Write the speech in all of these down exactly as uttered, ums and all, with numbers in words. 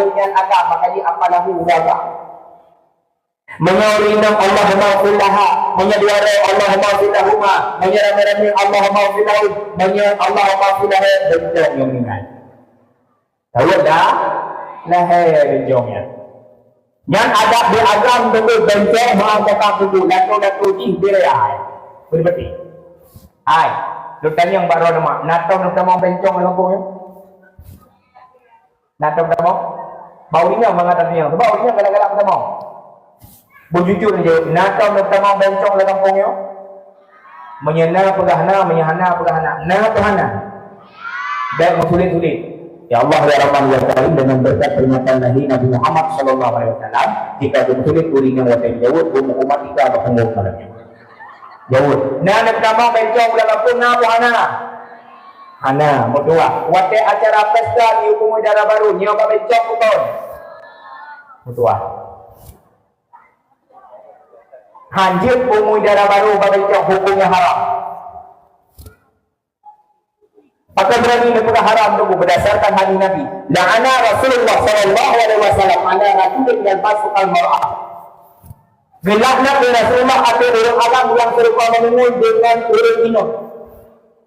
nyan agam, maka ji apa lahu raga. Meunyoe ureueng inong, Allahumma ighfir laha. Meunyoe dua droe, Allahumma ighfir lahuma. Meunyoe ramé-ramé, Allahumma ighfir lahum. Meunyoe Allahumma ighfir lahum, beutôi nyang meuninggai. Tahu dah? Lahé bencong nyan. Nyan adat di agam teungku, bencong meuangkat teungku, lakoe-lakoe jih dirayai. Beureubeutih. Hai, lôn tanyong bak droeneuh mak, na tom lôn tamong bencong lam gampông nyoe? Na tom tamong? Bak ureueng nyoe mangat tanyong, sebab ureueng nyoe galak-galak meutamong. Beujujur jaweueb, na tom lôn tamong bencong lam gampông nyoe? Meunyoe na peugah na, meunyoe hana peugah hana. Na atau hana? Bèk meusulet-sulet. Ya Allah, ya Rahman, ya Karim, dengan berkat peringatan lahir Nabi Muhammad sallallahu alaihi wasallam, jika meusulet ureueng nyang watèe jaweueb, umat tika bak punggong malam nyoe. Jaweueb. Na neutamong bencong bulan Ramadhan, na atau hana? Hana, meutuah. Watèe acara pesta di Huköm Dara Barô, nyoe bak bencong bukon? Meutuah. Hanjeuet umui dara barô bak bencong, huköm nyang haram. Pakon beurani neupeugah haram teungku? Berdasarkan hadis Nabi, "La'ana Rasulullah sallallahu alaihi wasallam ala rajulin yalbasu al-mar'ah." Geulaknat lé Rasulullah ateueh ureueng agam nyang seurupa meunengui deungon ureueng inong.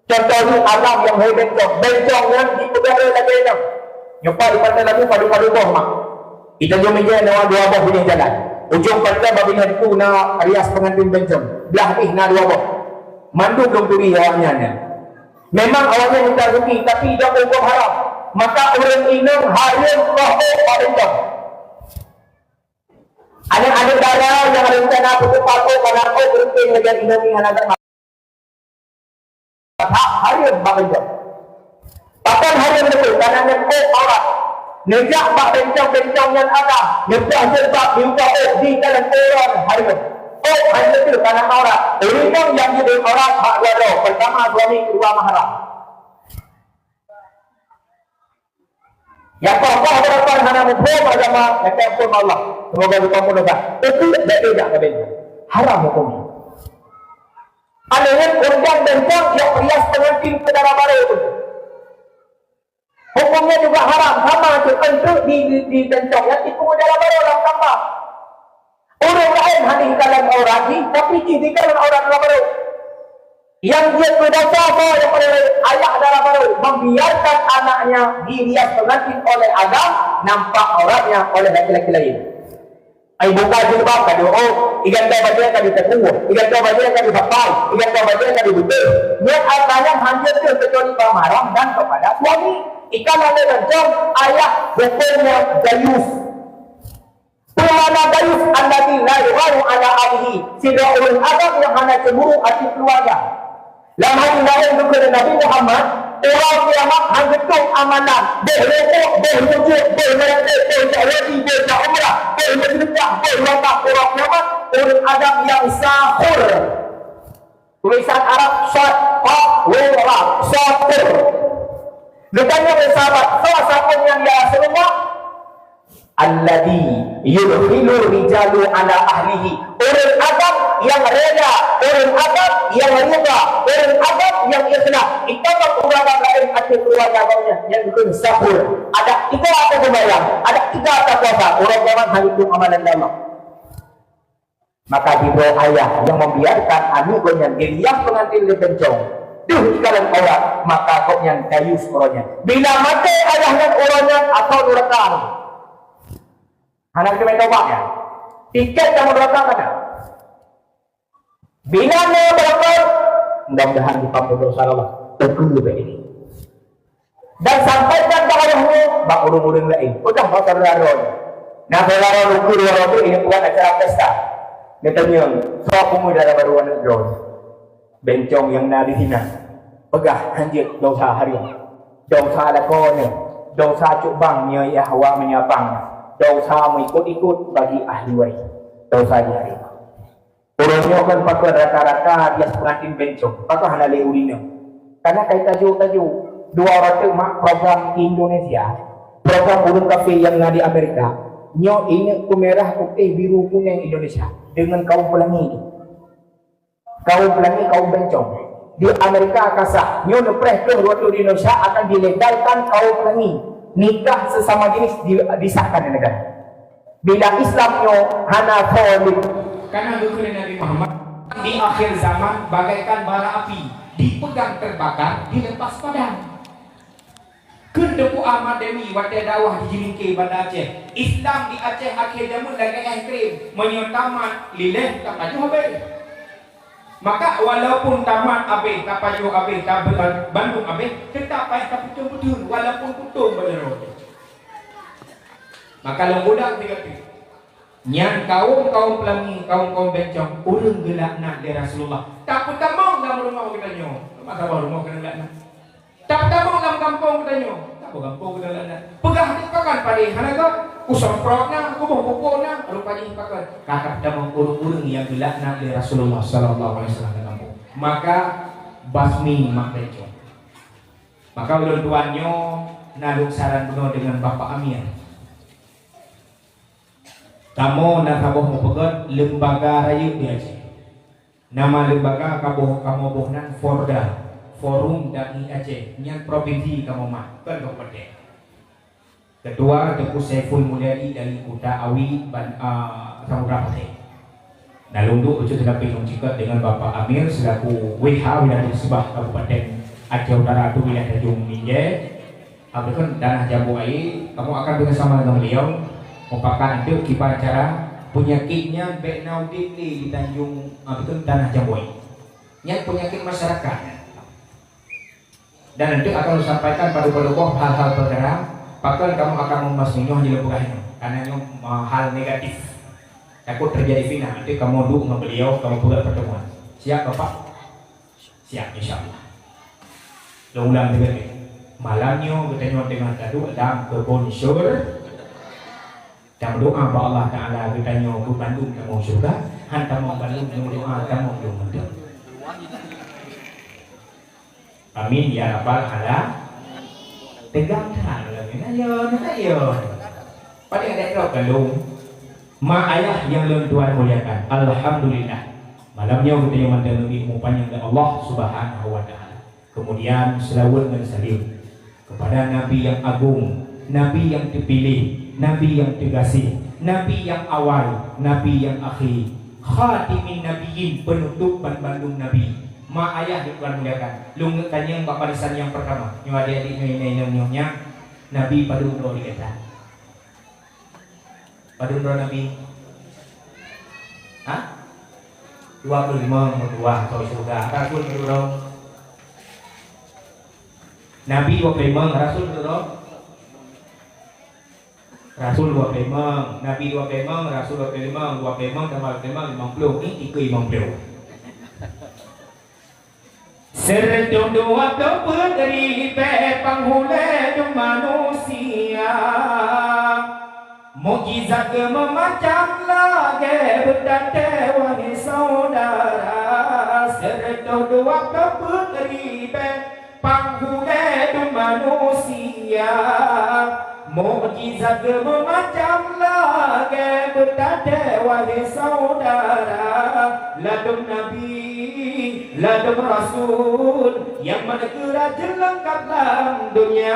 Contoh jih agam nyang hôi bencong. Bencong nyan jipeugah lagèe nyan. Nyoe pat ipat lagu padub-padub boh mak. Ita jom ijai na dua boh binéh jalan. Ujong pantai bak binéh tu na rias pengantin bencong. Blah pih na dua boh. Mandum lôn turi awaknyan nyan. Memang awaknyan minta rezeki, tapi dak huköm haram. Maka ureueng inong hareuem roh ôk bak bencong. Aneuk-aneuk dara nyang rencana peutupat ôk, kana ôk geureupeng lagèe inong hana dak Hak hareuem bak bencong. Pakon hareuem beutôi? Karena nyan ôk aurat. Neujak bak bencong-bencong nyan agam, neubah jilbab, neubah ôk, di dalam uroe hareuem. Ôk hana beutôi karena aurat. Ureueng nyang jeuet aurat bak dua droe, pertama suami, kedua mahram. Nyang koh-koh beurapa hana muphom agama, nyang keu phom Allah. Semoga geutanyoe mudah. Itu bèk jak ka bencong. Haram huköm nyan. Aneuk undang bencong nyang rias pengantin keu dara barô tu. Huköm nyan juga haram, sama cit enteuk di, di, di bencong nyan tipu dara barô lam kamba. Ureueng laén hana jikalon aurat jih, tapi jih jikalon aurat dara barô. Nyang jeuet keu dosa soe nyang paléng rayeuk? Ayah dara barô membiarkan anaknya dirias pengantin oleh agam, nampak auratnya oleh laki-laki lain. Ai buka jilbab ka diôk, iganto bajèe ka diteuku, iganto bajèe ka disapai, iganto bajèe ka dibeuteh. Nyan artanya hanjeuet deuh kecuali bak mahram dan kepada suami. Ikan ada bencong, ayah hukömnya dayus. Peue makna dayus? Alladzi la yugharu ala ahlihi, sidroe ureueng agam nyang hana cemburu ateueh keuluwarga. Lam hadis laén geukheun lé Nabi Muhammad, uroe kiamat han geutueng amalan, boh rukuk, boh sujud, boh meureumpok, boh jak haji, boh jak umrah, boh meuseudeukah, boh zakat, uroe kiamat ureueng agam nyang sakhur. Tulisan Arab sad, kha, waw, ra, sakhur. Geutanyong lé sahabat, "Soe sakhur nyan ya Rasulullah?" Alladzi yudkhilu rijalu ala ahlihi. Ureueng agam nyang reda, ureueng agam nyang ridha, ureueng agam nyang ikhlas. Itamong ureueng agam laén ateueh keuluwarga gobnyan, nyan geukheun sakhur. Adak tiga ata seumayang, adak tiga ata puasa, uroe kiamat han geutueng amalan lé Allah. Maka sidroe ayah nyang membiarkan aneuk gobnyan dirias pengantin lé bencong, deuh ikalon aurat, maka gobnyan dayus uroe nyan. Bila maté ayah nyan uroe nyan, asoe nuraka. Hana keuneuk tobat nyan. Tiket ka nuraka ka na. Bila na beureukat, mudah-mudahan dipampun dosa Allah. Teungku leubeh ini. Dan sampaikan bak ayah nyoe bak ureueng-ureueng laén. Peugah bak syedara droe. Nah, syedara droe ukeue dua droe tu ingat buat acara pesta. Geutanyong, "Soe peungui dara barô aneuk droe?" "Bencong nyang na di sinan." Peugah, "Hanjeuet, dosa hareuem. Dosa lakoe nyoe. Dosa cok bang nyoe yah wa meunyoe bang. Dosa meuikot-ikot bagi ahli waréh. Dosa jih hareuem." Uroe nyoe kon pakon rata-rata rias pengantin bencong, pakon hana lé ureueng inong. Karena ka tajok-tajok, dua ratus mak program Indonesia, program ureueng kafé nyang na di Amerika, nyoe ingat keu merah, putéh, biru, kunéng Indonesia deungon kaum pelangi tu. Kaum pelangi, kaum bencong. Di Amerika ka sah, nyoe neupreh keu waktu di Indonesia akan dilegalkan kaum pelangi. Nikah sesama jenis di-, disahkan di negara. Bila Islam nyoe hana solid. Karena geukheun Nabi Muhammad, di akhir zaman bagaikan bara api, dipegang terbakar, dilepas padam. Kheun Teungku Ahmad Demi watée dakwah di Jilingke Banda Aceh, Islam di Aceh akhé jameun lagée es krim, meunyoe tamat, liléh, tapajoh habéh. Maka walaupun tamat habéh, tapajoh habéh, tabe-, bandum habéh, teutap payah taputong beutôi, walaupun putong bandum. Maka lôn ulang tiga kali. Nyan kawöm-kawöm peulangé, kawöm-kawöm bencong, ureuëng geulaknat lé Rasulullah. Tapeutamong lam rumoh geutanyoe. Masa bak rumoh keuneuk laknat. Tapeutamong lam gampông geutanyoe. Taboh gampông geutanyoe laknat. Peugah di pakon padé hana göt. Kusemprot na, kuboh pupuk na, rupa jih pakon. Ka tapeutamong ureuëng-ureuëng nyang geulaknat lé Rasulullah sallallahu alaihi wasallam lam gampông. Maka basmi mak bencong. Maka ulôn tuan nyoe na lôn saran bunoe deungon Bapak Amir. Kamoe na saboh meupeugöt lembaga rayeuk di Aceh. Nama lembaga kamoe, kamoe boh nan Forda, Forum Dai Aceh, nyan provinsi kamoe mat, kon kabupaten. Ketua Teungku Saiful Mulyadi dari Kuta Awi, Ban-, ah, Samudra Pasé. Na lôn duek bacut teulapi lôn ceukat deungon Bapak Amir selaku W H Wilayah Sibah Kabupaten Aceh Utara atau wilayah Tanjung Minjai. Abdukon tanah jambu air, kamoe akan bekerjasama dengan beliau mupakat untuk kiban cara penyakit nyan bék na udeb lé di Tanjung, abdukon tanah jambu air. Nyan penyakit masyarakat. Dan nanti akan disampaikan pada peurugoh hal-hal perkara pakon kamoe akan meumas nyoe di leubeh nyoe, karena nyoe hal negatif. Takut terjadi fitnah, nanti kamoe duek ngon beliau, kamoe peugah pertemuan. Siap, Bapak? Siap, insya Allah. Lôn ulang teuk lé. Malam nyoe geutanyoe teungoh taduek lam keubon syur-, tameudoa bak Allah Taala geutanyoe keu bandum tamong syurga, han tamong bandum, tameudoa tamong dum mantong. Amin ya rabbal alamin. Tegang that lagée nyan, ayo, ayo. Padahai ada trok galong. Mak ayah nyang lôn tuan muliakan, alhamdulillah. Malam nyoe geutanyoe mantong neubri umu panyang lé Allah Subhanahu wa Taala. Kemudian, selawat dan salam kepada Nabi yang agung, Nabi yang terpilih, Nabi yang tergasih, Nabi yang awal, Nabi yang akhir, khatimin nabiyyin, penutup ban bandum nabi. Mak ayah di Tuhan muliakan, lôn tanyong bak barisan nyang pertama. Nyoe adik-adik, nyoe inong-inong nyoe nyan, Nabi padum droe di gata? Padum droe Nabi? Ha? Dua puluh lima, meutuah atau syurga. Rasul padum droe? Nabi dua puluh lima, Rasul padum droe? Rasul dua puluh lima, Nabi dua puluh lima, Rasul dua puluh lima, dua puluh lima tambah dua puluh lima, lima puluh. Ni tiga lima puluh. Sireutoh dua ploh peuet ribée panghulée dum manusia, mukjizat geumeumacam lagée beutaté, wahai syedara. Sireutoh dua ploh peuet ribée panghulée dum manusia, mukjizat geumeumacam lagée beutaté, wahai syedara. Ladôm nabi, ladôm rasul, nyang mana geura jeuet leungkab lam donya.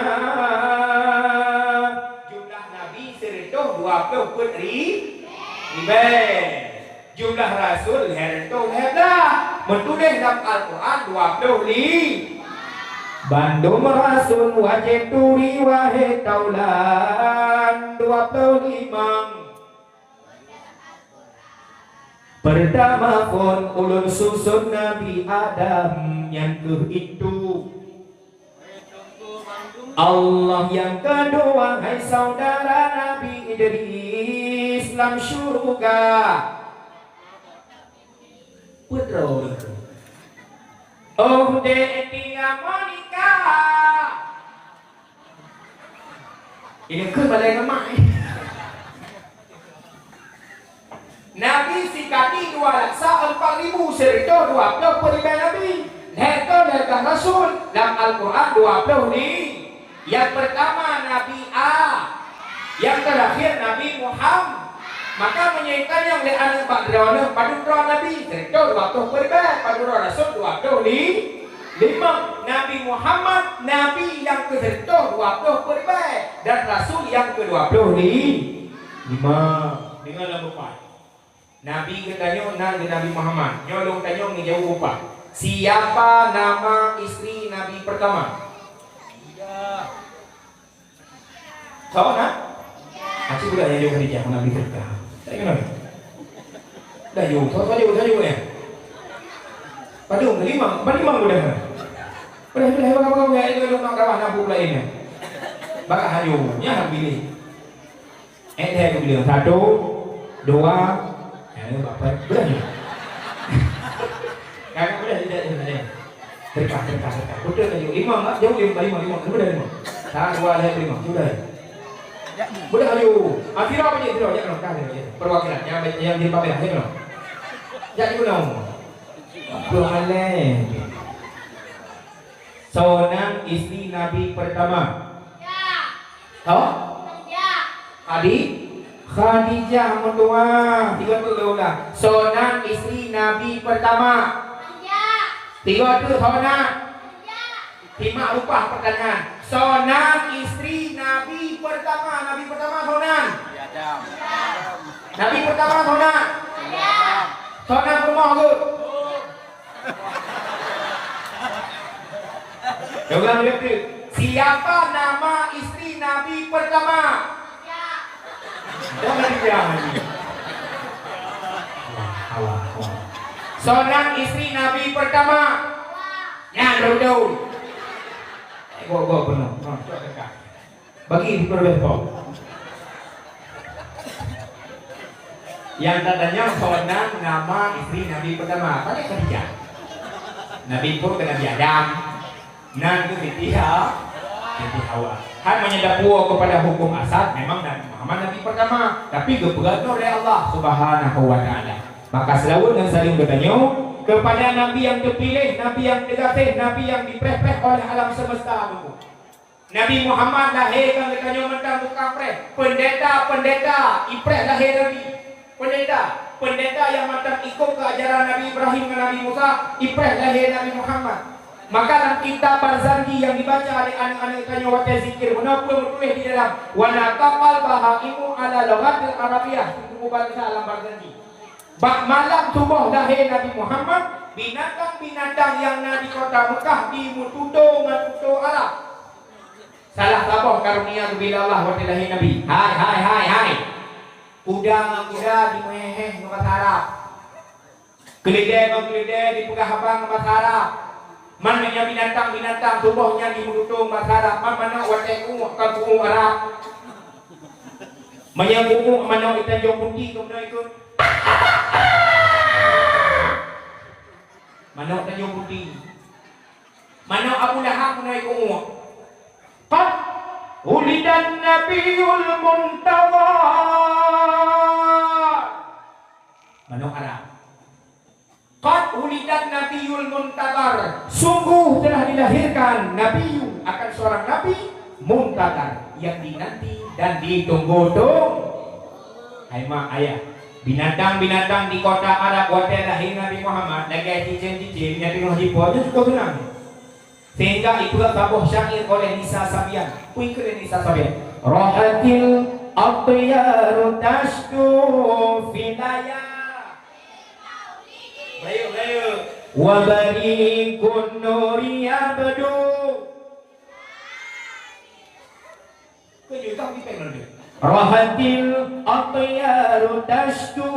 Jumlah nabi sireutoh dua ploh peuet ri-, ribée. Jumlah rasul lhée reutôh lhée blah, meutuléh lam Al-Qur'an dua ploh li-. Bandum rasul wajéb turi, wahai taulan, dua ploh limong. Peurtama phon ulôn suson Nabi Adam, nyan kheueh intu Allah. Nyang keudua, hai syedara, Nabi Idris lam syeuruga. Peue droe? Oh, Dek Tia Monica. Ini keu balai lemak, eh. Nabi sikali dua laksa empat ribu sireutoh dua ploh peuet ribée nabi. Lhée reutôh lhée blah rasul, lam Al-Qur'an dua ploh li-. Nyang peurtama Nabi A, nyang teurakhir Nabi Muham-. Maka meunyoe tanyong lé aneuk bak droeneuh, padum droe nabi? Sireutoh dua ploh peuet ribée, padum droe rasul? Dua ploh li-. Limong, Nabi Muhammad, Nabi nyang keusiratoh dua ploh peuet ribèe dan Rasul nyang keudua ploh lima. Deungon lom bupat. Nabi geutanyoe nan geuh Nabi Muhammad. Nyoe lôn tanyong neujaweueb bupat. Siapa nama istri Nabi pertama? Soe na? Aci budak nyang jaweueb Khadijah, Nabi Khadijah. Tak kenal. Dah jaweueb, soe, soe jaweueb, soe jaweueb, ya? Padum, limong, padum limong budak. Boleh, boleh, boleh, boleh, boleh, boleh, boleh, boleh, boleh, boleh. Bak haju, nyan pilih. Eh, saya bilang, satu, dua, ya, ni bapak, boleh ni? Kakak boleh tidak, tidak, tidak. Terkah, terkah, terkah. Betul tadi, lima, enggak? Jauh lima, lima, lima. Betul lima. Satu, dua, tiga, lima. Sudah. Boleh, ayo. Ah, Fira apa je, Fira? Jangan, jangan, jangan. Perwakilan, yang, yang jilbab merah, jangan. Jangan guna. Apa hal ni? Soe nan istri Nabi pertama? Khadijah. Soe? Khadijah. Khadijah. Khadijah meutuah. Tiga tu dia ulang. Soe nan istri Nabi pertama? Khadijah. Tiga tu soe nan? Khadijah. Simak upah pertanyaan. Soe nan istri Nabi pertama? Nabi pertama soe nan? Nabi Adam. Nabi pertama soe nan? Adam. Soe nan peurumoh tu? Ulang lagi. Siapa nama istri Nabi pertama? Khadijah. Jangan Khadijah lagi. Allah, Allah, Allah. Soe nan istri Nabi pertama? Nyan betul. Eh, gua, gua penuh. Nah, cok dekat. Bagi di Pulau Bempong. Yang tatanyong soe nan nama istri Nabi pertama? Paling Khadijah. Nabi pun ke Nabi Adam. Nan tu Siti Ha-, Siti Hawa. Hai meunyoe tapuwoe kepada hukum asal, memang Nabi Muhammad Nabi pertama. Tapi geupeugah nur dari Allah Subhanahu wa Taala. Maka seulaweuet ngon saleuem geutanyoe kepada Nabi yang terpilih, Nabi yang terkasih, Nabi yang dipreh-preh oleh alam semesta tu. Nabi Muhammad lahé kan geutanyoe mantong tukang preh. Pendeta-pendeta ipreh lahé Nabi. Pendeta, pendeta nyang mantong ikot keu ajaran Nabi Ibrahim ngon Nabi Musa, ipreh lahé Nabi Muhammad. Maka lam kitab Barzanji nyang dibaca lé aneuk-aneuk tanyoe watée zikir, meunoe peue meutuléh di dalam, "Wa nataqal bahaimu ala lughatil Arabiyyah," suku bansa lam Barzanji. Bak malam tuboh lahé Nabi Muhammad, binatang-binatang nyang na di kota Meukah jimeututoe ngon tutoe Arab. Salah saboh karunia geubri lé Allah watée lahé Nabi. Hai, hai, hai, hai. Kuda ngon kuda jimeuhéh-héh ngon basa Arab. Keuleudée ngon keuleudée jipeugah haba ngon basa Arab. Man meunyoe binatang-binatang tuboh nyan jimeututoe ngon basa Arab, man manok watée kuuek kon kuuek Arab. Meunyoe kuuek manok di Tanjong Putih, keunoe ikot. Manok Tanjong Putih. Manok Abu Lahab keunoe ikot. Qad wulidan nabiyul muntadhar. Manok Arab. Qad wulidan nabiyul muntadhar. Sungguh telah dilahirkan nabi, akan seorang nabi, muntadhar, yang dinanti dan ditunggu-tunggu. Hai mak, ayah, binatang-binatang di kota Arab watée lahé Nabi Muhammad lagée cicém-cicém nyang teungoh jipo nyoe cukup seunang. Sehingga ipeugah saboh syair oleh Nisa Sabian. Peue ikheun lé Nisa Sabian? Rahatil atyaru tasydu fil layal. Baik, baik. Wa bariqun nuri yabdu. Rahatil atyaru tasydu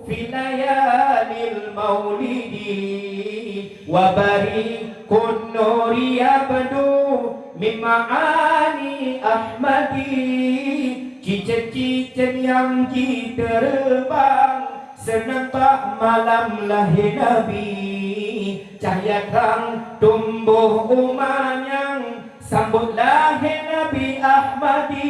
fi layalil maulidi, wa bariqun nuri yabdu min ma'ani Ahmadi. Cicém-cicém nyang jiteureubang seunang bak malam lahé Nabi, cahya trang tumbôh u manyang sambot lahé Nabi Ahmadi.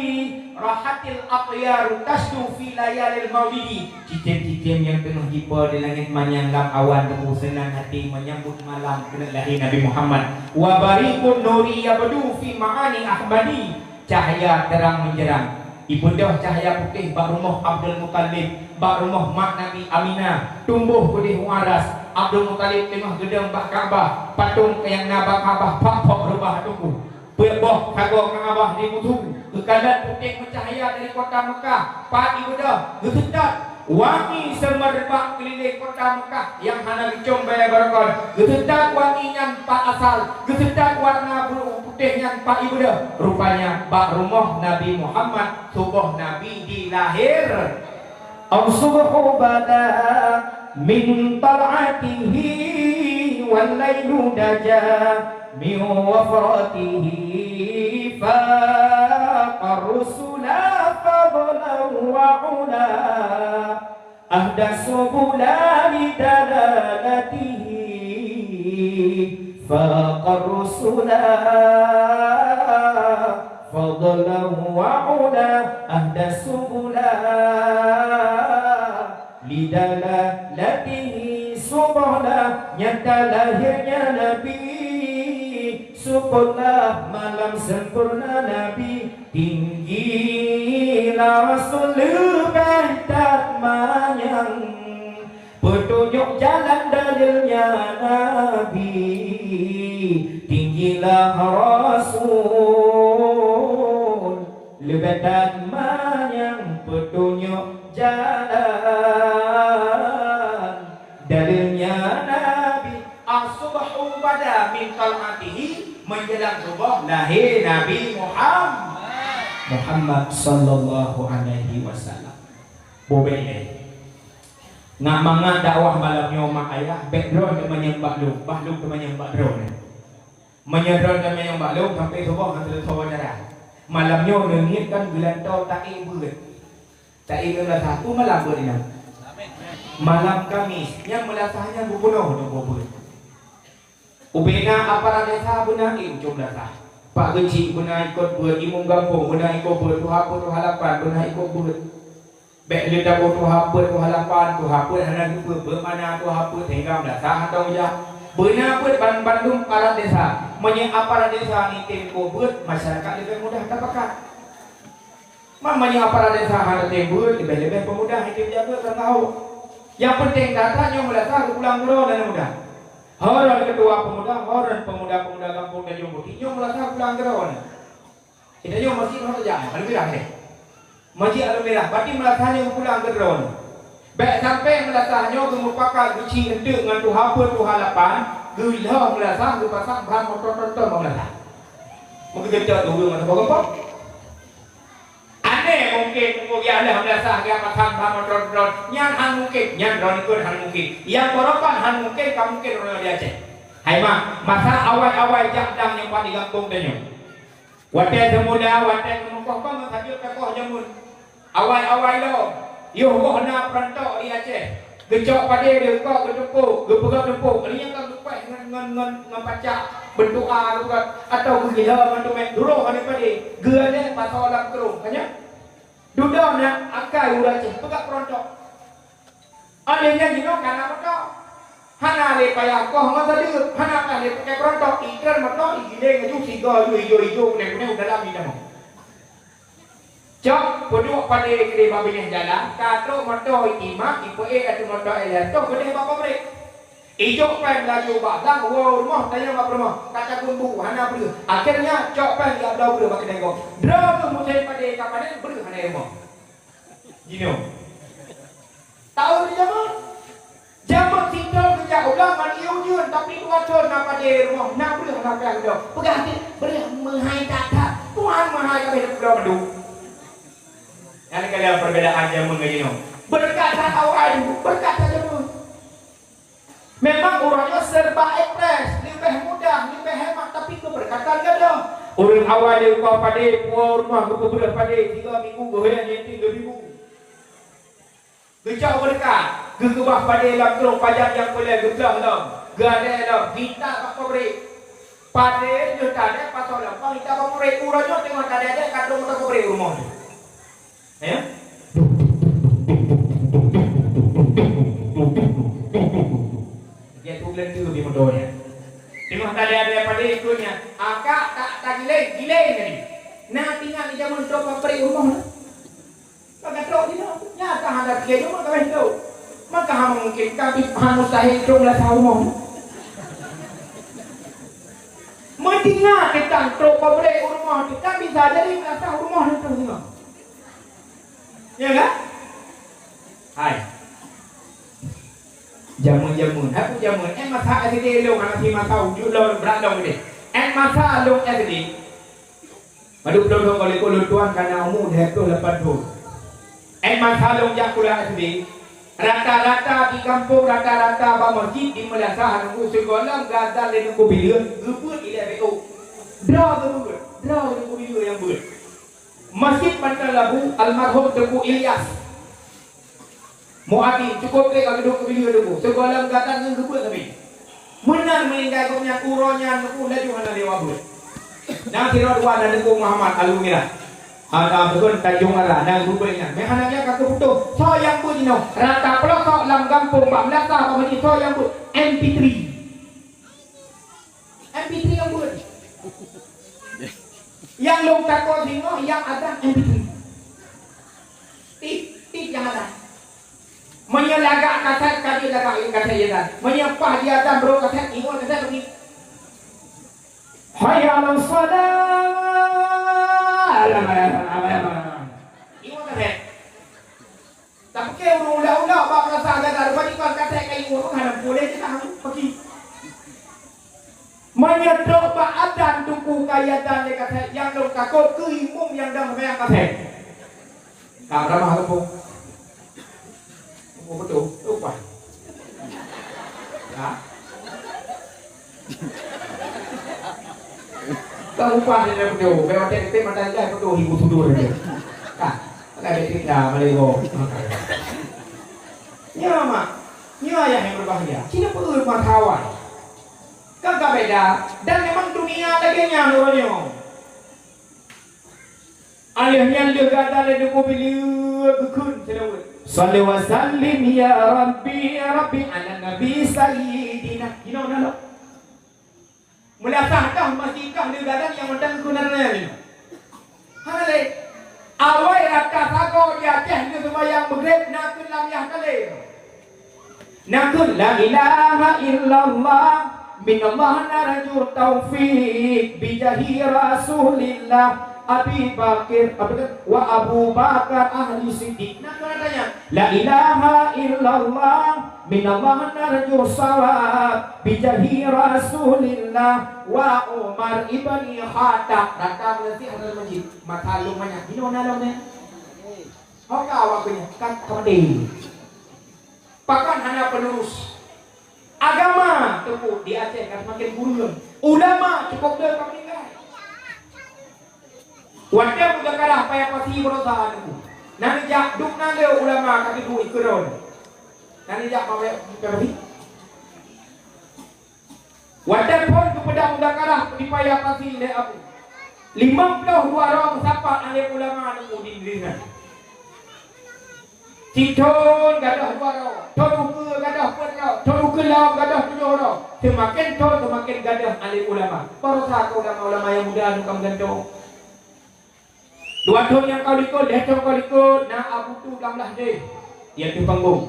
Rahatil atyaru tasydu fi layalil maulidi. Cicém-cicém nyang teungoh jipo di langét manyang lam awan teupeu seunang até menyambot malam keuneuk lahé Nabi Muhammad. Wa bariqun nuri yabdu fi ma'ani Ahmadi. Cahya terang menjerang. Ibeudôh cahya putéh bak rumoh Abdul Muthalib, bak rumoh mak Nabi Aminah, tumbôh keudeh u aras. Abdul Muthalib teungoh geudong bak Ka'bah, patong nyang na bak Ka'bah phok-phok reubah teungku. Peuet boh sagoe Ka'bah di musu, geukalon putéh meucahya dari kota Meukah, pat ibeudôh, geuseutôt wangi seumeureupak keulileng kota Meukah nyang hana geucom bèe barokon. Geuseutôt wangi nyan pat asal, geuseutôt warna bu-, putéh nyan pat ibeudôh. Rupanya bak rumoh Nabi Muhammad, suboh Nabi dilahé. As-subhu bada min tal'atihi, wal lailu daja min wafratihi, faqa rusula fadlan wa ula, ahda subula lidalalatihi, faqa rusula fadlan wa ula, ahda subula lidalalatihi. Suboh lah nyata lahirnya Nabi, suboh lah malam sempurna Nabi. Tinggilah Rasul leubeh that manyang, peutunyok jalan dalilnya Nabi. Tinggilah Rasul leubeh that manyang, peutunyok jalan dalilnya Nabi. As-subhu bada min tal'atihi, menjelang suboh lahé Nabi Muhammad, Muhammad sallallahu alaihi wasallam. Bobek nyan. Ngat mangat dakwah malam nyoe mak ayah, bèk droe teumanyong bak lôn, bah lôn teumanyong bak droe nyan. Meunyoe droe teumanyong bak lôn sampai suboh ngon seuleusoe acara. Malam nyoe neuniet kan geulantoe taék beuet. Taék beuet meulasah, peue malam beuet inong? Malam Kamis, nyang meulasah nyan geubunoe teungku beuet. Ubena aparat desa beuna ék ucok meulasah. Pak Geuchik beuna ikot beuet, imum gampông beuna ikot beuet, tuha peuet tuha lapan beuna ikot beuet. Bèk lé taboh tuha peuet, tuha lapan, tuha peuet hana geupeu, beuet mana tuha peuet sehingga meulasah atau jak. Beuna peuet ban-, bandum aparat desa. Meunyoe aparat desa nitém keu beuet, masyarakat leubeh mudah tapakat. Man meunyoe aparat desa hana tém beuet, leubeh-leubeh peumuda nitém jak beuet ka ngau. Nyang peunteng data nyoe meulasah geupulang keudroe na muda. Ho ron ketua peumuda, ho ron peumuda-peumuda gampông Tanjong Bukit, nyoe meulasah pulang keudroe na. Kita nyoe masjid ho tajak, Alun Mirah deh. Masjid Alun Mirah, berarti meulasah nyoe geupulang keudroe. Bèk sampai meulasah nyoe geumupakat geuci eunteuk ngon tuha peuet tuha lapan, geulheueh meulasah geupasang ban moto tonton bak meulasah. Meugeujeuet tu ureueng meusaboh gampông. Aneh mungkin, mungkin geulheueh meulasah geupasang ban moto tonton. Nyan han mungkin, nyan droeneuh keuh han mungkin. Nyang boropan han mungkin, ka mungkin ureueng di Aceh. Hai mak, masa awai-awai jak dang nyang pat di gampông tanyoe. Watèe seumuda, watèe geumeukoh-koh ngon sajoe tokoh jameun. Awai-awai lom, yoh goh na peurantok di Aceh. Geucok padé di eukok geutumpôk, geupeugöt tumpôk, nyan ka geupèh ngon, ngon, ngon, ngon pacak, beuntuk A geupeugöt, atawa geugila ngon tumèt, duroh ngon padé, geuadèe pasoe lam krueng, ka nyan. Dudoe na akai ureueng Aceh, peugah peurantok. Akhirnya jinoe ka na moto. Hana lé payah koh ngon sadeue, hana payah lé pakai peurantok, ikan moto, igiléng laju sigoe laju ijo-ijo, kunéng-kunéng u dalam itamong. Cok, peuduek padé keudéh bak binéh jalan, ka trok moto itimak, ipeuék ateueh moto ék lhèe reutôh keudéh bak pabrik. Ijok pèng laju bak blang, woe u rumoh, tanyong bak peurumoh, ka takheun bu, hana breueh. Akhirnya, cok pèng jak bloe breueh bak keudè gob. Droe kheueh musém padé ka panen, breueh hana i rumoh. Jinoe. Tahu di jameun? Jameun sintong geujak u blang ngon ié ujeuen, tapi dua thon na padé rumoh, na breueh na payah geudong. Peugah cit, breueh meuhai that-that, Tuhan meuhai ka lheueh geudong mandum. Nyan keuh perbedaan jameun ngon jinoe. Beureukat that awai, beureukat that jameun. Memang uroe nyoe serba ekspres, leubeh mudah, leubeh hemat, tapi keubeureukat gadôh. Ureueng awai lé rumoh padé, puwoe u rumoh geupeubreueh padé, tiga minggu geuhôi nyan tiga minggu. Geucok beureukat, geukeubah padé lam trôk pajan nyang peuleueh geubloh lom, geuadèe lom, geuintat bak pabrik. Padé nyoe tadèe pasoe lam pang intat bak pabrik, uroe nyoe teungoh tadèe-dèe ka trôk meutot pabrik u rumoh nyoe. Ya? Dia tu belenda di motor ya. Teungoh tadèe-dèe padé ikut nyan, akak tak tagiléng, giléng tadi. Nah, tinggal di jameun trôk pabrik u rumoh nyoe. Bagaimana ini? Nyata hana tiga jam ka habéh tu. Maka hana mungkin, ka bi-, hana mustahil trok meulasah rumoh. Meutingat teuntang trok pabrék u rumoh tu, ka bisa jadi meulasah rumoh tu. Ya kan? Hai. Jameun-jameun, hai peue jameun, eh, masa S D lôn, hana si masa ujuk lôn, brat lôn deh. Eh, masa lôn S D. Padub lôn lôn kali lôn tuan kana umu lhèe ploh lapan thôn. Eh, masa lôn jak kuliah S D, rata-rata di gampông, rata-rata bak masjid di meulasah nunggu sigohlom gadan lé nunggu bileuen, geubeuet ilèe B O. Droe geubeuet, droe nunggu bileuen nyang beuet. Masjid Bantar Labu, almarhum Teungku Ilyas Muadi, cukup trép ka geudong keu bileue Teungku. Sigohlom gadan ngon geubeuet sabe. Meunan meuninggai gobnyan, uroe nyan Teungku laju hana lé wak beuet. Na sidroe dua na Teungku Muhammad Alwi Mirah. Ada beukon Tanjong Ara, na geubeuet nyan. Meuhana nyan ka geuputôh. Soe nyang beuet jinoe? Rata peulosok lam gampông bak meulasah bak masjid, soe nyang beuet? M P three. M P three nyang beuet. Nyang lôn takot singoh, nyang adan M P three. Tip, tip nyang adan. Meunyoe lagak kasét, ka jeuet lagak kasét, ya kan? Meunyoe paih di adan brok kasét, ingat kasét lagi. Hayya 'alas shalah. Ingat kasét. Tapi keu ureueng ulak-ulak bak masa gata rupa jikon kasét kayu ureueng hana boleh kita pagi. Meunyoe trok bak adan Teungku ka adan lé kasét, nyang lôn takot keu imum nyang dang seumayang kasét. Ka ramah leumpung. Oh, beutôi. Lupa. Ha? Ka upah dia dah beutôi. Bèk watèe kita mata indah beutôi ibu sudur dia. Ka. Ka ada cerita malèe go. Nyoe mak, nyoe ayah nyang beubahgia. Cina peue mata awai. Kan ka beda. Dan memang dunia lagèe nyan uroe nyoe. Alèh nyan lheueh gata lé Teungku bileue geukheun seulaweuet. Shalli wa sallim ya Rabbi, ya Rabbi, ala Nabi Sayyidina. Jinoe na lom. Meulasah kah, masjid kah lheueh gata nyang mantong geukheun na nyan. Hana lé. Awai rata sagoe di Aceh lheueh seumayang Maghrib na kheun lam yah kalé. Na kheun, "La ilaha illallah, minallah narju taufik, bijahi Rasulillah, Abi Bakar, apa tu? Wa Abu Bakar ahli siddiq." Na kheun tanya, "La ilaha illallah, minallah narju sawab, bijahi Rasulillah, wa Umar ibni Khattab." Rata meuleusi hana masjid, mata lôn banyak. Jinoe na lom nyan. Ho ka awak keu nyan, kan ka meudeh. Pakon hana penerus. Agama teupeu di Aceh ka seumaken kureueng. Ulama cukôp le ka meuninggai. Watèe muzakarah payah pasi baroesa teungku. Na neujak duek na le ulama ka teuduek ikeue droe. Na neujak payah pasi. Watèe phôn geupeugah muzakarah di payah pasi lé Abu. Limong ploh dua droe meusapat alim ulama teungku di Indonesia. Sithôn gadôh dua droe, thôn ukeue gadôh peuet droe, thôn ukeue lom gadôh tujoh droe. Seumaken thôn seumaken gadôh alim ulama. Baroesa keu ulama-ulama nyang muda nyoe ka meugantoe. Dua thôn nyang ka likot, lhèe thôn ka likot, na Abu Tu Blang Blah Deh, di ateueh panggong.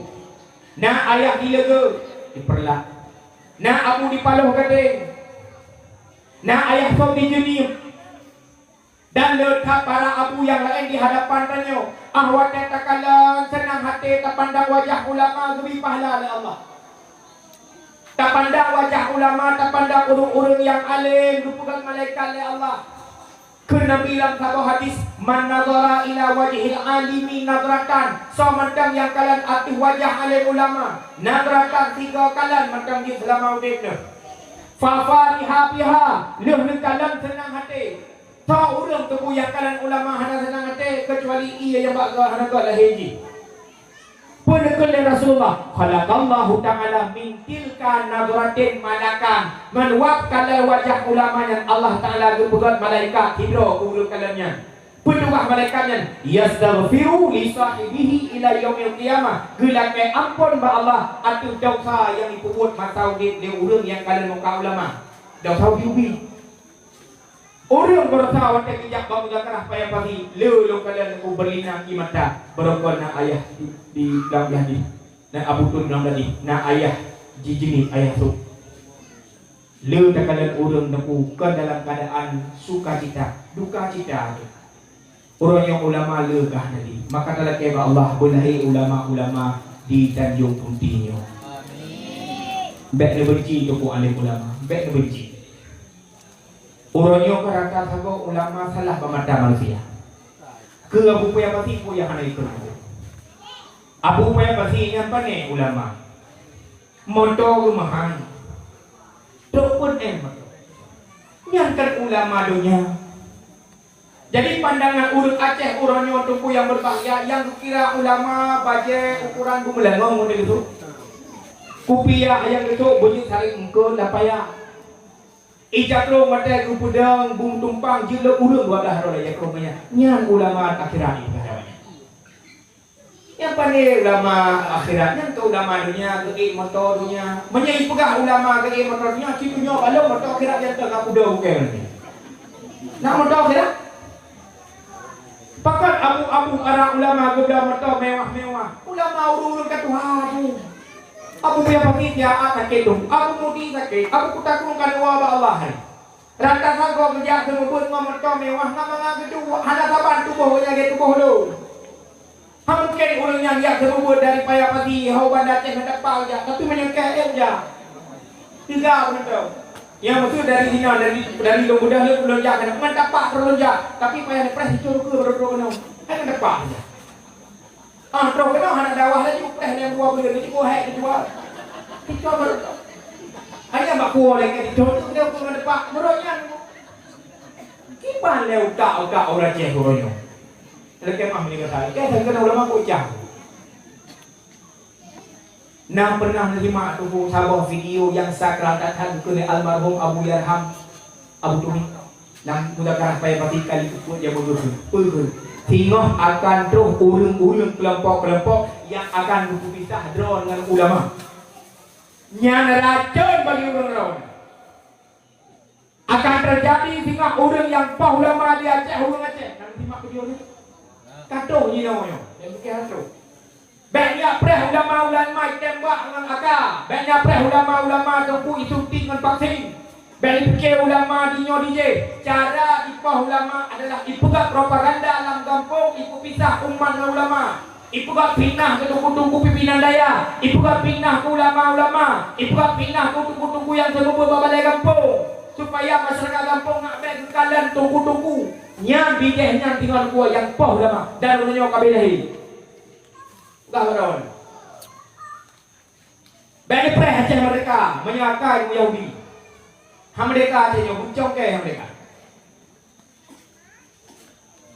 Na Ayah di Leugeu, di Peureulak. Na Abu di Paloh Gadeng. Na Ayah Sob di Jeunieb. Dan le that para abu nyang laén di hadapan tanyoe, ah watèe takalon seunang até tapandang wajah ulama geubri pahala lé Allah. Tapandang wajah ulama, tapandang ureueng-ureueng nyang além geupeugöt malaikat lé Allah. Kheun Nabi lam saboh hadis, "Man nadhara ila wajhil alimi nadratan," soe mantong nyang kalon ateueh wajah além ulama, nadratan sigoe kalon mantong jeuet seulama udép neuh. Fa fariha biha, lheueh neukalon seunang até. Soe ureueng teungku nyang kalon ulama hana seunang até, keucuali ie nyang bak goe hana goe lahé jih. Peue neukheun lé Rasulullah, "Khalaqallahu ta'ala min tilka nadratin malakan." Ngon wab kalon wajah ulama nyan, Allah Ta'ala geupeugöt malaikat sidroe keu ureueng kalon nyan. Peue tugaih malaikat nyan? "Yastaghfiru li sahibihi ila yaumil qiyamah." Geulakèe amphon bak Allah ateueh desya nyang jipeubuet masa udép lé ureueng nyang kalon muka ulama. Desya ubi-ubi. Ureueng baroesa watèe geujak bak muzakarah payah pasi, le lôn kalon u Berlina ié mata, barokon na Ayah di, di Blang Blah Deh. Na Abu Tun Imam tadi, na ayah jijeuniet ayah sôk. Le takalon ureuëng neupeu kon dalam keuadaan sukacita, dukacita tu. Uroe nyoe ulama le gah tadi. Maka talakée bak Allah beulahé ulama-ulama di Tanjong Punti nyoe. Bék neubenci teungku alim ulama, bék neubenci. Uroe nyoe ka rata sagoe ulama salah bak mata manusia. Keu Abu Paya Pasi peue nyang hana ikheun. Abu Paya Pasi nyan pané ulama. Moto geumahan. Trok pun éh moto. Nyan kan ulama donya. Jadi pandangan ureuëng Aceh uroe nyoe teungku nyang beubahgia, nyang geukira ulama bajée ukuran beumeulangong model itu. Kupiah nyang geusok beujeuet saréng eungkôt lapaya. Ija troh watée geupeudong beumetumpang jeuet lé ureuëng dua blah droe lagée troh nyan. Nyan ulama akhirat nyan. Nyang pané ulama akhirat nyan keu ulama donya geuék moto donya. Meunyoe ipeugah ulama geuék moto donya, cit nyoe balom moto akhirat nyan teuh na peudong bukée nyan. Na moto akhirat? Pakon abu-abu para ulama geubri moto mewah-mewah? Ulama ureuëng-ureuëng ka tuha tu. Abu Buya Pati siat sakét tu. Abu Mudi sakét. Abu Kuta Krueng ka tuha bak Allah hai. Rata sagoe geujak seumeubeuet ngon moto mewah ngon mangat geuduek. Hana saban tuboh lagée tuboh lôn. Hana mungken ureuëng nyan jak seumeubeuet dari Paya Pati, hau Banda Aceh ngon tapak jak. Tapi meunyoe keu ék jak. Teuga mantong. Nyang maksud dari sinoe, dari, dari lôn beudôh lôn, lôn jak keunoe. Ngon tapak pih lôn jak. Tapi payah neupreh sicôn keu baru trok keunoe. Hai ngon tapak jak. Ah, trok keunoe hana dakwah laju, preh nyang dua buleuen, laju boh hai dijual. Sicôn baru trok. Hanya bak kuah lagi dicôn tu, dia pun ngon tapak. Meurok nyan. Kiban lé utak-utak ureuëng Aceh uroe nyoe. Lé kemah meuninggai sagai, keu keuneuk ulama bocah. Na pernah neusimak tuku saboh video nyang sakral that-that geukheun lé almarhum Abu Yarham Abu Tumi. Lam muzakarah Paya Pati kali keupeuet nyang meunurut peue kheun. Singoh akan troh ureuëng-ureuëng keulompok-keulompok nyang akan geupeupisah droe ngon ulama. Nyan racon bagi ureuëng droe. Akan teujadi singoh ureuëng nyang poh ulama di Aceh, ureuëng Aceh. Nang simak video ni. Ka troh jinoe nyoe. Nyang bikin ka troh. Bék nyak preh ulama-ulama tembak ngon aka. Bék nyak preh ulama-ulama teungku isuntik ngon vaksin. Bék ipike ulama di nyoe di jih. Cara ipoh ulama adalah ipeugah propaganda lam gampông, ipeupisah umat ngon ulama. Ipeugah fitnah keu teungku-teungku pimpinan dayah, ipeugah fitnah keu ulama-ulama, ipeugah fitnah keu teungku-teungku nyang seumeubeuet bak balai gampông, supaya masyarakat gampông nak bék geukalon teungku-teungku. Nyan bijéh nyan singoh kuah nyang poh ulama dan ureuëng nyoe ka beunahi. Peugah bak droe. Bék neupreh Aceh merdeka, meunyoe akai ureuëng Yahudi. Han merdeka Aceh nyoe, beucongkée han merdeka.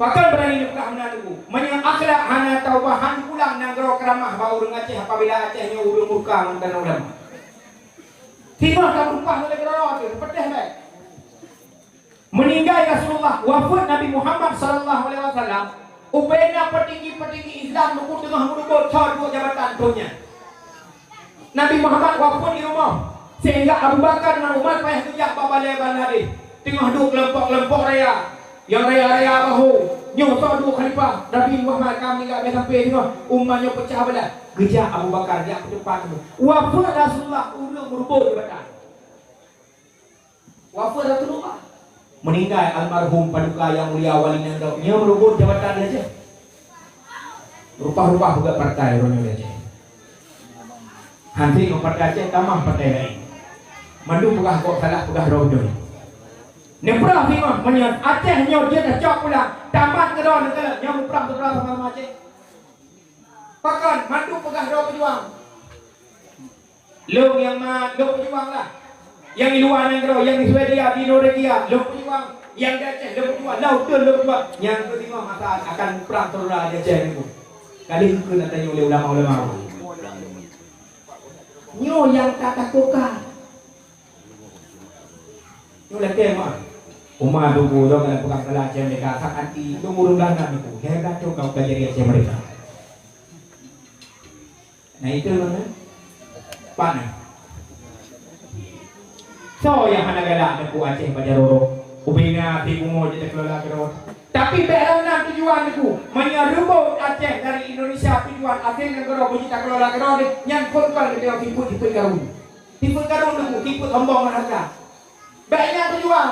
Pakon beurani neupeugah meunan teungku? Meunyoe akhlak hana taubah, han pulang nanggroe keuramah bak ureuëng Aceh apabila Aceh nyoe ureuëng murka ngon tanoh ulama. Singoh tapeugah lagée droe teuh, peudeh bék. Meuninggai Rasulullah, wafeuet Nabi Muhammad sallallahu alaihi wasallam, ubena peutinggi-peutinggi Islam teungku teungoh meureubeut soe duek jabatan donya. Nabi Muhammad wafeuet di rumoh, sehingga Abu Bakar ngon Umar payah geujak bak balée ban hadeh. Teungoh duek keulompok-keulompok raya, nyang raya-raya bahô, nyoe soe duek khalifah, Nabi Muhammad ka meuninggai, bék sampai teungoh umat nyoe peucah beulah. Geujak Abu Bakar jak peutupat teungku. Wafeuet Rasulullah, ureuëng meureubeut jabatan. Wafeuet Rasulullah. Meuninggai almarhum Paduka Yang Mulia Wali Nanggroe, nyoe meureubeut jabatan di Aceh. Rupah-rupah peugah partai uroe nyoe di Aceh. Hanse ngon partai Aceh tamah partai laén. Mandum peugah kok salah, peugah droe beutôi. Neuprah singoh meunyoe Aceh nyoe jeuet tacok pulang, tamat keudroe neukalon nyoe muprah syedara sama-sama Aceh. Pakon mandum peugah droe peujuang. Lôn nyang mat, lôn peujuang lah. Nyang di luwa nanggroe, nyang di Swedia, di Norwegia, lôn peujuang. Nyang di Aceh, lôn peujuang. Lam uteuen lôn peujuang. Nyang keu singoh masa akan prang syedara di Aceh nyoe. Ka lheueh geukheun ata nyoe lé ulama-ulama. Nyoe nyang tatakotkan. Nyoe lakée meuah. Uma teungku, lôn kana peugah kala Aceh merdeka, sak anti, lôn ureuëng Belanda teungku. Hebat tu kau ka jadi Aceh merdeka. Nah, itu mana? Pan. Soe nyang hana galak teungku Aceh bak jaroe rot? Ubena ti bumoe jeuet teukelola keudroe. Tapi bék lom na tujuan Teungku. Meunyoe reubot Aceh dari Indonesia, tujuan akhé nanggroe beujeuet takeulola keudroe, nyan phon kon geutanyoe tipeuet-tipeuet karun. Tipeuet karun Teungku, tipeuet sombong ngon hareuta. Bék nyan tujuan.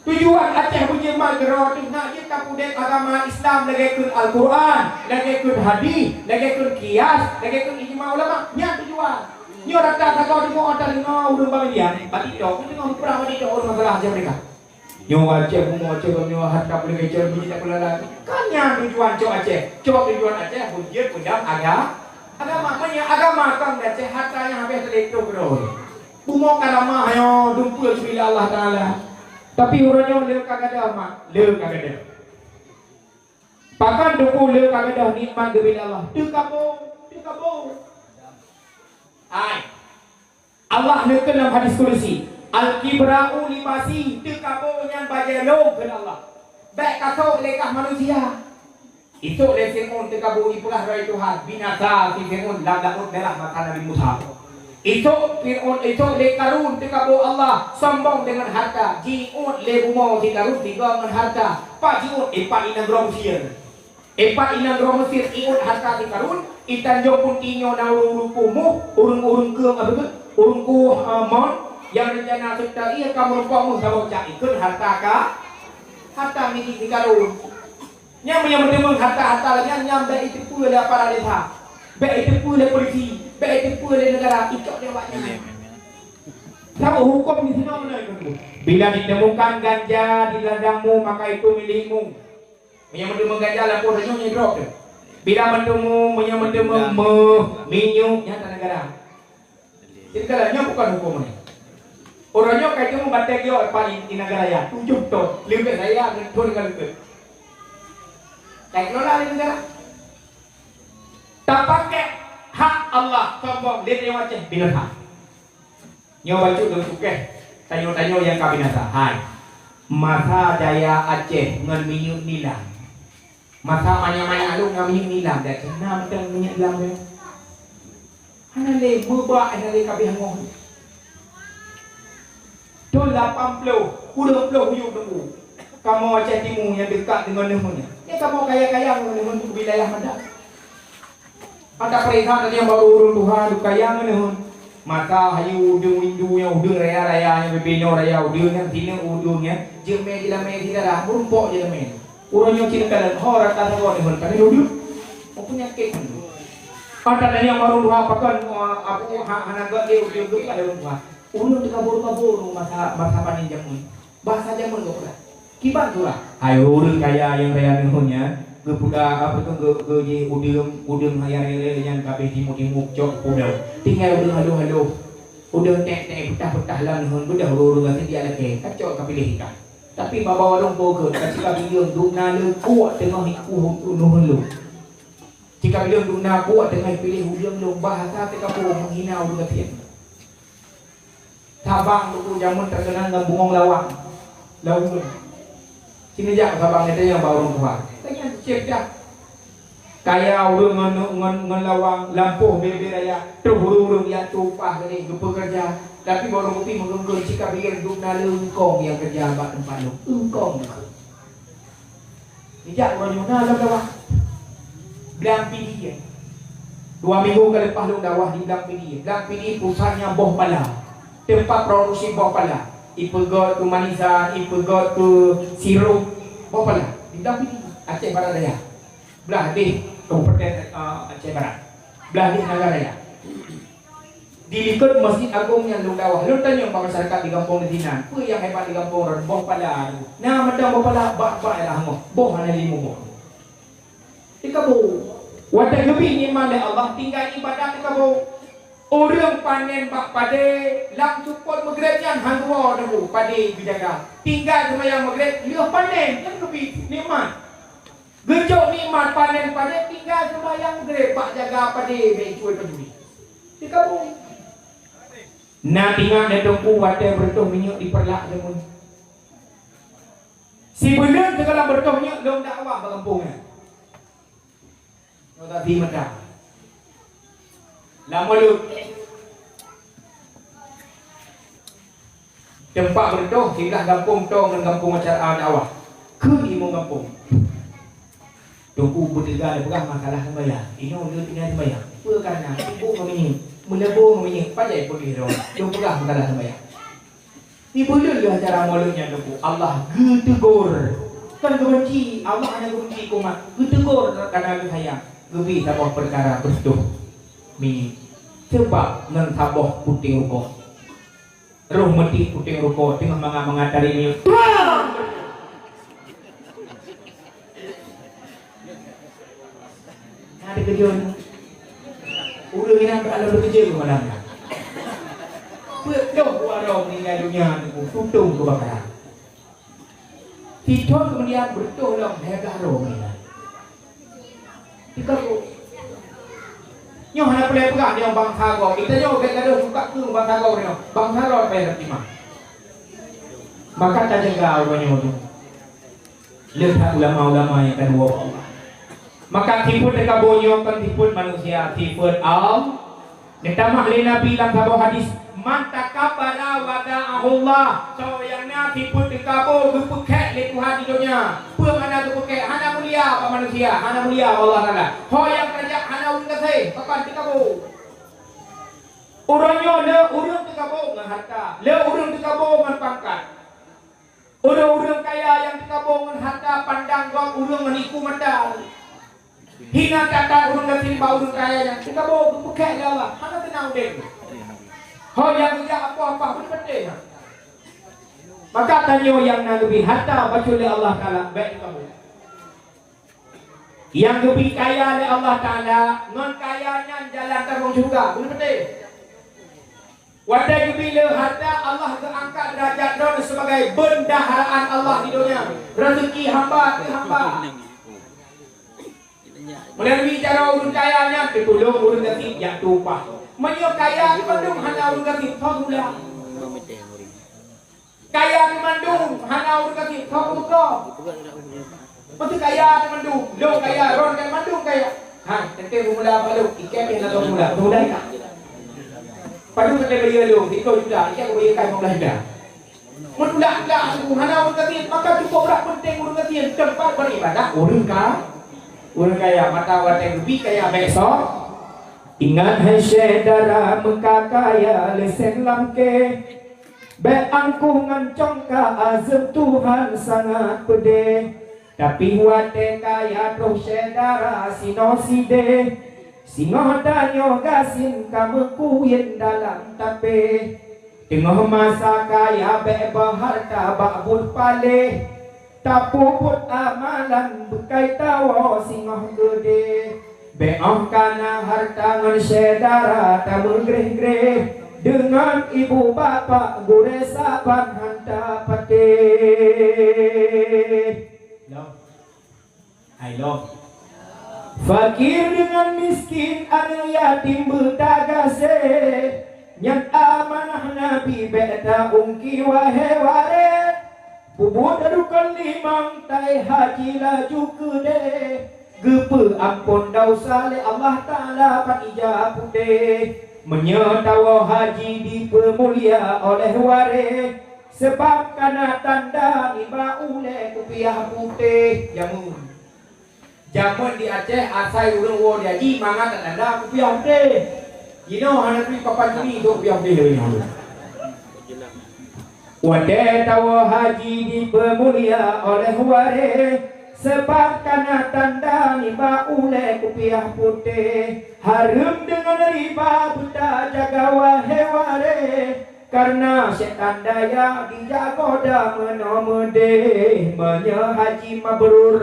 Tujuan Aceh beujeuet mat keudroe teuh na jeuet tapeudeb agama Islam lagée kheun Al-Quran, lagée kheun hadis, lagée kheun kias, lagée kheun ijma ulama. Nyan tujuan. Nyoe rata sagoe deungoe tadeungoe ureuëng bak media, bak TikTok, deungoe muprang bak TikTok ureuëng masalah Aceh merdeka. Nyoe Aceh bumoe Aceh geuh nyoe harta peuleueh keucil beujeuet takeulola. Kan nyan tujuan cok Aceh. Cok tujuan Aceh beujeuet peudong aga-, agama. Meunyoe agama kon Aceh, harta nyang habéh teulinto keudroe. Bumoe ka ramah nyoe dumpeue geubri lé Allah Taala. Tapi uroe nyoe le ka gadôh mak, le ka gadôh. Pakon Teungku le ka gadôh nikmat geubri lé Allah? Teuh kabo, teuh kabo. Hai. Allah neukheun lam hadis kudusi, "Al-kibra'u libasi," teuh kabo nyan bajée lôn kheun Allah. Bék kasôk lé kah manusia. Isôk lé Fir'aun teuh kabo ipeugah droe Tuhan, binasa si Fir'aun lam Laôt Merah masa Nabi Musa. Isôk Fir'aun, isôk lé Karun teuh kabo Allah, sombong deungon harta, jiôt lé bumoe si Karun sigoe ngon harta, pat jiôt, ipat i nanggroe Mesir. Ipat i nanggroe Mesir iôt harta si Karun, i Tanjong Punti nyoe na ureuëng-ureuëng kumuh, ureuëng-ureuëng keueng apa tu? Ureuëng kumuh, eh, mon, nyang rencana seutôt ie ka meurumpok meuh saboh cak ikheun harta ka, harta milék si Karun. Nyang meunyoe meuteumé harta-harta lagée nyan, nyan bék iteupeue lé aparat desa, bék iteupeue lé polisi, bék iteupeue lé neugara, icok lé awak nyan. Sabab huköm di sinoe meunan. Bila ditemukan ganja di ladangmu, maka itu milikmu. Meunyoe meuteumé ganja lampôh tanyoe nyoe drop teuh. Bila meuteumé, meunyoe meuteumé meuh, minyeuk, nyan harta neugara. Jadi kalau nyoe bukan huköm nyoe. Uroe nyoe ka teumé batée giok pat di, di neugara raya, tujoh ton, leubeh raya ngon ton ngon leukot. Ka kelola lé neugara. Tapakék hak Allah sombong lé nyoe Aceh binasa. Nyoe bacut lôn sukeh tanyoe-tanyoe nyang ka binasa. Hai. Masa jaya Aceh ngon minyeuk nilam. Masa manyang-manyang lôn ngon minyeuk nilam, dan na mantong minyeuk nilam nyoe. Hana lé meubak, hana lé kabeh hangoh. Thon lapan ploh, kureueng ploh yup Teungku. Kamoe Aceh Timu nyang deukat deungon neuheun nyan. Nyan kamoe kaya-kaya ngon neuheun wilayah mantong. Mata peurintah tadi nyang barô ureuëng tuha dukaya ngon neuheun. Mata hayu udeueng lindu nyang udeueng raya-raya nyang bibinoe raya udeueng nyang sineuk udeueng nyang jeuet mé jilamé sidara meurumpok jilamé. Uroe nyoe cit neukalon ho rata sagoe neuheun ka neuduek. Meupenyakét. Mata tadi nyang barô tuha pakon, eh, abu ha-, hana gét lé udeueng geupeugah lé ureuëng tuha. Ureuëng teuka boru-boru masa, masa panen jameun. Bahasa jameun geupeugah. Kiban surah. Hai ureuëng kaya nyang raya neuheun nyan, geupeugah apa tu, geu-, geuji udeueng, udeueng nyang raya-raya nyan kabeh timu-timu cok udeueng. Tinggai udeueng haloh-haloh. Udeueng tek-tek peutah-peutah lam neuheun beudah ureuëng-ureuëng gasien dia lakée. Kacok ka piléh ikan. Tapi bak bawah lôn bogot, ka cika bileueng dum na le kuak teungoh iku neuheun lôn. Cika bileueng dum na kuak teungoh piléh udeueng lôn bahasa teuka boh menghina ureuëng gasien. Sabang tu jameun terkenal ngon bungong lawang. Lawang. Sini jak Sabang itu yang bawah rumah. Tanya cek dah. Kaya ureuëng ngon, ngon, ngon lawang, lampôh bebe raya, troh ureuëng-ureuëng nyang tumpah geupeugah. Tapi barô kupi meungeungkon cika bileueng dum na le eungkong nyang keureuja bak teumpat lôn. Eungkong. Nijak uroe nyoe na lam dakwah. Blang Pidie. Dua minggu ka leupah lôn dakwah di Blang Pidie. Blang Pidie pusatnya boh pala. Teumpat produksi boh pala. Ipeugöt keu manisan, ipeugöt keu sirup boh pala. Di Blang Pidie, Aceh Barat Daya. Blah deh Kabupaten, eh, Aceh Barat. Blah deh Nagan Raya. Di likot Masjid Agong nyan lôn dakwah. Lôn tanyong bak masyarakat di gampông di sinan, peue nyang hebat di gampông droen? Boh pala. Na mantong boh pala, bak-bak ialah hangoh. Boh hana lé limong boh. Dikabô. Watée geubri nikmat lé Allah, tinggai ibadat dikabô. Ureuëng panen bak padé lam seupôt Maghrib nyan han tuwoe teungku, padé geujaga. Tinggai seumayang Maghrib, lheueh panen, nyan geubri nikmat. Geujok nikmat panen padé, tinggai seumayang Maghrib bak jaga padé, bèk cuy paduri. Dikabô. Na teuingat lé teungku watée beureutoh minyeuk di Peureulak deungon. Sibuleuen sigohlom beureutoh minyeuk lôn dakwah bak gampông nyan. Nyoe tapi meuda. Lam Mulod. Teumpat beureutoh siblah gampông toe ngon gampông acara dakwah. Kheun imum gampông. Teungku beuteuga lé peugah masalah seumayang. Inoe lé tinggai seumayang. Peue kareuna? Sibok ngon minyeuk, meuleubo ngon minyeuk, pajan peugah droe. Lôn peugah masalah seumayang. Ibeuleueh lé acara mulod nyan Teungku, Allah geuteugor. Kon geubenci, Allah hana geubenci keu umat. Geuteugor kareuna geusayang. Geubri saboh peukara beureutoh minyeuk. Seubab ngon saboh puténg rukok. Roh meuti puténg rukok teungoh mangat-mangat tari minyeuk. Tuang! Na teukeujot. Ureueng inong ka lôn teukeujot keu malam nyan. Peuet ploh dua droe meuninggai donya nyoe tutong keubakaran. Sithon keumudian beureutoh lom lhèe blah droe meuninggai. Teuka boh. Nyoe hana peureulèe peugah nyoe bansa gob. Geutanyoe bèk gadoh sukat keu bansa gob nyoe. Bansa droe payah tatimang. Maka tajaga uroe nyoe. Le that ulama-ulama nyang ka neuwoe bak Allah. Maka sifeuet teukaboe nyoe kon sifeuet manusia, sifeuet Allah. Neutamah lé Nabi lam saboh hadis, "Man takabbara wada'ahullah." Soe nyang na sifeuet teukaboe geupeukhèk lé Tuhan di donya. Peue makna geupeukhèk? Hana mulia bak manusia, hana mulia bak Allah Taala. Ho nyang tajak hana ureueng gaséh, pakon teukaboe. Uroe nyoe le ureueng teukaboe ngon hareuta, le ureueng teukaboe ngon pangkat. Ureueng-ureueng kaya nyang teukaboe ngon hareuta pandang gob ureueng ngon iku mata. Hina that-that ureueng gasien bak ureueng kaya nyang teukaboe geupeukhèk lé Allah, hana teunang udép. Ho nyang geujak apoh-apoh peureulèe patéh. Maka tanyoe nyang na geubri hareuta bacut lé Allah Taala bèk teukaboe. Nyang geubri kaya lé Allah Taala, ngon kaya nyan jalan tabong syeuruga, peureulèe patéh. Watèe geubri lé hareuta, Allah geuangkat deurajat droeneuh sibagai beundaharaan Allah di donya. Raseuki hamba teuh hamba. Meulalu jaroe ureueng kaya nyan teutulông ureueng gasien jak tumpah. Meunyoe kaya teuh mandum hana ureueng gasien, thon mula. Kaya teuh mandum hana ureueng gasien, thon meuko. Beutôi kaya teuh mandum, lôn kaya, droeneuh kaya, mandum kaya. Ha, teuntèe beumula bak lôn, ikèe pih hana teuh mula, teuh mula ikèe. Padum teuntèe bayeue lôn, siplôh juta, ikèe kubayeue kai lima belas juta. Meutulak-tulak teungku hana ureueng gasien, maka cukup brat peunteng ureueng gasien, teumpat beuribadah ureueng ka, ureueng kaya. Maka watèe geubri kaya bèk soe. Ingat hai syedara, meuka kaya lé sèn lam kèe. Bèk angkuh ngon congka, azeuem Tuhan sangat peudeh. Tapi watèe kaya troh syedara sinoe sideh, singoh tanyoe gasien ka meukuyuen dalam tapèh. Teungoh masa kaya bèk beuhareuta bak buet paléh, tapeubuet amalan beukai tawoe singoh keudeh. Bèk óh ka na hareuta ngon syedara tameugreh-greh, deungon ibu bapak gurèe saban han tapatéh. Lom. Hai lom. Fakir deungon miskin, aneuk yatim beutagaséh, nyan amanah Nabi bèk taungki wahé waréh. Peubuet rukon limong, taéh haji laju keudeh. Geupeuamphon desya lé Allah Taala ban ija putéh. Meunyoe tawoe haji dipeumulia oleh waréh, seubab ka na tanda nibak ulèe kupiah putéh. Jameun. Jameun di Aceh asai ureueng woe di haji mangat tanda kupiah putéh. Jinoe hana turi papan turi untuk kupiah putéh lagèe nyoe. Watèe tawoe haji dipeumulia oleh waréh, seubab ka na tanda nibak ulèe kupiah putéh. Hareuem deungon riba beutajaga wahé waréh, kareuna syetan daya dijagoe dan meunoe meudeh. Meunyoe haji mabrur,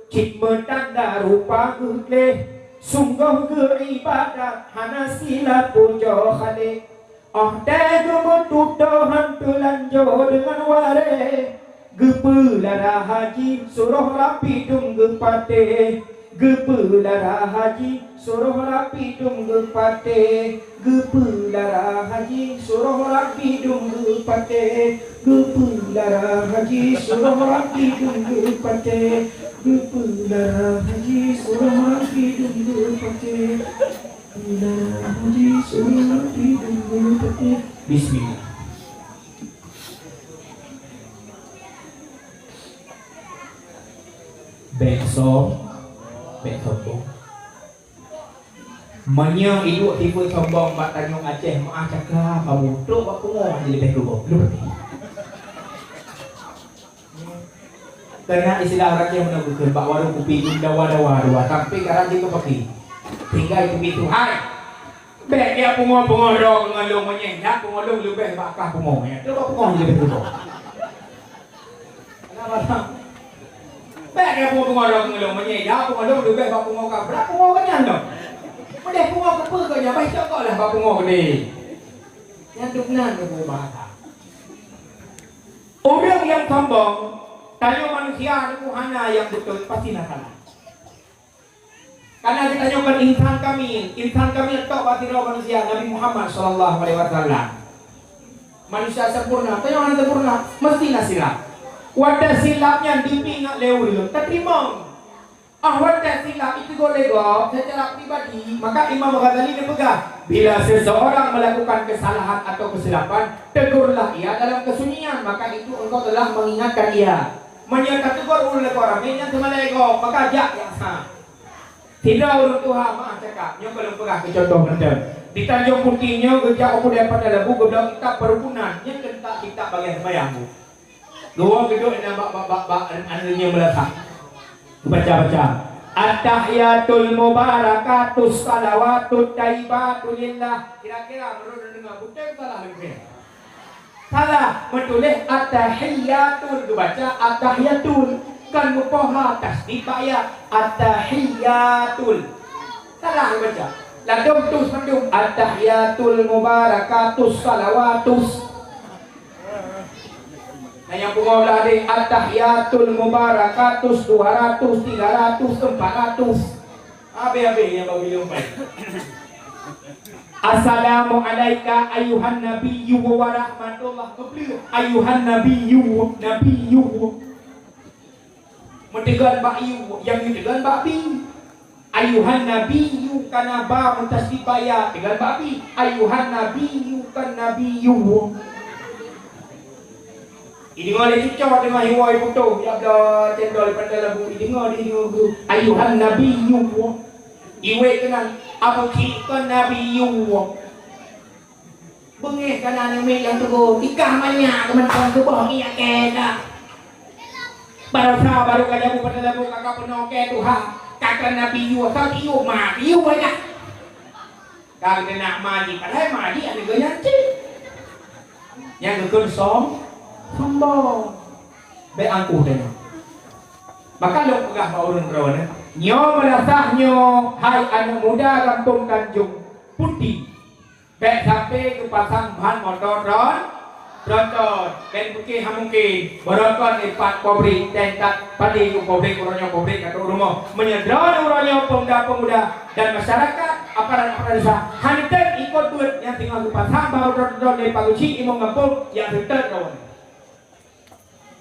cit meutanda rupa geuh gleh, sunggoh geuibadat hana silap pujoe Khaliq. Óh tée geumeututoe han teulanjô deungon waréh, geupeulara haji suroh rapi dum geupatéh. Geupeulara haji suroh rapi dum geupatéh. Geupeulara haji suroh rapi dum geupatéh. Geupeulara haji suroh rapi dum geupatéh. Geupeulara haji suroh rapi dum geupatéh. Bismillah. Som, bèk sombong. Meunyoe iduek tipe sombong bak tanyoe Aceh, meu'ah cakra kamoe, trok bak pungo leubeh keu gob. Keunan istilah rakyat meunan geukheun bak warong kupi dawa-dawa dua sampai karab jeuet keu paki. Tinggai keubiet tu hai. Bèk ya pungo-pungo droe ngon lôn meunyoe, nyan pungo lôn leubeh bak kah pungo nyan. Trok bak pungo leubeh keu gob. Bèk ya pungo-pungo droe ngon lôn meunyoe, ya pungo lôn leubeh bak pungo kah. Brat pungo keuh nyan lom. Meudeh pungo keupeue keuh nyan, bah cok gob lah bak pungo keudeh. Nyan tu keunan keu bahasa. Ureueng nyang sombong, tanyoe manusia nyoe hana nyang beutôi, pasti na salah. Karena geutanyoe kon insan kamil, insan kamil tok bak sidroe manusia, Nabi Muhammad sallallahu alaihi wasallam. Manusia sempurna, tanyoe hana sempurna, mesti na silap. Watèe silap nyan dipiôh lé ureueng, tateurimong. Ah, watèe silap jiteugor lé gob secara pribadi, maka Imam Ghazali neupeugah, "Bila seseorang melakukan kesalahan atau kesilapan, tegurlah ia dalam kesunyian, maka itu engkau telah mengingatkan ia." Meunyoe tateugor ureueng lé gob ramé, nyan teuma lé gob, maka jak nyang sa. Sidroe ureueng tuha meu'ah cakap, nyoe ka lôn peugah keu contoh mantong. Di Tanjong Putih nyoe geujak u Padang Labu geubloe kitab perrukunan, nyan keuneuk kitab bagian seumayang. Geuwoe geuduek na bak, bak, bak, bak, anu nyoe meulasah. Baca-baca. At-tahiyatul mubarakatus salawatut thayyibatu lillah. Kira-kira meunurot deungoe beutôi salah lagèe. Salah, meutuléh at-tahiyatul, geubaca at-tahiyatul. Kon meupoha tasydid bak ya, at-tahiyatul. Salah geubaca. Ladôm tus mandum, at-tahiyatul mubarakatus salawatus. Nah, nyang pungo blah deh, at-tahiyatul mubarakatus dua ratus, tiga ratus, empat ratus. Habéh-habéh nyang bak bileueng pai. Assalamu alaika ayuhan nabiyyu wa rahmatullah. Geubleue ayuhan nabiyyu, nabiyyu. Meuteugon bak yu, nyang geuteugon bak bi. Ayuhan nabiyyu kana ba meutasydid bak ya, teugon bak bi. Ayuhan nabiyyu kan nabiyyu. Ideungoe lé cucoe teuma hiwoe putôh, ya bla cendol Padang Labu, ideungoe, ideungoe guru. Ayuhan nabiyyu. Iwet keunan, Abu Cik kon nabiyyu. Beungéh kana aneuk miet nyang teungku, tikah manyak keumeunton tuboh iya keu dah. Baroesa barô ka jabu Padang Labu ka, ka peunoh keu tuha, ka keu nabiyyu, ka nabiyyu, ma, nabiyyu dah. Ka geuteunak ma jih, padahai ma jih aneuk geuh nyan cit. Nyang geukheun som-, sombong. Bèk angkuh tanyoe. Maka lôn peugah bak ureueng droeneuh, nyoe meulasah nyoe, hai aneuk muda gampông Tanjong Putih. Bèk sampai geupasang ban moto tron-, tronton. Bèk pike han mungken. Barokon ipat pabrik, tentat padé u pabrik, uroe nyoe pabrik ka trok rumoh. Meunyoe droeneuh uroe nyoe pemuda-pemuda dan masyarakat, aparat-aparat desa, hana tem ikot buet nyang teungoh geupasang ban moto tronton lé Pak Geuchik imum gampông, nyang seutôt droeneuh.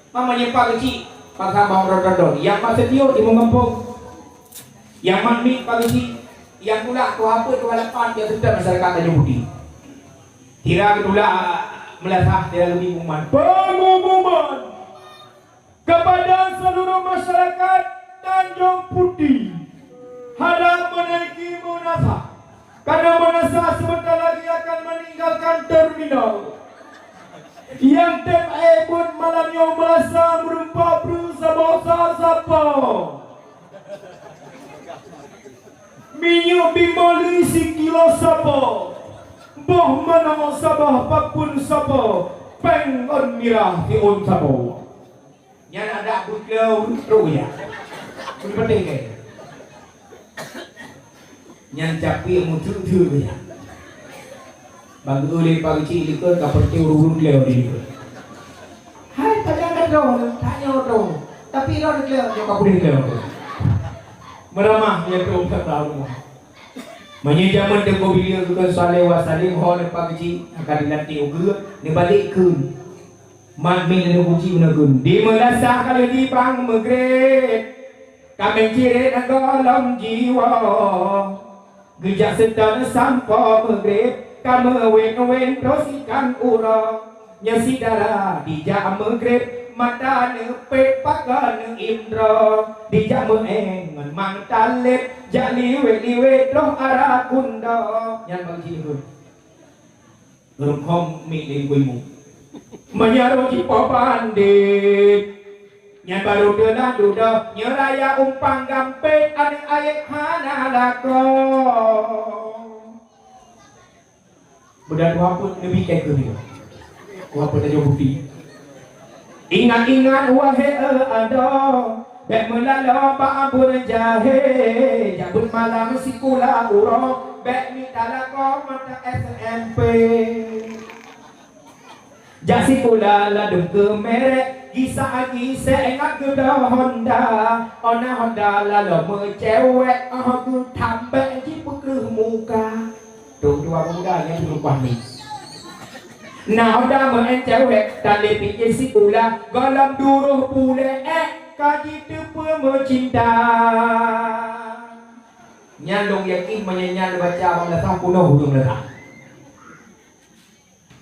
Mama nyang Pak Geuchik, pasang ban moto tronton. Nyang Pak Setio, imum gampông. Nyang Mak Mik, Pak Geuchik. Nyang tulak, tuha peuet, tuha lapan, nyang seutôt masyarakat Tanjong Putih. Sira geutulak meulasah, sira geubri pengumuman. Pengumuman kepada seluruh masyarakat Tanjong Putih. Harap menaiki meunasah. Karena meunasah sebentar lagi akan meninggalkan terminal. Nyang tem ék buet malam nyoe meulasa meureumpok breuh saboh sa-, sapoe. Minyeuk bimoli sikilo sapoe. Boh manok saboh papun sapoe. Péng ngon mirah siôn saboh. Nyan adak beukleu trok ya. Beupeuteh ke? Nyan capi meucuk-cuk ya. Bang uleh pagi cik likot ka percaya urun kleu di likot. Hai, padang ka droe, tanyoe droe. Tapi droe di kleu, nyoe ka pudeh kleu. Meuramah, ya, tu, tak tahu. Meunyoe jameun Teungku Bileu geukheun Saleh Wasalim, ho leupah geuchik, akan dilantik ukeue, neubalek kheun. Mat mit leuneuk uji meunan kheun. Di meulasah ka lheueh dibang meugreb, ka meuciret gohlom jiwoe. Geujak seutôt sampoe meugreb, ka meuwén-wén troh ikan uroe. Nyoe syedara dijak meugreb, Mata neupet pakon neuimdroe, dijak meu'én ngon mang taleb, jak liwet-liwet troh ara kundok. Nyan bang jih lôn. Reukhom miet lé geuimu. Meunyoe jipoh bandét, nyan barô teulah dudoe, nyoe raya umpang gampét, aneuk ayek hana lakoe. Beuda dua peuet neubi keu dia. Dua peuet tajok bukti. Ingat-ingat wahé adoe, bék meulaloe bak buleuen jahé, jak beuet malam sikula uroe, bék mita lakoe mantong S M P. Jak sikula ladôm keu merek, gisa agi seuingat geudoe Honda, ona Honda laloe meucewek, óh geuthambek jipeukreuh muka. Tuh dua pemuda nyang beurubah ni. Na Honda meu'én cewek, talé pike sikula, gohlom duroh bulée ék ka jiteupeue meucinta. Nyan lôn yakin meunyoe nyan neubaca bak meulasah punoh ureuëng meulasah.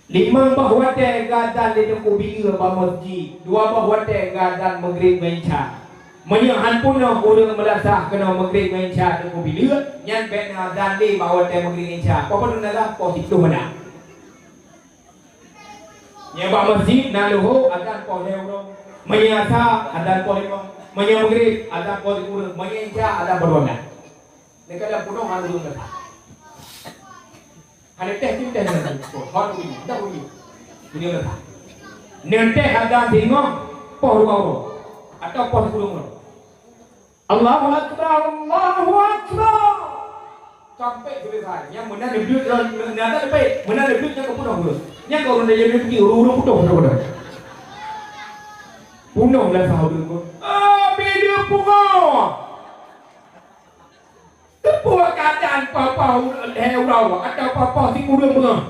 Limong boh watée geuazan lé Teungku Bileue bak meuseujid, dua boh watée geuazan Maghrib ngon Isya. Meunyoe han punoh ureuëng meulasah keunoe Maghrib ngon Isya Teungku Bileue, nyan bék neuazan lé bak watée Maghrib ngon Isya. Poh padum neuazan? Poh siploh malam. Nyoe bak meuseujid na leuhô azan poh lhée uroe. Meunyoe Isya azan poh limong. Meunyoe Maghrib azan poh sikureueng. Meunyoe Isya azan poh dua blah. Lé kadang punoh hana ureuëng meulasah. Hana teh, teunteh ngon hot bunyi, dak bunyi. Bunyi udah. Neuteh adan singoh poh dua uroe atau poh sepuluh uroe. Allahu Akbar, Allahu Akbar. Sampai selesai. Yang mana dia duit, nyata depe, mana dia duit yang kepunah dulu. Yang kau udah jadi pergi urung-urung putus dulu. Punoh lah sahur dulu. Ah, bila punoh. Teupeue keadaan papa lhée uroe atau papa sikureueng beungoh.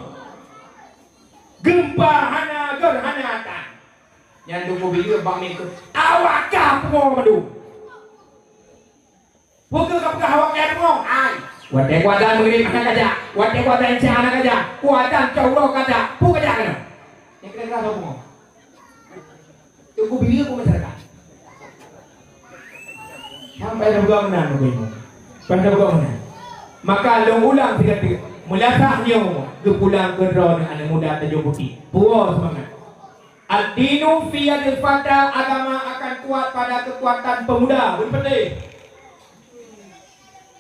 Geumpa hana gor hana atan. Nyan Teungku Bileue bak miet keu awak ka pungo mandum. Peue keu ka peugah awak ka pungo? Ai, watée kuadan Maghrib hana kajak, watée kuadan Isya hana kajak, kuadan cok uroe kajak, peue kajak keunoe? Nyang kira-kira soe pungo? Teungku Bileue pun masyarakat. Sampai dah peugah meunan, Teungku Imum. Sampai dah peugah meunan. Maka lôn ulang sigateuk, meulasah nyoe geupulang keu droeneuh aneuk muda Tanjong Puti. Puwoe seumangat. Ad-dinu fi yadil fata, agama akan kuat pada kekuatan pemuda. Beutôi.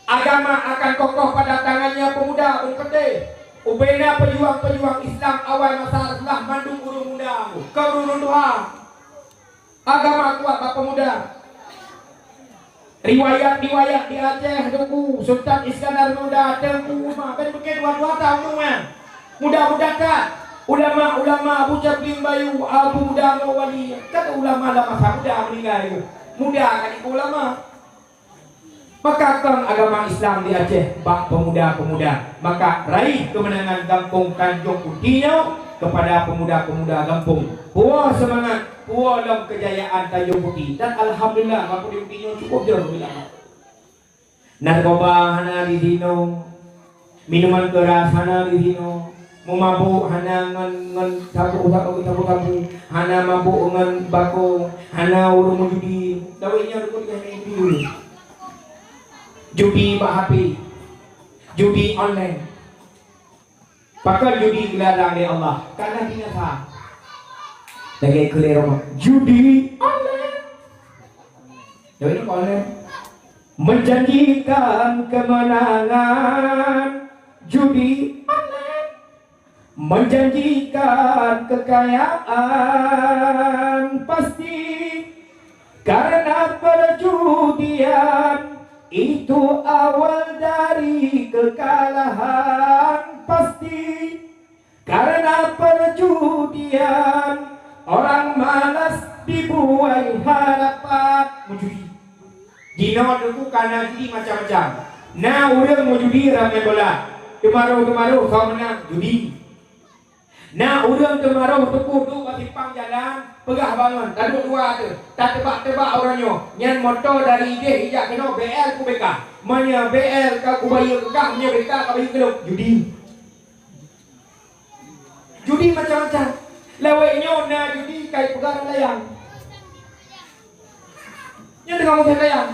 Agama akan kokoh pada tangannya pemuda, beutôi. Ubena pejuang-pejuang Islam awai masa Rasulullah mandum ureuëng muda, kon ureuëng tuha. Agama kuat bak pemuda. Riwayat-riwayat di Aceh, Teungku, Sultan Iskandar Muda, Teungku Umar, ben bukét dua-dua tamu nyan. Muda-muda that. Ulama-ulama Abu Jabling Bayu, Abu Dano Wali, kan ulama lam masa muda meuninggai. Muda kan ikut ulama. Maka kon agama Islam di Aceh bak pemuda-pemuda. Maka raih keumeunangan gampông Tanjong Puti nyoe keupada pemuda-pemuda gampông. Puwoe seumangat, puwoe lom keujayaan Tanjong Puti. Dan alhamdulillah, gampông Tanjong Puti nyoe cukup jroh bila. Narkoba hana di sinoe. Minuman keras hana di sinoe, meumabôk hana ngon, ngon sabu-sabu, sabu-sabu, hana mabôk ngon bako, hana ureuëng meujudi. Dawai nyan ureuëng meujudi. Judi bak H P, judi online. Pakon judi geularang lé Allah? Karena binasa. Lagée keu lé Roma, judi online. Dawai nyan online. Menjanjikan kemenangan, judi online. Menjanjikan kekayaan, pasti. Karena perjudian itu awal dari kekalahan, pasti. Karena perjudian, orang malas dibuai harapan. Meujudi. Jinoe Teungku ka na judi macam-macam. Na ureuëng meujudi ramé bola. Teumaroh-teumaroh soe meunang, judi. Na ureuëng teumaroh Teungku duek bak simpang jalan, peugah bangon, taduek dua teuh, tateubak-teubak uroe nyoe. Nyan moto dari idéh ijak keunoe B L ku B K. Meunyoe B L ka kubayeue keu kah, meunyoe B K ka bayeue keu lôn, judi. Judi macam-macam. Lawét nyoe na judi ka ipeugah lam layang. Nyan teungoh musém layang.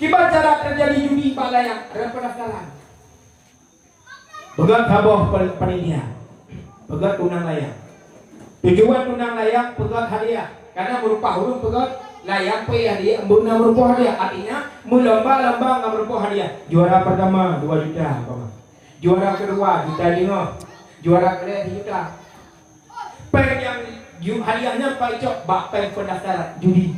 Kiban cara teujadi judi bak layang, rot peunaftaran. Peugöt saboh pe-, panitia. Peugöt tunang layang. Tujuan tunang layang peugöt hadiah. Karena meurumpok ureuëng peugöt layang peuék hadiah, beuna meurumpok hadiah. Artinya, meulomba-lomba ngon meurumpok hadiah. Juara pertama dua juta, umpama. Juara kedua juta lima. Juara keulhèe sijuta. Péng nyang ju-, hadiah nyan paicok bak péng peundaftaran judi.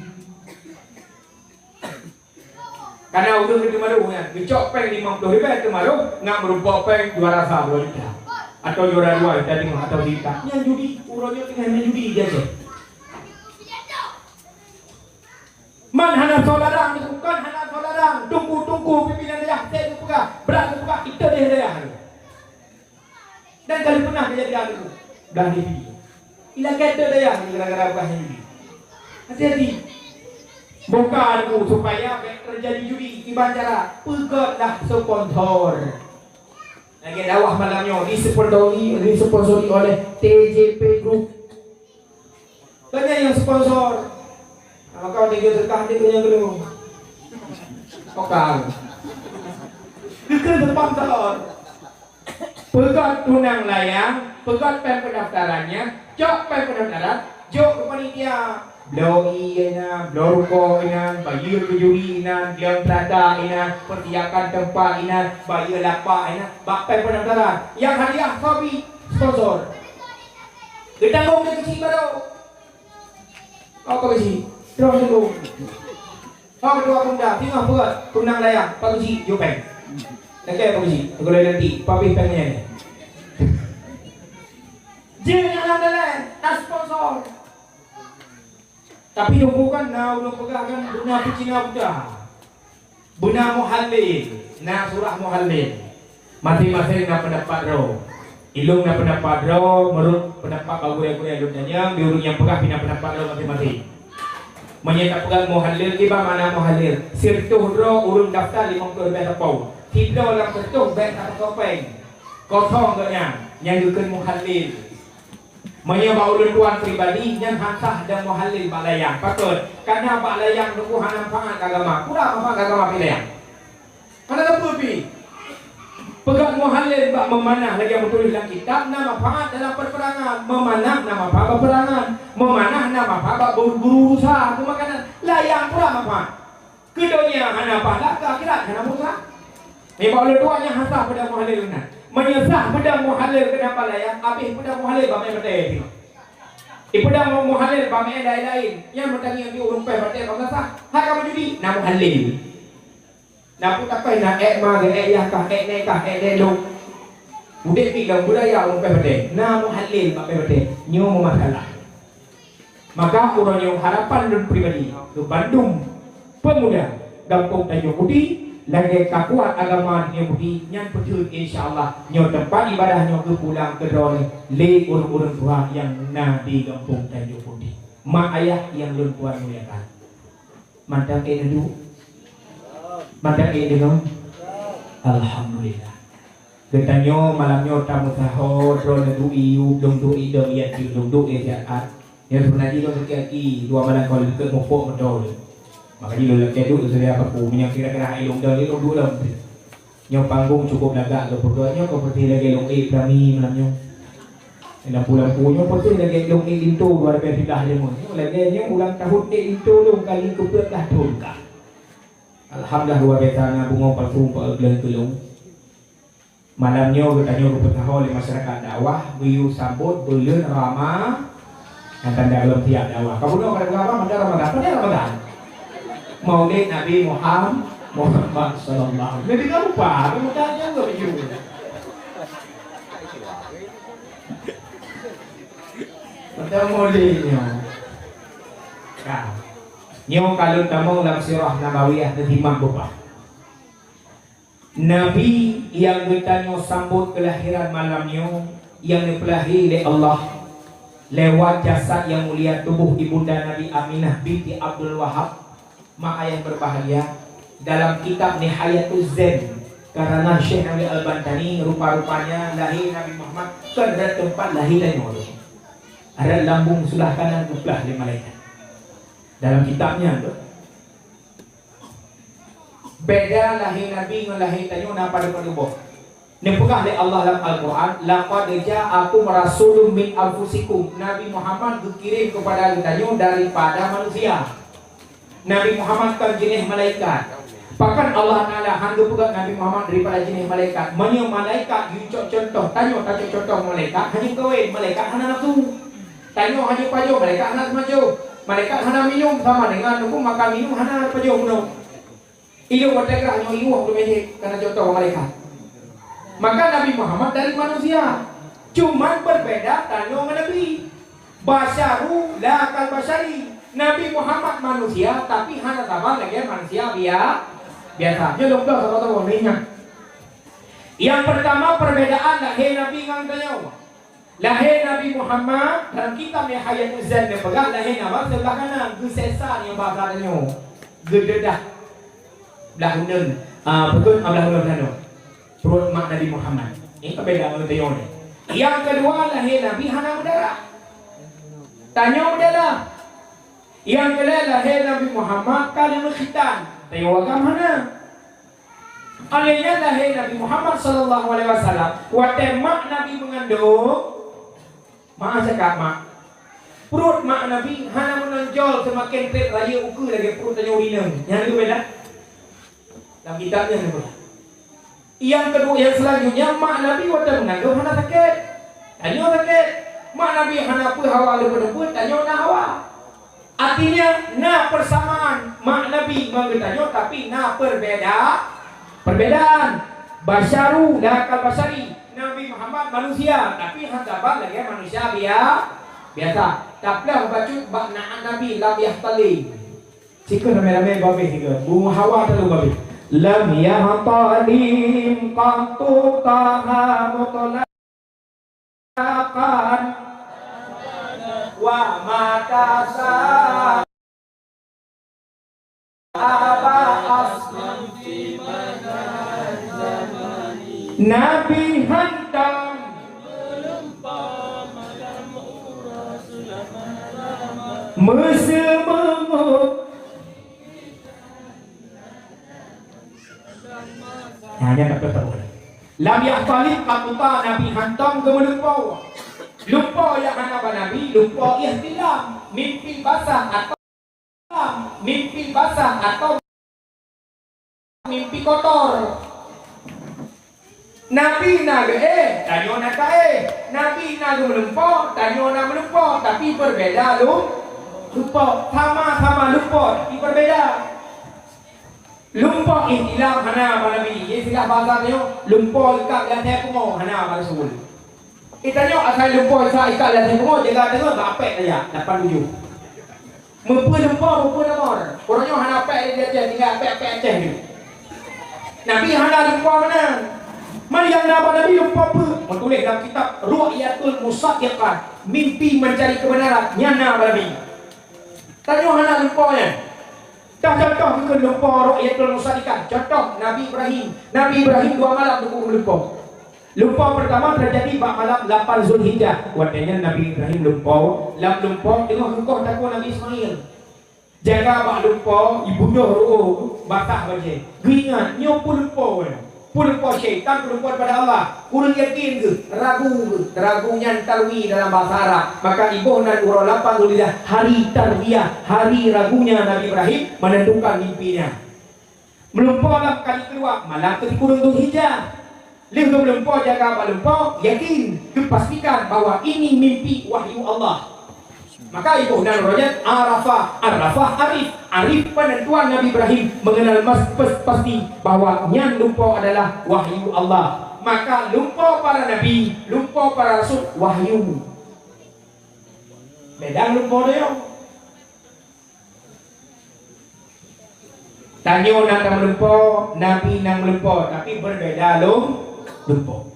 Karena ureuëng geuteumaroh nyan, geucok péng limong ploh ribèe teumaroh, ngat meurumpok péng juara sa dua juta. Atau juara dua juta lima atau juta. Nyan judi, uroe nyoe teungoh main judi jih. Man hana soe larang, bukan hana soe larang. Tungku-tungku pimpinan dayah, sek geupeugah, brat geupeugah, itu deh dayah. Dan kali pernah kejadian itu, dah di video. Ilakèe teuh dayah gara-gara beukah judi. Hati-hati. Bukan tu supaya bèk teujadi judi, kiban cara peugötlah sponsor. Lagèe dakwah malam nyoe disponsori, disponsori oleh T J P Group. Banyak nyang sponsor. Nah, maka watèe jeuet seudeukah, dek geunyang geulong. Pokal. Geukheun sponsor. Peugöt tunang layang, peugöt péng peundaftaran nyan, cok péng peundaftaran, jok keu panitia. Bloe ié inan, bloe rukok inan, bayeue keu juri inan, gleueng peurata inan, peusiapkan teumpat inan, bayeue lapak inan, bak péng peundaftaran. Nyang hadiah soe bi? Sponsor. Geutanggong lé keuchik barô. Apa keuchik? Troh lé lôn. Ho keudua pemuda, singoh peugöt tunang layang, Pak Keuchik jok péng. Lakèe Pak Keuchik, teukeulai nanti, papih péng nyan. Jeuet nyang lam daleh, na sponsor. Tapi dum bukan na ulôn peugah kan beuna peucina buta. Beuna muhallil, na surah muhallil. Maséng-maséng na peundapat droe. Ilôn na peundapat droe, meunurot peundapat bak gurèe-gurèe lôn tanyong, di ureuëng nyang peugah pih na peundapat droe maséng-maséng. Meunyoe tapeugah muhallil, kiban makna muhallil? Sireutoh droe ureuëng daftar limong ploh ribèe sapo. Sidroe lam sireutoh bèk tapasoe péng. Kosong geuh nyan, nyan geukheun muhallil. Meunyoe bak ulôn tuan pribadi, nyan han sah dan muhallil bak layang. Pakon? Karena bak layang teungku hana manfaat keu agama. Kurang manfaat keu agama pih layang. Hana teupeu pih. Peugah muhallil bak meumanah lagèe meutuléh lam kitab, na manfaat dalam peperangan. Meumanah na manfaat peperangan. Meumanah na manfaat bak guru-guru usaha keu makanan. Layang pula manfaat. Keu donya hana pahala, keu akhirat hana pulsa. Nibak ulôn tuan nyang han sah peudong muhallil keunan. Meunyoe sah peudong muhallil keunan bak layang, abéh peudong muhallil bak mé batèe singoh. Ipeudong muhallil bak mé laén-laén. Nyan meutangieng di ureuëng péh batèe bak masa. Hai kamoe judi, na muhallil. Na peue tapéh na ék ma, ék yah kah, ék nèk kah, ék nèk lôn. Udép pih lom budaya ureuëng péh batèe. Na muhallil bak péh batèe. Nyoe meumasalah. Maka uroe nyoe harapan lôn pribadi keu bandum peumuda gampông Tanjong Putih, lagèe ka kuat agama di Tanjong Putih nyan peutheun, insya Allah nyoe teumpat ibadah nyoe geupulang keu droeneuh lé ureuëng-ureuëng tuha nyang na di gampông Tanjong Putih. Mak ayah nyang lôn tuan muliakan. Mantong ék neuduek? Mantong ék deungoe? Alhamdulillah. Geutanyoe malam nyoe tameusaho droeneuh duek i yup, lôn duek i dong, i ateuk lôn duek i siat. Nyoe seubeunar jih lôn sakét até, dua malam kon lôn keuneuk mupok meudo lôn. Maka jih lôn lakèe duek, lôn sedia paku. Meunyoe kira-kira hai lôn dong, lôn duek lom. Nyoe panggong cukôp lagak lôn peugah, nyoe ka peureuteh lagèe lôn ék prami malam nyoe. Lampu-lampu nyoe peureuteh lagèe lôn ék linto dua ribèe siblaih lima. Nyoe lagèe nyoe ulang tahun ék linto lôn kali keupeuet dah thôn kah. Alhamdulillah, luar biasa na bungoe palsu bak gleh keu lôn. Malam nyoe geutanyoe geupeusaho lé masyarakat dakwah geuyue sambot buleuen Rama-, nyang tanda gohlom siap dakwah. Ka bunoe ka dakwah apa? Masa Ramadan. Pada Ramadan. Maulid Nabi Muham-, Muhammad sallallahu alaihi wasallam. Nabi ka lupa, Ramadan nyang geuyue. Masa Maulid nyoe. Ka. Nyoe ka lôn tamong lam Sirah Nabawiyah, neusimak beupaih. Nabi nyang geutanyoe sambot keulahiran malam nyoe, nyang neupeulahé lé Allah lewat jasad nyang mulia tuboh ibunda Nabi Aminah binti Abdul Wahab, mak ayah berbahagia, dalam kitab Nihayatuz Zain, karana Syekh Nabi Al-Bantani, rupa-rupanya lahé Nabi Muhammad kon rot teumpat lahé tanyoe. Rot lambung sebelah kanan geuplah lé malaikat. Dalam kitab nyan tu, beda lahé Nabi ngon lahé tanyoe na padub-padub boh. Neupeugah lé Allah lam Al-Quran, "Laqad ja'akum rasulun min anfusikum." Nabi Muhammad geukirém keupada geutanyoe daripada manusia. Nabi Muhammad kon jeunèh malaikat. Pakon Allah Taala han geupeugah Nabi Muhammad daripada jeunèh malaikat? Meunyoe malaikat geucok contoh, tanyoe tacok contoh malaikat, hana kawén, malaikat hana nafsu. Tanyoe hana pajoh, malaikat hana seumajoh. Malaikat hana minum sama dengan nunggu makan minum hana pajoh bunoe. Idup watèe ka nyoe iwoh keu mejek, kana contoh malaikat. Maka Nabi Muhammad dari manusia. Cuman berbeda tanyoe ngon Nabi. Basyaru la kal basyari. Nabi Muhammad manusia, tapi hana saban lagèe manusia bia-, biasa. Nyoe lôn peugah saboh-saboh, neuingat. Yang pertama, perbedaan lahé Nabi ngon tanyoe. Lahé Nabi Muhammad, dalam kitab Nihayatul Zan neupeugah lahé Nabi seublah kanan, geusesa nyang bahasa tanyoe. Geudeudah. Blah uneun, ah, beutôi, ah, blah uneun tanoh. Pruet mak Nabi Muhammad. Nyoe ka beda ngon tanyoe nyoe. Nyang keudua, lahé Nabi hana meudarah. Tanyoe meudarah. Nyang keulhèe, lahé Nabi Muhammad ka lheueh meusitan. Tanyoe agam hana. Óh lheueh nyan lahé Nabi Muhammad sallallahu alaihi wasallam, watèe mak Nabi meungandong, mak cakap, mak, pruet mak Nabi hana meunonjol seumaken trép rayeuk ukeue lagèe pruet tanyoe ureueng inong. Nyan ka beda. Lam kitab nyan ka beda. Nyang keudua, nyang selanjutnya, mak Nabi watèe meungandong hana sakét. Tanyoe sakét. Mak Nabi hana peue hawa leupeue-leupeue, tanyoe na hawa. Artinya, na persamaan mak Nabi ngon geutanyoe, tapi na perbeda-, perbedaan. Basyaru la kal basyari. Nabi Muhammad manusia, tapi han saban lagèe manusia bia-, biasa. Tapeugah bacut bak na'an Nabi lam yahtalim. Sikeuh ramé-ramé babeh sigoe. Bungoh hawa talu babeh. Lam yahtalim qattu Taha mutlaq. Wa mata sa-, aba asman. Nabi hantom meuseumeungoh. Nah, nyan tak tahu. Lam yahtalim qattu Taha, Nabi hantom geumeuleupô. Leupô nyang hana bak Nabi, leupô ihtilam, mimpi basah atau, mimpi basah atau mimpi kotor. Nabi na geuéh, tanyoe na taéh. Nabi na geumeuleupô, tanyoe na meuleupô, tapi berbeda leu-, leupô. Sama-sama leupô, tapi berbeda. Leupô ihtilam hana bak Nabi. Istilah bahasa tanyoe, leupô ikat di ateueh pungo hana bak Rasul. Geutanyoe asai leupô ikat di ateueh pungo, jaga deungoe bak apèk saja, lapan tujoh. Meupeue leupô, meupeue nomor. Uroe nyoe hana apèk di ateueh, tinggai apèk-apèk Aceh nyoe. Nabi hana leupô meunan. Man nyang na bak Nabi leupô peue? Meutuléh lam kitab Ru'yatul Musaddiqah, mimpi mencari kebenaran, nyan na bak Nabi. Tanyoe hana leupô nyan. Tah contoh keu leupô Ru'yatul Musaddiqah. Contoh Nabi Ibrahim. Nabi Ibrahim dua malam teungku leupô. Leupô pertama terjadi bak malam lapan Zulhijjah. Watèe nyan Nabi Ibrahim leupô, lam leupô teungoh geukoh takue Nabi Ismail. Jaga bak leupô, ibunoh ru'oh, basah bajèe. Geuingat, nyoe peue leupô nyoe? Peue leupô syaitan, peue leupô daripada Allah. Kureueng yakin geuh, ragu geuh. Ragu nyan tarwi dalam bahasa Arab. Maka iboh nan uroe lapan Zulhijjah, hari tarwiyah, hari ragunya Nabi Ibrahim menentukan mimpinya. Meuleupô lam kali keudua, malam keusikureueng Zulhijjah. Lheueh geumeuleumpô jaga bak leupô, yakin, geupastikan bahwa ini mimpi wahyu Allah. Maka iboh nan uroe nyan Arafah, Arafah arif, arif penentuan Nabi Ibrahim mengenal mas-, pes-, pasti bahwa nyan leupô adalah wahyu Allah. Maka leupô para nabi, leupô para rasul, wahyu. Beda leupô nyoe. Tanyoe na tameuleumpô, Nabi na meuleumpô, tapi berbeda lom-, leupô.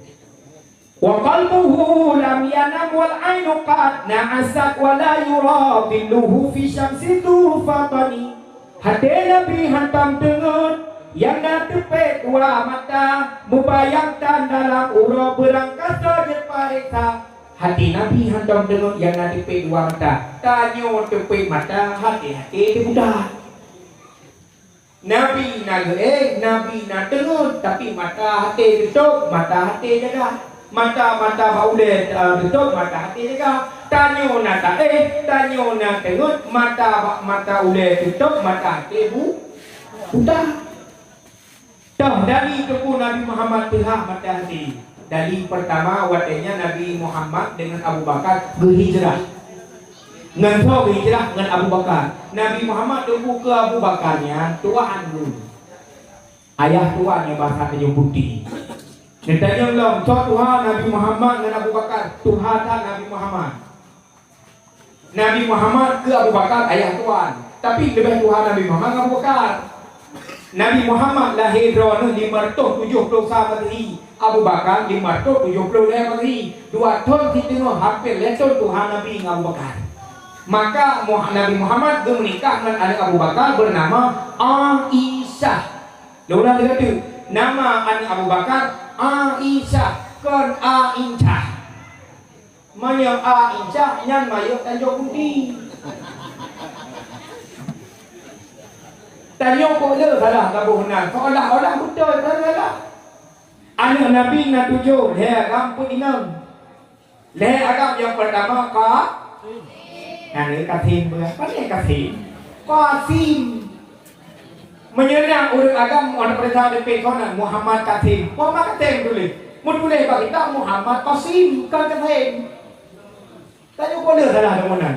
Wa qalbuhu lam yanam wal ainu qad na'asat wa la yura dhilluhu fi syamsi tufatani. Até Nabi hantom teungeut, nyang na teupék dua mata, mubayang tan dalam uroe beurangkasoe jeuet paréksa. Até Nabi hantom teungeut nyang na teupék dua mata. Tanyoe teupék mata, até-até teubuta. Nabi na geuéh, Nabi na teungeut, tapi mata até teutôb, mata até jaga. Mata-mata bak ulée, eh, teutôb, mata até jaga. Tanyoe na taéh, tanyoe na teungeut, mata bak mata ulée teutôb, mata até bu-, buta. Toh, dali teupeu Nabi Muhammad teuhah mata até. Dali peurtama, watée nyan Nabi Muhammad deungon Abu Bakar geuhijrah. Ngon soe geuhijrah? Ngon Abu Bakar. Nabi Muhammad teupeu keu Abu Bakar nyan tuan geuh. Ayah tuan nyang basa tanyoe putih. Neutanyong lom, soe tuha Nabi Muhammad ngon Abu Bakar? Tuha that Nabi Muhammad. Nabi Muhammad keu Abu Bakar ayah tuan, tapi leubeh tuha Nabi Muhammad ngon Abu Bakar. Nabi Muhammad lahé droeneuh limong reutôh tujoh ploh sa Masehi, Abu Bakar limong reutôh tujoh ploh lhée Masehi, dua thon siteungoh, hampir lhée thon tuha Nabi ngon Abu Bakar. Maka Muh-, Nabi Muhammad geumeunikah ngon aneuk Abu Bakar beunama Aisyah. Lôn ulang lagi, nama aneuk Abu Bakar Aisyah, kon Aisyah. Meunyoe Aisyah nyan mayôk Tanjong Kunti. Tanyoe kok le salah taboh nan, seolah-olah beutôi, padahai salah. Aneuk Nabi na tujoh, lhée agam peuet inong. Lhée agam nyang peurtama Ka-, nyan le Kasim, bukan? Pane Kasim? Qasim. Meunyoe na ureuëng agam, ureuëng peurintah D P keunan, Muhammad Qasim. Muhammad Qasim tuléh. Meutuléh bak kitab Muhammad Qasim, kon Qasim. Tanyoe boleh salah deungon nan.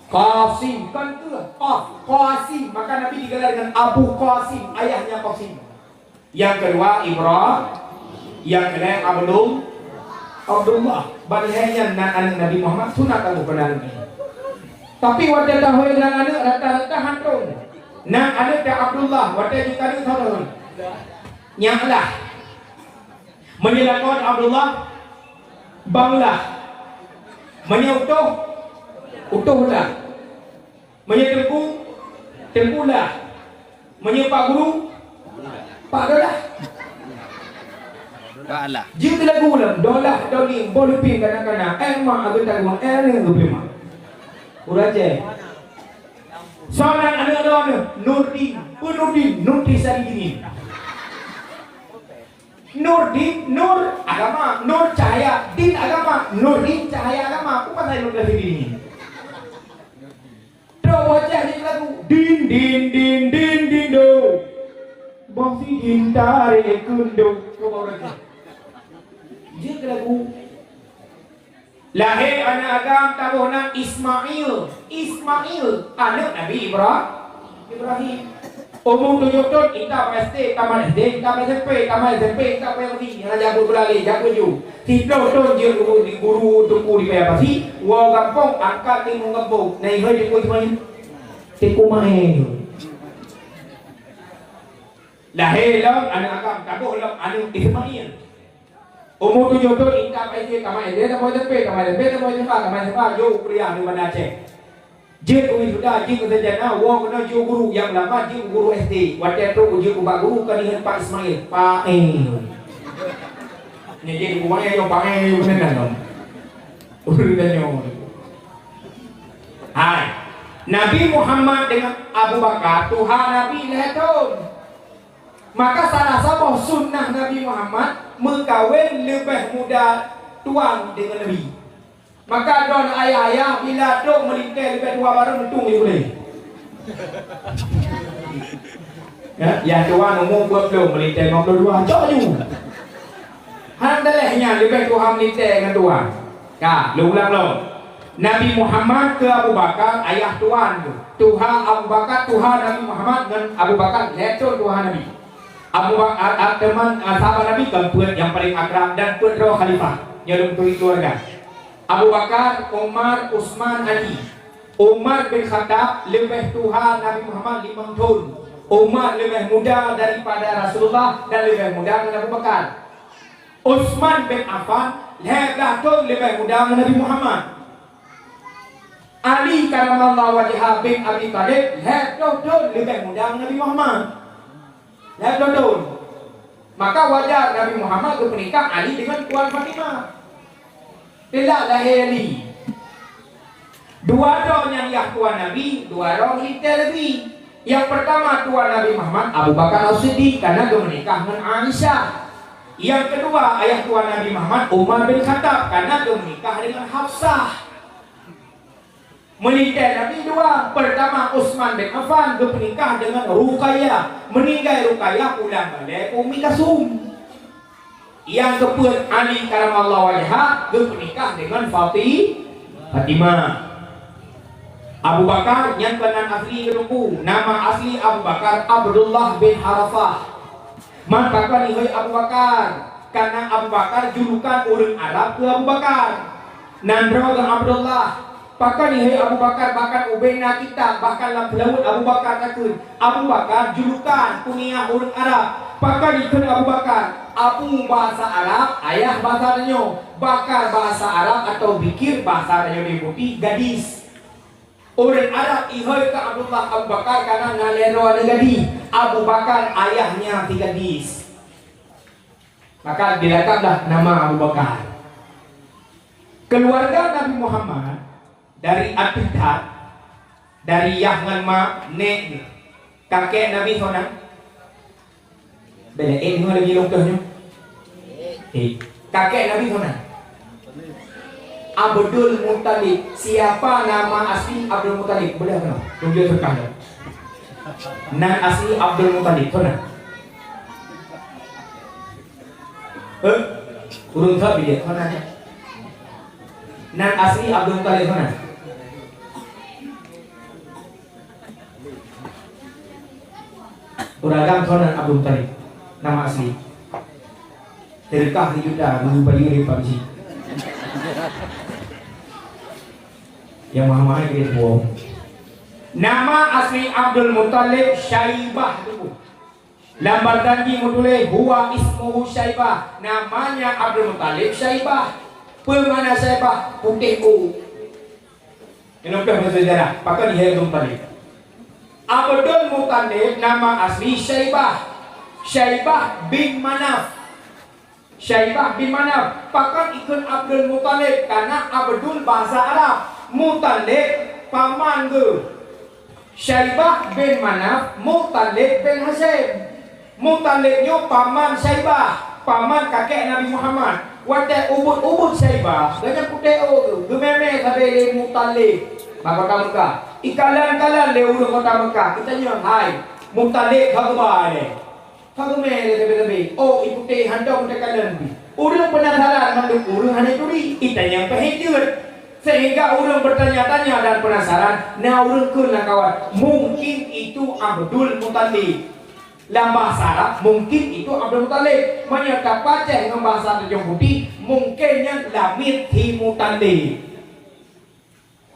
Qasim, kon keu Qaf, Qasim. Maka Nabi digelar dengan Abu Qasim, ayahnya Qasim. Nyang keudua Ibra-, nyang keulhée Abdul-, Abdullah. Ban lhée nyan nan aneuk Nabi Muhammad, sunat Abu Bakar Nabi. Tapi watée tahôi nan aneuk rata-rata hantom. Nan aneuk teuh Abdullah, watée jikadu salah. Nyan lah. Meunyoe lakoe Abdullah, Bang lah. Meunyoe utôh, utôh lah. Meunyoe teungku, teungku lah. Meunyoe pak guru, pak dolah. Pak lah. Jeuet lagu lom, dolah, doling, boh leupie kana-kana, eh mak ageuet tagueng, eh aneuëk geupeuleumah. Ureuëng Aceh. Soe nan aneuk droeneuh, Nurdin, peue Nurdin, Nurdin Saridini. Nurdin, nur agama, nur cahaya, din agama, Nurdin cahaya agama, peue pasai Nurdin Saridini. Trok bocah jeuet lagu, din, din, din, din, din, do. Boh sidin tarek keundong. Coba ureuëng Aceh. Jeuet lagu. Lahé aneuk agam taboh nan Ismail. Ismail, aneuk Nabi Ibra-, Ibrahim. Umu tujoh thon, intat bak S D, tamat S D, intat bak S M P, tamat S M P, intat bak S M P, hana jago gula lé, jago ju. Siplôh thon jeuet guru, guru teungku di Paya Pasi, woe gampông, angkat timun gampông, na ihôi teungku Ismail. Teungku Ismail. Lahé lom aneuk agam, taboh lom aneuk Ismail. Umu tujoh thon, intat bak S D, tamat S D, tamat S M P, tamat S M P, tamat S M A, tamat S M A, jok kuliah di Banda Aceh. Jeuet u wisuda, jeuet u sarjana, woe keunoe jeuet u guru, nyang meulamat jeuet u guru S D. Watée trok jeuet ubak guru, ka jeuet Pak Ismail, Pak, eh. Nyan jeuet ubak, eh, Pak, eh, beuna kan, dong? Ureuëng tanyoe. Hai. Nabi Muhammad deungon Abu Bakar, tuha Nabi lhée thon. Maka salah saboh sunnah Nabi Muhammad meukawen leubeh muda tuan deungon Nabi. Maka droeneuh ayah-ayah bila trok meulintée leubeh tuha barô, meutueng ju geuléh. Ya, nyang tuha umu dua ploh, meulintée lima ploh dua, cok ju. Han daleh nyan leubeh tuha meulintée ngon tuha. Ka, lôn ulang lom. Nabi Muhammad keu Abu Bakar, ayah tuan geuh. Tuha Abu Bakar, tuha Nabi Muhammad ngon Abu Bakar, lhée thon tuha Nabi. Abu Bakar, a, a, teuma, a, sahabat Nabi kan peuet nyang paleng akrab dan peuet droe khalifah. Nyoe lôn turi keuluwarga. Abu Bakar, Umar, Utsman, Ali. Umar bin Khattab leubeh tuha Nabi Muhammad limong thon. Umar leubeh muda daripada Rasulullah dan leubeh muda ngon Abu Bakar. Utsman bin Affan lhée blaih thon leubeh muda ngon Nabi Muhammad. Ali karamallahu wajhah bin Abi Thalib lhée ploh thon leubeh muda ngon Nabi Muhammad. Lhée ploh thon. Maka wajar Nabi Muhammad geupeunikah Ali deungon Tuan Fatimah. Telah lahé Nabi. Dua droe nyan yah tuan Nabi, dua droe militè Nabi. Nyang peurtama tuan Nabi Muhammad, Abu Bakar As-Siddiq, karena geumeunikah ngon Aisyah. Nyang keudua ayah tuan Nabi Muhammad, Umar bin Khattab, karena geumeunikah dengan Hafsah. Militè Nabi dua, peurtama Utsman bin Affan geupeunikah deungon Ruqayyah, meuninggai Ruqayyah pulang balè keu Ummi Kalsum. Nyang keupeuet Ali karamallahu wajhah geupeunikah deungon Fati-, Fatimah. Abu Bakar nyan kon nan asli geuh Teungku, nama asli Abu Bakar Abdullah bin Harasah. Man pakon ihôi Abu Bakar? Karena Abu Bakar julukan ureuëng Arab keu Abu Bakar. Nan droe geuh Abdullah. Pakon ihôi Abu Bakar, bahkan ubena kitab, bahkan lam seulaweuet Abu Bakar takheun. Abu Bakar julukan kunyah ureuëng Arab. Pakon ikheun Abu Bakar? Abu bahasa Arab, ayah bahasa tanyoe. Bakar bahasa Arab atau bikir bahasa tanyoe di putih gadis. Ureuëng Arab ihôi keu Abdullah Abu Bakar karena na lhée droe aneuk gadih. Abu Bakar ayahnya si gadis. Maka dilakablah nama Abu Bakar. Keluarga Nabi Muhammad dari ateueh that, dari yah ngon ma, nek, kakek Nabi soe nan? Bela eh nyoe lagi lungkah nyoe. Eh, kakek Nabi soe nan? Abdul Muttalib. Siapa nama asli Abdul Muttalib? Boleh apa? Tunjuk serkah dah. Nan asli Abdul Muttalib soe nan? Eh? Urung tak bijak soe nan? Nan asli Abdul Muttalib soe nan? Ureuëng agam soe nan Abdul Muttalib. Nama asli. Teureukah sijuta, meunyoe baju di pabji. Nyang mahai-mahai keu dia tuwoe. Nama asli Abdul Muttalib Syaibah tu. Lam Barzanji meutuléh, "Huwa ismuhu Syaibah." Namanya Abdul Muttalib Syaibah. Peue makna Syaibah? Putéh ôk. Nyoe pih bak sejarah, pakon ihé Abdul Muttalib. Abdul Muttalib nama asli Syaibah. Syaibah bin Manaf. Syaibah bin Manaf. Pakon ikheun Abdul Muttalib? Karena Abdul bahasa Arab, Muttalib paman geuh. Syaibah bin Manaf, Muttalib bin Hasyim. Muttalib nyoe paman Syaibah, paman kakek Nabi Muhammad. Watée ubit-ubit Syaibah, geuhnyan putéh ôk, geumè-mè sabe lé Muttalib bak kota Mekah. Ikalon-kalon lé ureuëng kota Mekah, itanyong, "Hai, Muttalib ka geuba lé?" Ka geumè lé sabe-sabe. Oh, iputéh hántom teukalon pih. Ureuëng peunasaran mandum ureuëng hana turi, itanyong peuhé jeuet. Sehingga ureuëng bertanya-tanya dan penasaran, na ureuëng kheun lam kawan, "Mungkin itu Abdul Muttalib." Lam bahasa Arab, mungkin itu Abdul Muttalib. Meunyoe tapacéh ngon bahasa Tanjong Putih, mungkin nyan lamiet si Muttalib.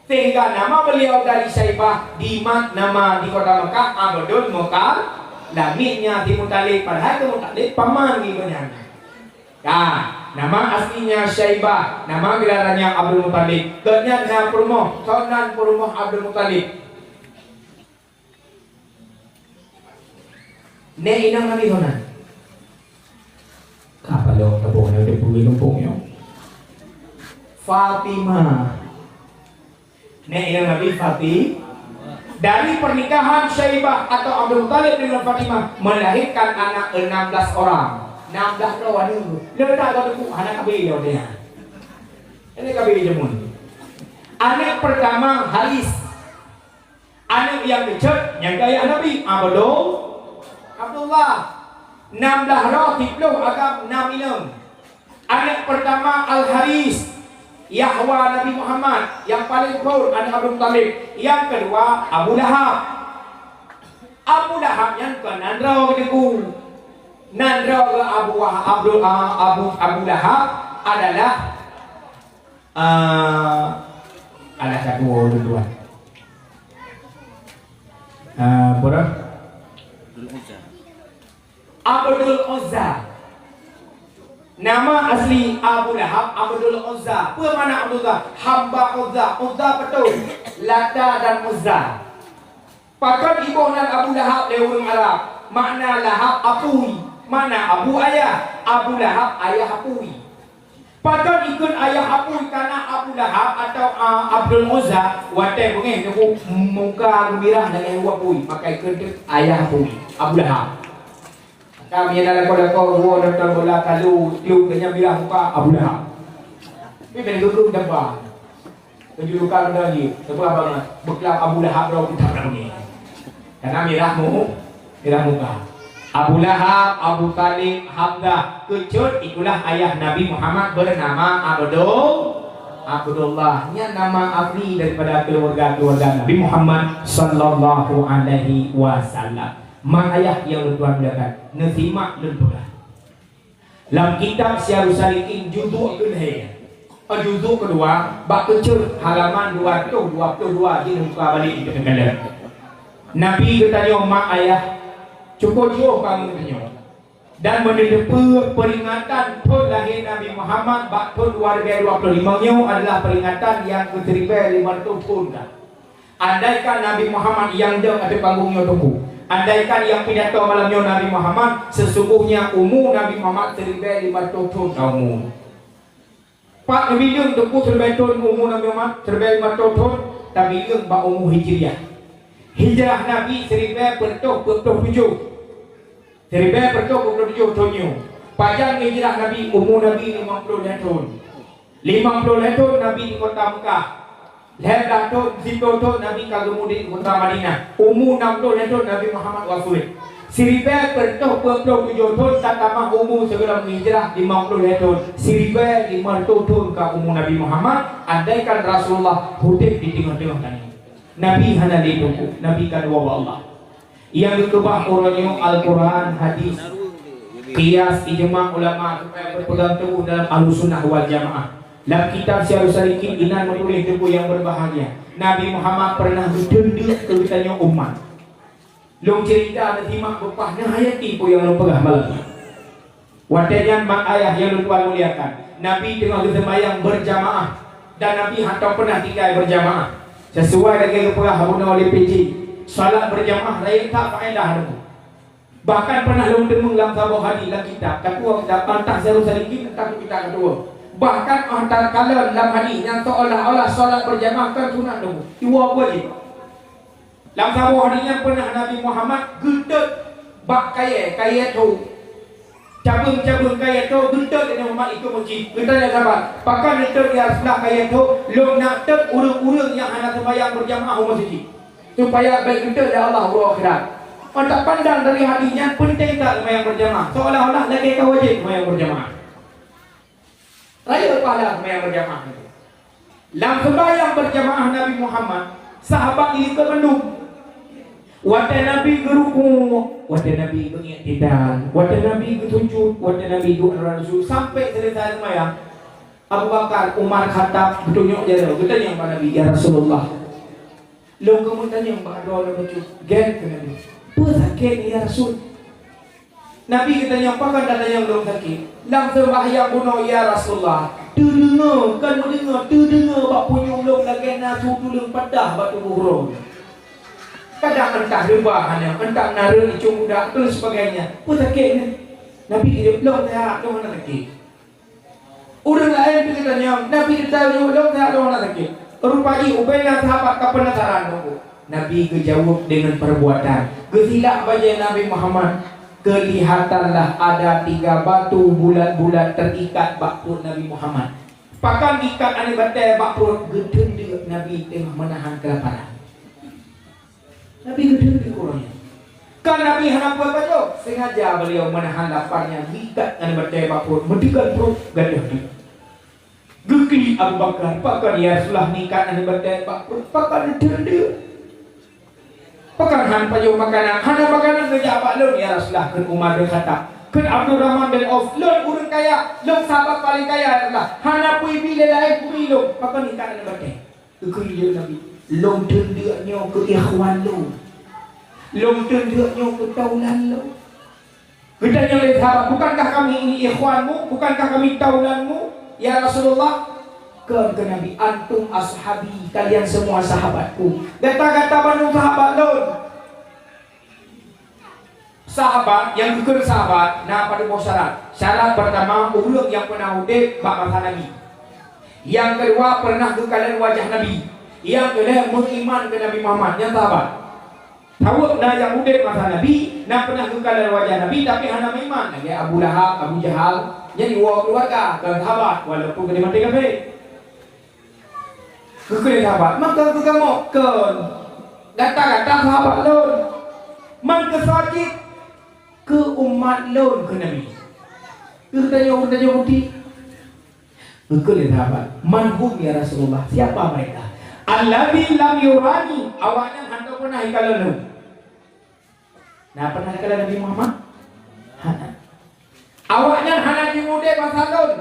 Sehingga nama beliau dari Syaibah dimat nama di kota Mekah Abdul Muttalib, lamietnya si Muttalib, padahal si Muttalib paman geuh nyan. Nah, nama aslinya Syaibah, nama gelarannya Abdul Muttalib. Gobnyan na peurumoh, soe nan peurumoh Abdul Muttalib. Nèk inong Nabi soe nan? Ka palong tapong nyoe, di bumi lumpung nyoe. Fatimah. Nèk inong Nabi Fati-, dari pernikahan Syaibah atau Abdul Muttalib dengan Fatimah melahirkan anak enam belas orang. Enam belas droe aneuk. Leutak kau tepuk hana kabe dia. Ini kabe jamun. Anak pertama Haris. Aneuk nyang keucot nyang keu ayah Nabi, Abdul, Abdullah. Nam blah droe, siplôh agam, nam inong. Aneuk peurtama Al-Haris, yahwa Nabi Muhammad, nyang paleng phon aneuk Abdul Muthalib. Nyang keudua Abu Lahab. Abu Lahab nyan kon nan droe geuh. Nan droe geuh Abu Wah-, Abdul, a, Abu, Abu Lahab adalah Ah, alah, ka tuwo ulôn tuan. Ah, peue? Abdul Uzza. Nama asli Abu Lahab Abdul Uzza. Peue makna Abdul Uzza? Hamba Uzza. Uzza beutôi. Lata dan Uzza. Pakon iboh nan Abu Lahab lé ureuëng Arab? Makna Lahab apui, makna Abu ayah, Abu Lahab ayah apui. Pakon ikheun ayah apui kana Abu Lahab atawa, a, Abdul Uzza, watèe beungéh teungku muka geumirah lagèe apui, maka ikheun teuk ayah apui, Abu Lahab. Maka meunyo na lakoe-lakoe ruwoe nonton bola kalu, klub, keu nyan mirah muka, Abu Lahab. Tapi ban geuguem damba. Keujulukan muda jih, seubab bangat. Beuklam Abu Lahab droe kitab Nabi. Karena mirah mu-, mirah muka. Abu Lahab, Abu Thalib, Hamzah, keucut itulah ayah Nabi Muhammad bernama Abdul, Abdullah. Nyan nama asli daripada keluarga-keluarga Nabi Muhammad sallallahu alaihi wasallam. Mak ayah nyang lôn tuan muliakan, neusimak lôn peugah. Lam kitab Siyarus Salikin juzuk keulhèe, eh, juzuk keudua, bak keucut halaman dua ratus dua puluh dua jih muka balik keu teukalon. Nabi geutanyoe mak ayah, cukôp jiôh bang geutanyoe. Dan meuneuteupeu peuringatan thôn lahé Nabi Muhammad bak thôn dua ribèe dua puluh limong nyoe adalah peuringatan nyang keusiribèe limong reutôh thôn ka. Andaikan Nabi Muhammad nyang dong ateueh panggong nyoe teungku, andaikan nyang pidato malam nyoe Nabi Muhammad, sesungguhnya umu Nabi Muhammad siribèe limong reutôh thôn ka umu. Pat neubileueng teungku siribèe thôn umu Nabi Muhammad, siribèe limong reutôh thôn, tabileueng bak umu Hijriah. Hijrah Nabi siribèe peuet reutôh peuet ploh tujoh. Siribèe peuet reutôh peuet ploh tujoh thôn nyoe. Pajan hijrah Nabi, umu Nabi limong ploh lhèe thôn. Limong ploh lhèe thôn Nabi di kota Mekah. Lhèe blah thôn, siplôh thôn Nabi ka geumudik u kota Madinah. Umu nam ploh lhèe thôn Nabi Muhammad wafeuet. Siribèe peuet reutôh peuet ploh tujoh thôn tatamah umu sigohlom hijrah limong ploh lhèe thôn. Siribèe limong reutôh thôn ka umu Nabi Muhammad, andaikan Rasulullah udeb di teungoh-teungoh tanyoe. Nabi hana lé teungku, Nabi ka neuwoe bak Allah. Nyang geukeubah uroe nyoe Al-Quran, hadis, qiyas, ijma ulama supaya beupeugang teuguh dalam Ahlussunnah wal Jamaah. Lam kitab Siyarus Salikin inan meutuléh teungku nyang beubahgia, Nabi Muhammad peureunah geuteundeuk keu geutanyoe umat. Lôn ceurita neusimak beupah neuhayati peue nyang lôn peugah malam nyoe. Watèe nyan mak ayah nyang lôn tuan muliakan, Nabi teungoh geuseumbahyang beurjamaah dan Nabi hántom peunah tinggai beurjamaah. Sisuai lagèe geupeugah bunoe lé P J, salat beurjamaah rayeuk that faedah lom. Bahkan peunah lôn teumeung lam saboh hadis lam kitab, ka tuwoe kitab, entah Siyarus Salikin, entah kitab ka tuwoe. Bahkan óh takalon lam hadis nyan seolah-olah salat beurjamaah kon sunat lom, iwoe wajéb. Lam saboh hadis nyan peunah Nabi Muhammad geutot bak kayèe, kayèe tho. Cabeueng-cabeueng kayèe tho geutot lé Nabi Muhammad ikeue meuseujid. Geutanyong sahabat, "Pakon neutot ya Rasulullah kayèe tho? Lôn nak tot ureueng-ureueng nyang hana seumayang beurjamaah u meuseujid, supaya bèk geutot lé Allah uroe akhirat." Mata pandang dari hadis nyan peunteng that seumayang beurjamaah, seolah-olah lagèe ka wajéb seumayang beurjamaah. Rayeuk pahala seumayang beurjamaah nyoe. Lam seumayang beurjamaah Nabi Muhammad, sahabat di likot mandum. Watèe Nabi geuruku, watèe Nabi geuiktidal, watèe Nabi geusujut, watèe Nabi duek rot sujut, sampai seuleusoe seumayang, Abu Bakar, Umar, Khattab geutunyok jaroe, geutanyong bak Nabi, "Ya Rasulullah, lôn keumeung tanyong bak droeneuh bacut." Gèt keu Nabi, "Peue sakét, ya Rasul?" Nabi geutanyong, "Pakon tatanyong lôn sakét? Lam seumbahyang bunoe, ya Rasulullah, teudeungoe, kon meudeungoe, teudeungoe bak punyueng lôn lagèe na su tuleueng padah bak tuboh droe. Kadang entah reubah hana, entah na rhot icong budak, dan sebagainya. Peue sakét nyan?" Nabi geujaweueb, "Lôn seuhat, lôn hana sakét." Ureueng laén pih geutanyong, Nabi geutanyong lom, "Seuhat lôn hana sakét?" Rupa jih ubena sahabat ka penasaran teungku. Nabi geujaweueb deungon peurbuatan. Geusilak bajèe Nabi Muhammad, keulihatanlah ada tiga batu bulat-bulat teuikat bak pruet Nabi Muhammad. Pakon geuikat aneuk batèe bak pruet? Geuteundeuk Nabi teungoh meunahan keulaparan. Nabi geuteundeuk uroe nyan. Kan Nabi hana peue pajoh, sengaja beliau meunahan lapar nyan, geuikat aneuk batèe bak pruet, meudeukan pruet gadôh teuk. Geuklik Abu Bakar, "Pakon ya Rasulullah neuikat aneuk batèe bak pruet? Pakon neuteundeuk? Pakon hana pajoh makanan? Hana makanan neujak bak lôn ya Rasulullah," kheun Umar bin Khattab. Kheun Abdurrahman bin Auf, "Lôn ureueng kaya, lôn sahabat paleng kaya ya Rasulullah. Hana peue ibi lé laén, peue ibi lôn. Pakon neuikat aneuk batèe?" Geukheun lé Nabi, "Lôn teundeuk nyoe keu ikhwan lôn. Lôn teundeuk nyoe keu taulan lôn." Geutanyong lé sahabat, "Bukankah kami ini ikhwanmu? Bukankah kami taulanmu, ya Rasulullah?" Kheun keu Nabi, "Antum ashabi, kalian semua sahabatku. Gata-gata bandum sahabat lôn." Sahabat nyang geukheun sahabat na padub boh syarat. Syarat peurtama, ureuëng nyang peunah udeb bak masa Nabi. Nyang keudua, peunah geukalon wajah Nabi. Nyang keulhèe, meuiman keu Nabi Muhammad. Nyan sahabat. Tawök na nyang udeb masa Nabi, na peunah geukalon wajah Nabi, tapi hana meuiman. Lagèe Abu Lahab, Abu Jahal, nyan jiwoe keuluwarga, kon sahabat, walaupun ka maté kafé. Geukheun sahabat, "Man keu kamoe?" "Kon, gata-gata sahabat lôn. Man keu soe cit?" "Keu umat lôn," kheun Nabi. Geutanyoe, geutanyoe bukti. Geukheun lé sahabat, "Man hum ya Rasulullah? Siapa mereka?" "Alladzi lam yurani." Awaknyan hana peunah jikalon lôn. Na peunah jikalon Nabi Muhammad? Hana. Awaknyan hana jiudeb masa lôn.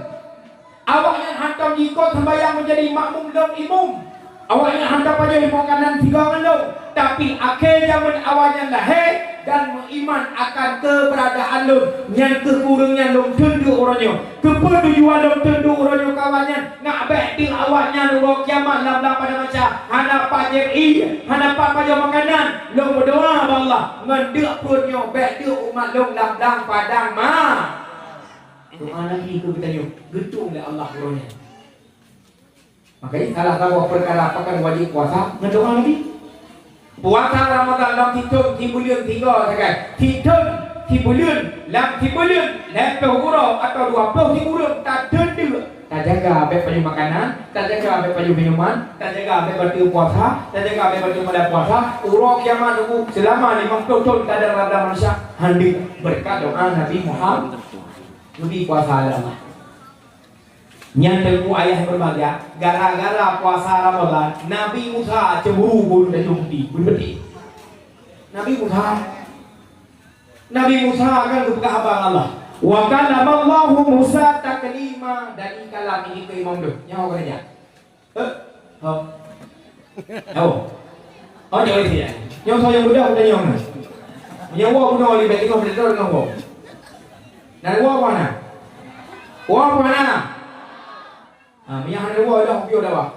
Awaknyan hantom jiikot seumbahyang meunjadi makmum lôn imum. Awaknyan hantom pajoh makanan sigoe ngon lôn. Tapi akhé jamén awaknyan lahé dan meuiman akan keubeuradaan lôn. Nyan keuh ureuëng nyan lôn teundeuk uroe nyoe. Keupeue tujuan lôn teundeuk uroe nyoe keu awaknyan? Ngat bèk teuk awaknyan uroe kiamat lam blang padang mahsyar hana pat jiék ié, hana pat pajoh makanan. Lôn meudoá bak Allah, ngon deuk pruet nyoe bèk deuk umat lôn lam blang padang ma-, doá Nabi keu geutanyoe, geutueng lé Allah uroe nyan. Makajih salah saboh peukara pakon wajéb puasa, ngon doá Nabi. Puasa Ramadhan lam sithon sibuleuen sigoe sagai. Sithon sibuleuen, lam sibuleuen lhèe ploh uroe atawa dua ploh sibuleuen tateundeuk. Tajaga bèk pajoh makanan, tajaga bèk pajoh minuman, tajaga bèk bateue puasa, tajaga bèk bateue malam puasa. Uroe kiamat nunggu seulama limong ploh thon tadan lam manusia. Handeuek beureukat doá Nabi Muhammad. Nabi puasa lama. Nyan teungku ayah berbahagia, gara-gara puasa Ramadhan, Nabi Musa cemburu bulu dayung di, bulu beti. Nabi Musa, Nabi Musa kan geupeugah haba ngon Allah. "Wa kallamallahu Musa taklima," dari kalam ini ke imam deh. Nyawa kerja. Eh, ho. Oh. Oh, jangan isi ya. Nyong saya mudah udah nyong. Nyawa guna oleh baik itu betul dengan ho. Dan wa mana? Wa mana? Ha, minyak hana wa dah, piôh dah, wah.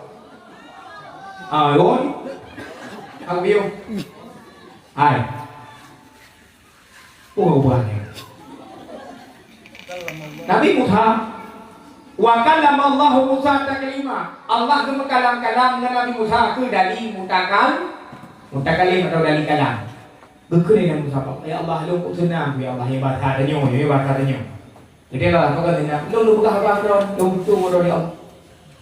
Ha, wa. Aku piôh. Hai. Oh, buah ni. Nabi Musa, wa kallamallahu Musa taklima. Allah geumeukalam-kalam ngon Nabi Musa keu dari mutakal-, mutakalim atau dari kalam. Geukheun lé Nabi Musa, "Ya Allah, lôn kok seunang, ya Allah, ya basa tanyoe, ya basa tanyoe." Jadi Allah, maka seunang, lôn, lôn peugah haba droe, lôn tueng droe, ya Allah.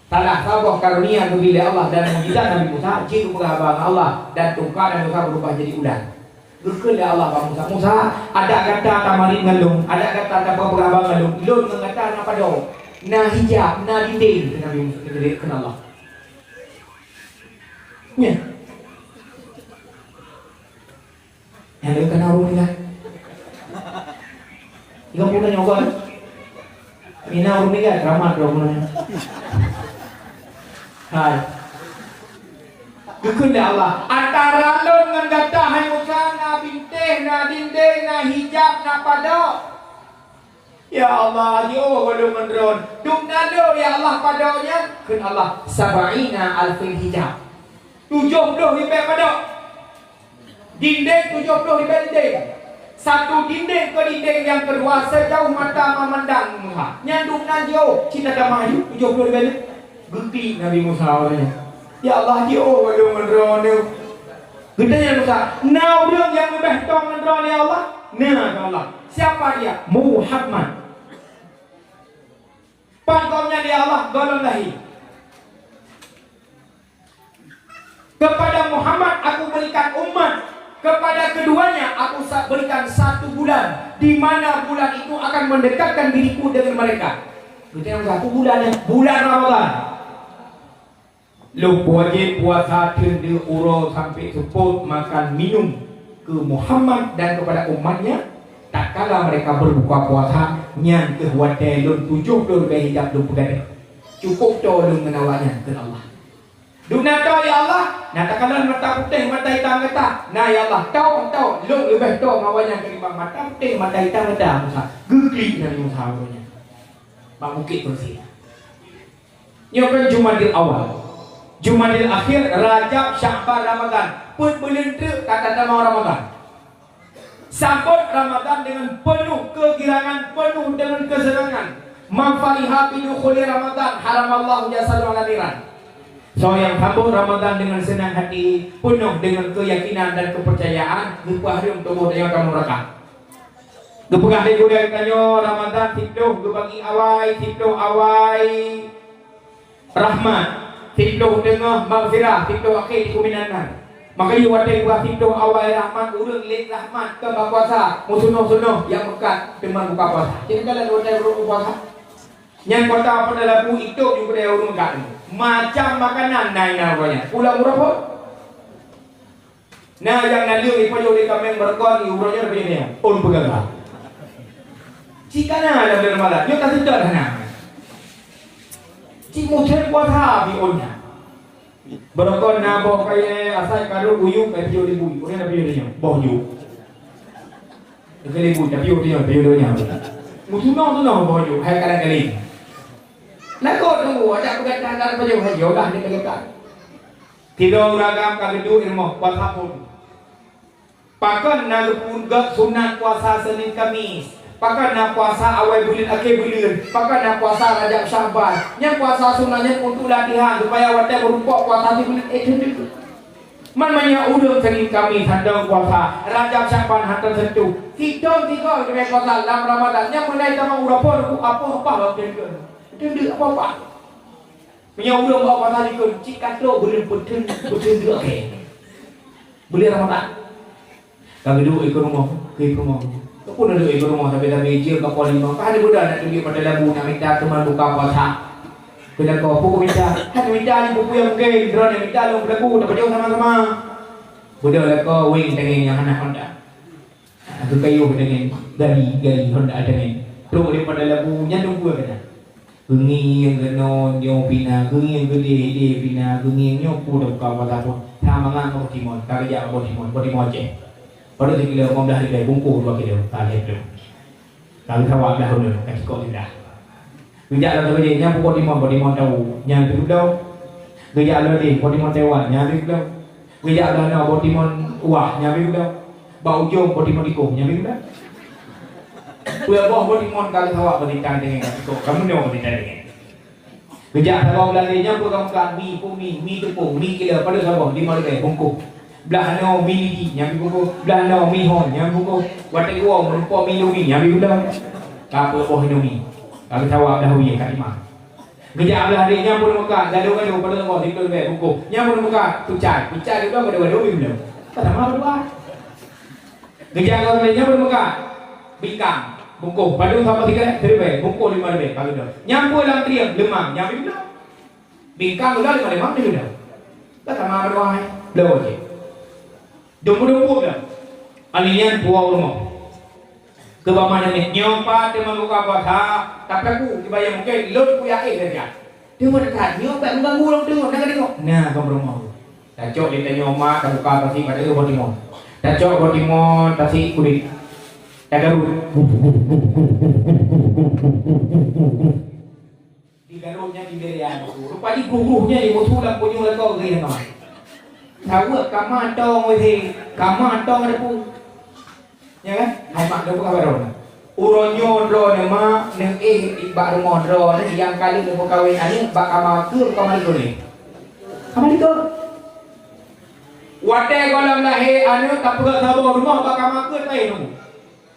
Salah saboh karunia geubri lé Allah dan mukjizat Nabi Musa, jeuet geupeugah haba ngon Allah dan tungka Nabi Musa beurubah jadi ulat. Geukheun lé Allah bak Musa, "Musa, adak gata tamarit ngon lôn, adak gata tapeugah haba ngon lôn, lôn ngon gata na padub, na hijab, na dinding," kheun Nabi Musa, kheun Allah. Nya. Nyang lagèe kana ureueng ninggai. Tiga puluh nyoe kan. Mina ureueng ninggai, keramat dua bulan. Hai. Geukheun lé Allah, "Antara lôn ngon gata, hai Musa, na bintéh, na dinding, na hijab, na padub." Ya Allah, jiôh goh lôn ngon droen. Dum na le, ya Allah, padub nyan? Kheun Allah, "Sab'ina alfin hijab." Tujoh ploh ribèe padub. Dinding tujoh ploh ribèe dinding. Satu dinding keu dinding nyang keudua sejauh mata memandang Musa. Nyan dum na jiôh, cit na tamah aju tujoh ploh ribèe dinding. Geuklik Nabi Musa awaknyan. Ya Allah, jiôh goh lôn ngon droeneuh. Geutanyong Musa, "Na ureueng nyang leubeh tom ngon droeneuh, ya Allah?" "Na," kheun Allah. "Siapa dia?" "Muhammad." "Pat gobnyan, ya Allah?" "Goh lom lahé." "Kepada Muhammad aku berikan umat, kepada keduanya aku sa-, berikan satu bulan, di mana bulan itu akan mendekatkan diriku dengan mereka." Geutanyong satu bulan, ya, bulan Ramadan. Lôn wajéb puasa teundeuk uroe sampoe seupôt makan minum keu Muhammad dan kepada umatnya, tatkala mereka berbuka puasa, nyan keuh watèe lôn tujoh ploh ribèe hijab lôn peugadôh. Cukôp toe lôn ngon awaknyan, kheun Allah. Dum na toe, ya Allah, na takalon mata putéh, mata itam gata. Na, ya Allah, toe, toe, lôn leubeh toe ngon awaknyan ketimbang mata putéh, mata itam gata, Musa. Geuklik Nabi Musa awaknyan bak Bukét Tursina. Nyoe kan Jumadil Awal, Jumadil Akhir, Rajab, Sya'ban, Ramadan. Peuet buleuen teuk ka tatamong Ramadan. Sambot Ramadan dengan penuh kegirangan, penuh dengan kesenangan. Man fariha bidukhuli Ramadan, haramallahu jasadahu 'alan niran. Soe nyang sambot Ramadan dengan senang hati, penuh dengan keyakinan dan kepercayaan, geupeuhareuem tuboh tanyoe lam neuraka. Geupeugah lé gurée tanyoe, Ramadan siploh geubagi awai, siploh awai rahmat, siploh teungoh maghfirah, siploh akhé dikeue minan nar. Maka nyoe watée geupeugah siploh awai rahmat, ureuëng lé rahmat keu bak puasa, meusunoh-sunoh nyang meukat teuma buka puasa. Jadi kalau watée ureuëng puasa, nyan kota Padang Labu itôb ju keudée ureuëng meukat. Macam makanan na inan uroe nyan. Pulang meurumpok. Na nyang naleueng ipajoh lé kaméng beureugon, uroe nyoe leubeh nyoe, ôn peugagah. Cit ka na lam buleuen Ramadan, nyoe ka seutôt hana. Cit musém puasa pih ôn nyan. Beureugon na boh kayée asai karot uyuek ka piôh lé bui, ureuëng na piôh lé nyoe, boh yuek. Ka lé bui, tapi piôh lé nyoe, piôh lé nyoe. Meusunoh-sunoh boh yuek, hai kadang kali. Lagot nunggu, ada peugah tahan pajoh haji, ulah dia kata. Sidroe ureuëng agam ka geuduek i rumoh, puasa phon. Pakon na geupeuget sunat puasa Senin Kamis? Pakon na puasa awai buleuen akhé buleuen? Pakon na puasa Rajab Sya'ban? Nyang puasa sunat nyan untuk latihan supaya watée meurumpok puasa sibuleuen, eh, teuntu. Man meunyoe ureuëng Senin Kamis hana puasa, Rajab Sya'ban hana sentuh, sidroe tiga leubeh puasa lam Ramadan, nyang meunai tamong uroe phon, apoh-apoh lom teuntu. Teuntu apoh-apoh. Meunyoe ureuëng bak puasa likot, cit ka trok buleuen peuteun, peuteun dua kée. Buleuen Ramadan. Ka geuduek i rumoh, keu i rumoh. Ka pun duek i rumoh, tapi-tapi jeuet ka poh limong. Ka ada budak nak tunjuk Padang Labu, nak minta teuma buka puasa. Keu lakoe, peue kau minta? Hana minta, ni buku nyang mungken, droeneuh minta lôn peulagu, tapajoh sama-sama. Budak lakoe, weng tangieng nyang hana Honda. Aku kayuh dengan gari-gari Honda dengan trok daripada labu nyan dong buah kena. Geungieng keunoe nyoe pina, geungieng keudeh-deh pina, geungieng nyoe peue dah buka mata pun. Sama ngon Abah Timon, ka geujak Abah Timon, Abah Timon Aceh. Padahai sikilo lima belas ribèe, bungkôh dua kilo, ka lhèe kilo. Ka geusawak blah uneuen, ka cikok lidah. Geujak lom sabe jih, nyan peubuet timon, buet timon tawu, nyan pih geubloe. Geujak lom deh, buet timon Taiwan, nyan pih geubloe. Geujak lom na buet timon wah, nyan pih geubloe. Bak ujong buet timon tikôh, nyan pih geubloe. Peue boh buet timon ka geusawak bak sitang teungoh, ka tikok, ka meunoe bak sitang teungoh. Geujak sagoe Beulandi, nyan peue ka meukat, mi, peue mi, mi teupông, mi kilo, padub saboh, lima ribèe, bungkôh. Blah noe mi lidi, nyan pih bungkôh. Blah noe mi hon, nyan pih bungkôh. Watèe geuwoe meurumpok mi Indomie, nyan pih geuloe. Ka peuet boh Indomie. Ka geusawa blah wie, ka timang. Geujak blah deh, nyan pun meukat, gado-gado, padub saboh, lima ribèe, bungkôh. Nyan pun meukat, peucai. Peucai geuloe, gado-gado, pih geuloe. Ka sama dua. Geujak lom lé nyan peuneumeukat, bingkang, bungkôh, padub saboh sigarék, siribèe, bungkôh lima ribèe, ka geudoh. Nyan pun lam trieng, leumang, nyan pih geudoh. Bingkang geudoh, leumang, leumang pih geudoh. Ka sama meuruai, bloe jih. Dumpeue-dumpeue geudoh. Aneuk nyan puwoe u rumoh. Keu bak ma namiet, nyoe pat teuma buka puasa, tapi aku dibayang mungken lôn kuyak éh saja. Teuma that, nyoe bèk meuganggu lôn teungoh, na ka deungoe. Na, ka meurumoh. Tacok lé tanyoe mak, tabuka tasi pada boh timon. Tacok boh timon, tasi kulit. Tagarut. Digarut nyan di deret. Rupa jih gruh-gruh nyan, di musu lam punyueng lakoe geuh nyan. Saweue kama tong wéh, kama tong ada pun. Ya kan? Hai mak, droe peugah bak droeneuh. Uroe nyoe droeneuh mak, neuéh bak rumoh droeneuh nyang ka lheueh neupeukawen aneuk bak kama keue, bak kama likot lé. Kama likot. Watèe gohlom lahé aneuk, tapeugöt saboh rumoh bak kama keue taéh rumoh.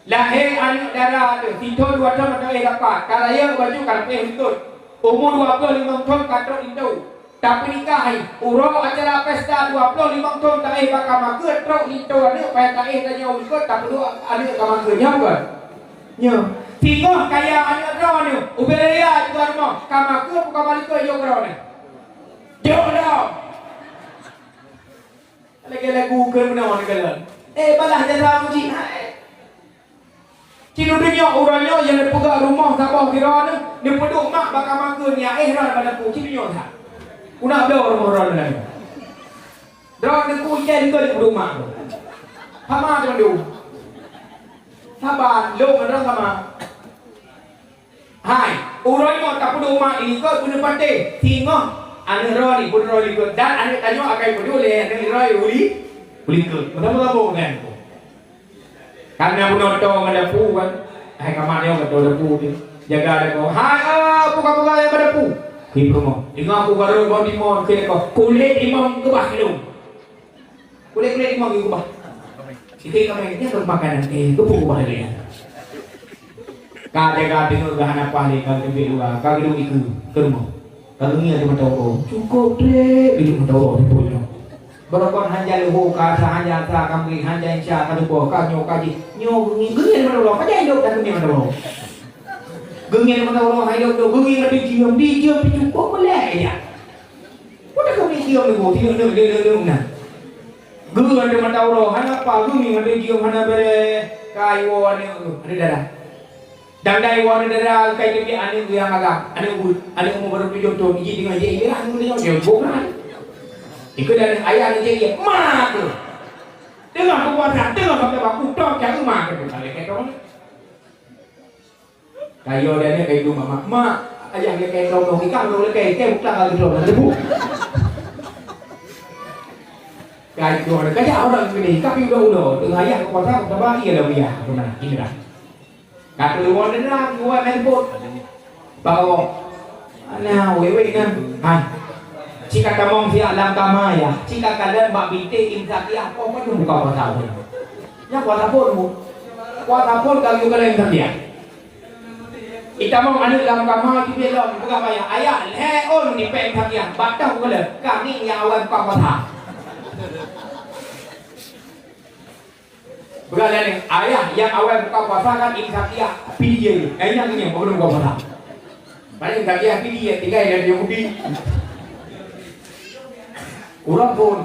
Lahé aneuk dara teuh, sithon dua thon mantong éh dapat, ka rayeuk baju ka leupah likot. Umu dua ploh limong thon ka trok linto. Tapeunikah hai, uroe acara pesta dua ploh limong thon taéh bak kama keue, trok linto aneuk payah taéh tanyoe likot, tapeuduek aneuk kama keue, nyo bukon? Nyo. Singoh kaya aneuk droeneuh, ubé raya tuan rumoh, kama keue bak kama likot jok droeneuh. Jok droe. Lagèe lagu keu meunoe neukalon. Eh, balah jasa muji. Hai. Cit dudoe nyoe, uroe nyoe nyang neupeugöt rumoh saboh sidroe nyoe, neupeuduek mak bak kama keue, neuéh droe bak dapu, cit dudoe nyoe that. Ku na bloe rumoh droe nyoe. Droe nyoe ku ié dikeue neupeuduek mak tu. Sama tu mandum. Saban, lôn ngon droe sama. Hai, uroe nyoe tapeuduek mak di likot beuneupatéh, singoh aneuk droe ni peuduek likot, dan aneuk tanyoe akan peuduek lé aneuk droe u li-, u likot. Meusaboh-saboh ngon nyan. Hana bunoe toe ngon dapu kan. Hai kamat nyoe ka toe dapu tu. Jaga lakoe. Hai, ah, buka-buka nyang bak dapu. Keu peurumoh. Deungoe aku baru bak timon, keu lakoe. Kulét limong keubah keu lôn. Kulét-kulét limong keubah. Sikit ka main, nyan makanan, eh, geupeu keubah lé nyan. Ka jaga deungoe geuh hana paih lé, ka geuteubiet luwa, ka geudong dikeue, keu rumoh. Ka geungieng di mata uroe. Cukôp trép di mata uroe di bunoe. Barokon hanja leuho ka asa, hanja asa ka meurik, hanja insya ka teuboh, ka nyoe ka jih. Nyoe geungieng, geungieng di mata uroe, ka jai lôn ka geungieng mata uroe. Geungieng di mata uroe, hai lôn, lôn geungieng di jeuem, di jeuem pih cukôp meuleh ya. Peue takheun geungieng di mata uroe, di mata uroe na. Geungieng di mata uroe, hana apa, geungieng di jeuem hana bèrèh, ka iwoe aneuk, aneuk dara. Dan dai woe aneuk dara kai teubiet aneuk nyang agam, aneuk buet, aneuk umur baru tujoh thôn, iji teungoh jeuet ié lah aneuk tujoh thôn, jeuet bôh kan. Ikeu dan ayah aneuk jeuet ié, ma tu. Teungoh puasa, teungoh bak baku tok cari ma tu, tak lé ketong. Kayo dan aneuk kai tu mama, "Mak, ayah lé ketong dong, ikah dong lé kai, kai bukak lagi dong, ada bu." Kai tu ada kajak orang gini, tapi udah-udah, teungoh ayah puasa, tak bah, iya dah, iya, aku nak, ini dah. Ka teurimong denda, geuwoe main bot. Bawa. Nah, wewe kan. Ha. Cika tamong siak lam kama ya. Cika kalon bak binti imsak ya. Oh, mana buka puasa pun. Nya puasa pun bu. Puasa pun kami kalian kerja. Itamong aneuk lam kama di belom buka payah. Ayah, lhèe ôn ni pèng sakian. Batang kala. Kami yang awal buka puasa. Bukan lain, ayah nyang awai buka puasa kan inisiatif pidie. Eh, nyang ni, bukan buka puasa. Paling inisiatif pidie, tinggai dari Yahudi. Urang pun.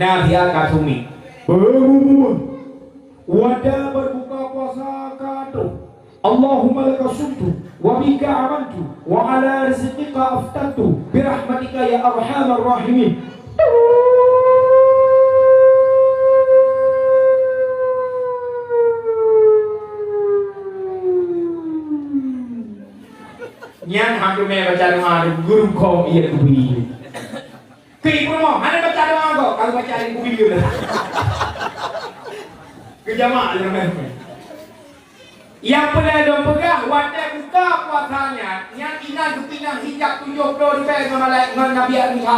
Nah, dia kasumi. Berumur. Wadah berbuka puasa kado. Allahumma laka sumtu, wa bika amantu, wa ala rizqika aftartu, bi rahmatika ya arhamar rahimin. Nyan hana mé baca doa guru kong iya kubi. Keu ibu rumoh, hana baca doa kok, kalau baca di buku dia. Keu jamak je ramai. Nyang peulai lôn peugah, watèe buka puasa nyan, nyan inan geupinah hijab tujoh ploh ribèe ngon malaikat ngon Nabi Musa.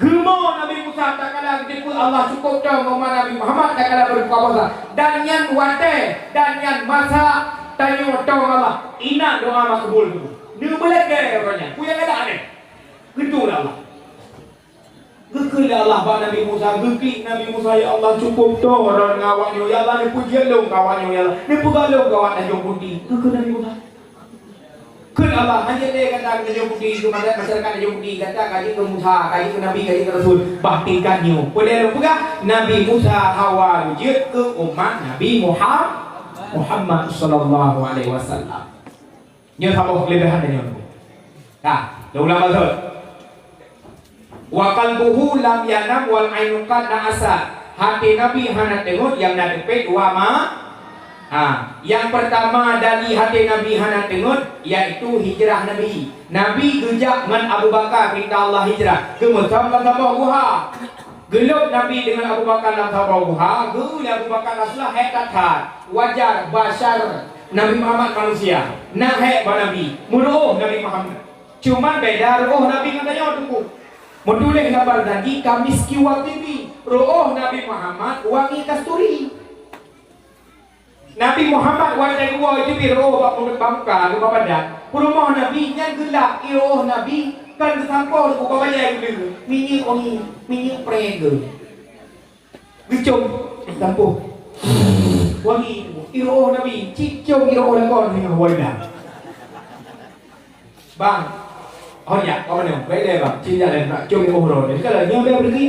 Geumo Nabi Musa takala geuteupeue Allah cukôp dong umat Nabi Muhammad takala berbuka puasa. Dan nyan watèe, dan nyan masa tanyoe dong Allah. Inan doa makbul tu. Neubeulagèe uroe nyan. Peue nyang ada aneh. Geutulak Allah. Geukheun lé Allah bak Nabi Musa, geuklik Nabi Musa, "Ya Allah, cukôp dong droe ngon awak nyoe. Ya Allah, neupeujeuet lôn keu awak nyoe, ya Allah. Neupeugah lôn keu awak Tanjong Putih." Geukheun Nabi Musa. Kheun Allah, "Hanjeuet lé gata keu Tanjong Putih, keu masyarakat Tanjong Putih. Gata ka jeuet keu Musa, ka jeuet keu Nabi, ka jeuet keu Rasul. Bah tingkat nyoe." Peue lé lôn peugah, Nabi Musa hawa geujeuet keu umat Nabi Muha-, Muhammad sallallahu alaihi wasallam. Nyoe saboh keuleubehan tanyoe. Ka, lôn ulang bacut. "Wa qalbuhu lam yanam wal ainu qad na'asat." Até Nabi hana teungeut, nyang na teupet dua ma-, ha, nyang peurtama dari até Nabi hana teungeut, yaitu hijrah Nabi. Nabi geujak ngon Abu Bakar, peurintah Allah hijrah. Geumeusaboh-saboh guha. Geulhôb Nabi deungon Abu Bakar lam saboh guha, geu lé Abu Bakar Rasulullah hék that-that. Wajar, basyar, Nabi Muhammad manusia. Na hék bak Nabi, meureuôh Nabi Muhammad. Cuman beda reuôh Nabi ngon tanyoe teungku. Meutuléh lam Barzanji ka miski wa thibi, reuôh Nabi Muhammad wangi kasturi. Nabi Muhammad watèe geuwoe jiteubiet reuôh bak muka, bak muka, bak badan. Peurumoh Nabi nyan geulap, reuôh Nabi kan geusampoe teungku bak bajèe geudeungoe. Minyeuk wangi, minyeuk prèe geuh. Geucom, sampôh. Wangi, reuôh Nabi, cit com reuôh lakoe nyoe, wailah. Bang, oh ya, apa ni? Baik deh bang, cit jak deh, nak com reuôh droe. Jadi kalau nyoe dia pergi.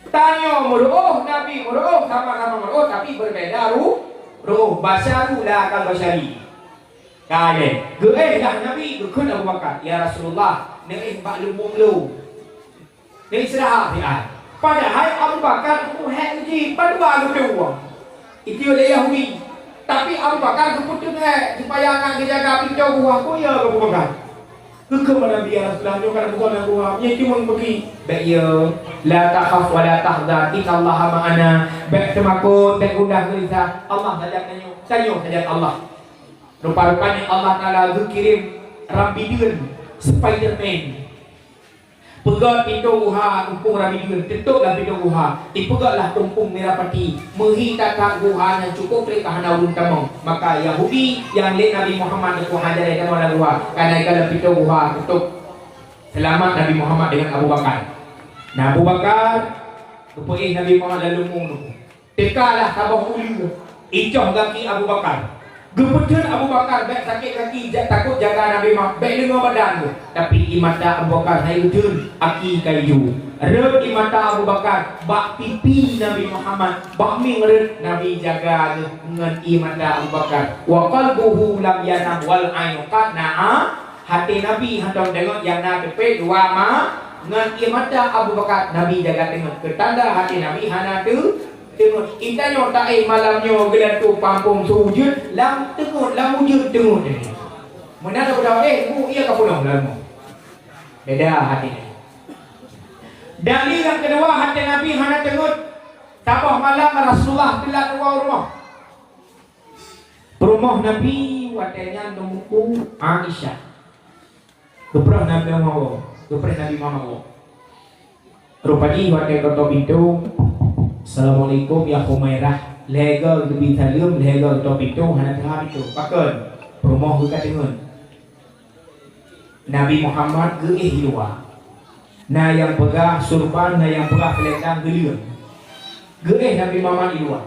Tanyoe meureuôh Nabi, meureuôh sama-sama meureuôh, tapi berbeda ru-, reuôh. Basyaru la kal basyari. Ka lheueh, geuéh lah Nabi, geukheun Abu Bakar, "Ya Rasulullah, neuéh bak lumbông lôn." Neuistirahat siat. Padahai Abu Bakar geupeuhék uji, padua geupeu uang. Itu lé Yahudi. Tapi Abu Bakar geupeuteung hék supaya ngon geujaga pintoe gua, peue ya Abu Bakar? Keukeue Nabi, "Ya Rasulullah, nyoe ka buka lam guha, nyoe cuma pergi." "Bék, ya, la takhaf wa la tahzan, innallaha ma'ana." Bék teumakot, bék gundah geulisah. Allah sajan tanyoe, tanyoe sajan Allah. Rupa-rupanya Allah Taala geukirém rambideuen, Spiderman. Peugöt pintoe guha, tumpông rambideuen, teutôb lam pintoe guha. Ipeugöt lah tumpông mirah pati. Meuhi that-that guha nyan cukôp trép ka hana ureueng tamong. Maka Yahudi nyang lé Nabi Muhammad geupeue haja lé tamong lam guha. Ka na ikalon pintoe guha, teutôb. Seulamat Nabi Muhammad deungon Abu Bakar. Nah, Abu Bakar geupeuéh Nabi Muhammad lam lumbông nyoe. Teuka lah saboh uleue, icoh gaki Abu Bakar. Geupeutheun Abu Bakar bék sakét gaki, jak takot jaga Nabi Muhammad, bék leungoe badan geuh. Tapi ie mata Abu Bakar hana geutheun, aki ka ijo. Rhot ie mata Abu Bakar bak pipi Nabi Muhammad, bak mieng rhot, Nabi jaga geuh ngon ie mata Abu Bakar. Wa qalbuhu lam yanam wal ainu qad na'a. Até Nabi hantom teungeut nyang na teupéh dua ma-, ngon ie mata Abu Bakar, Nabi jaga teungeut. Keutanda até Nabi hana teu-, teungeut. Geutanyoe taéh malam nyoe geulantoe pampông seuujeuen, lam teungeut, lam ujeuen teungeut. Meunan tapeugah, "Eh, bu, ie ka peunoh lam rumoh." Beda até Nabi. Dalil nyang keudua, até Nabi hana teungeut. Saboh malam Rasulullah teulat u rumoh. Peurumoh Nabi watée nyan neumuku Aisyah. Geupreh Nabi Muhammad, geupreh Nabi Muhammad. Rupa jih watée geutok pintoe, "Assalamualaikum ya Humairah." Lhée goe geubri saleuem, lhée goe geutok pintoe, hana teuhah pintoe. Pakon? Peurumoh geuh ka teungeut. Nabi Muhammad geuéh i luwa. Na nyang peugah surban, na nyang peugah seulendang geuleueng. Geuéh Nabi Muhammad i luwa.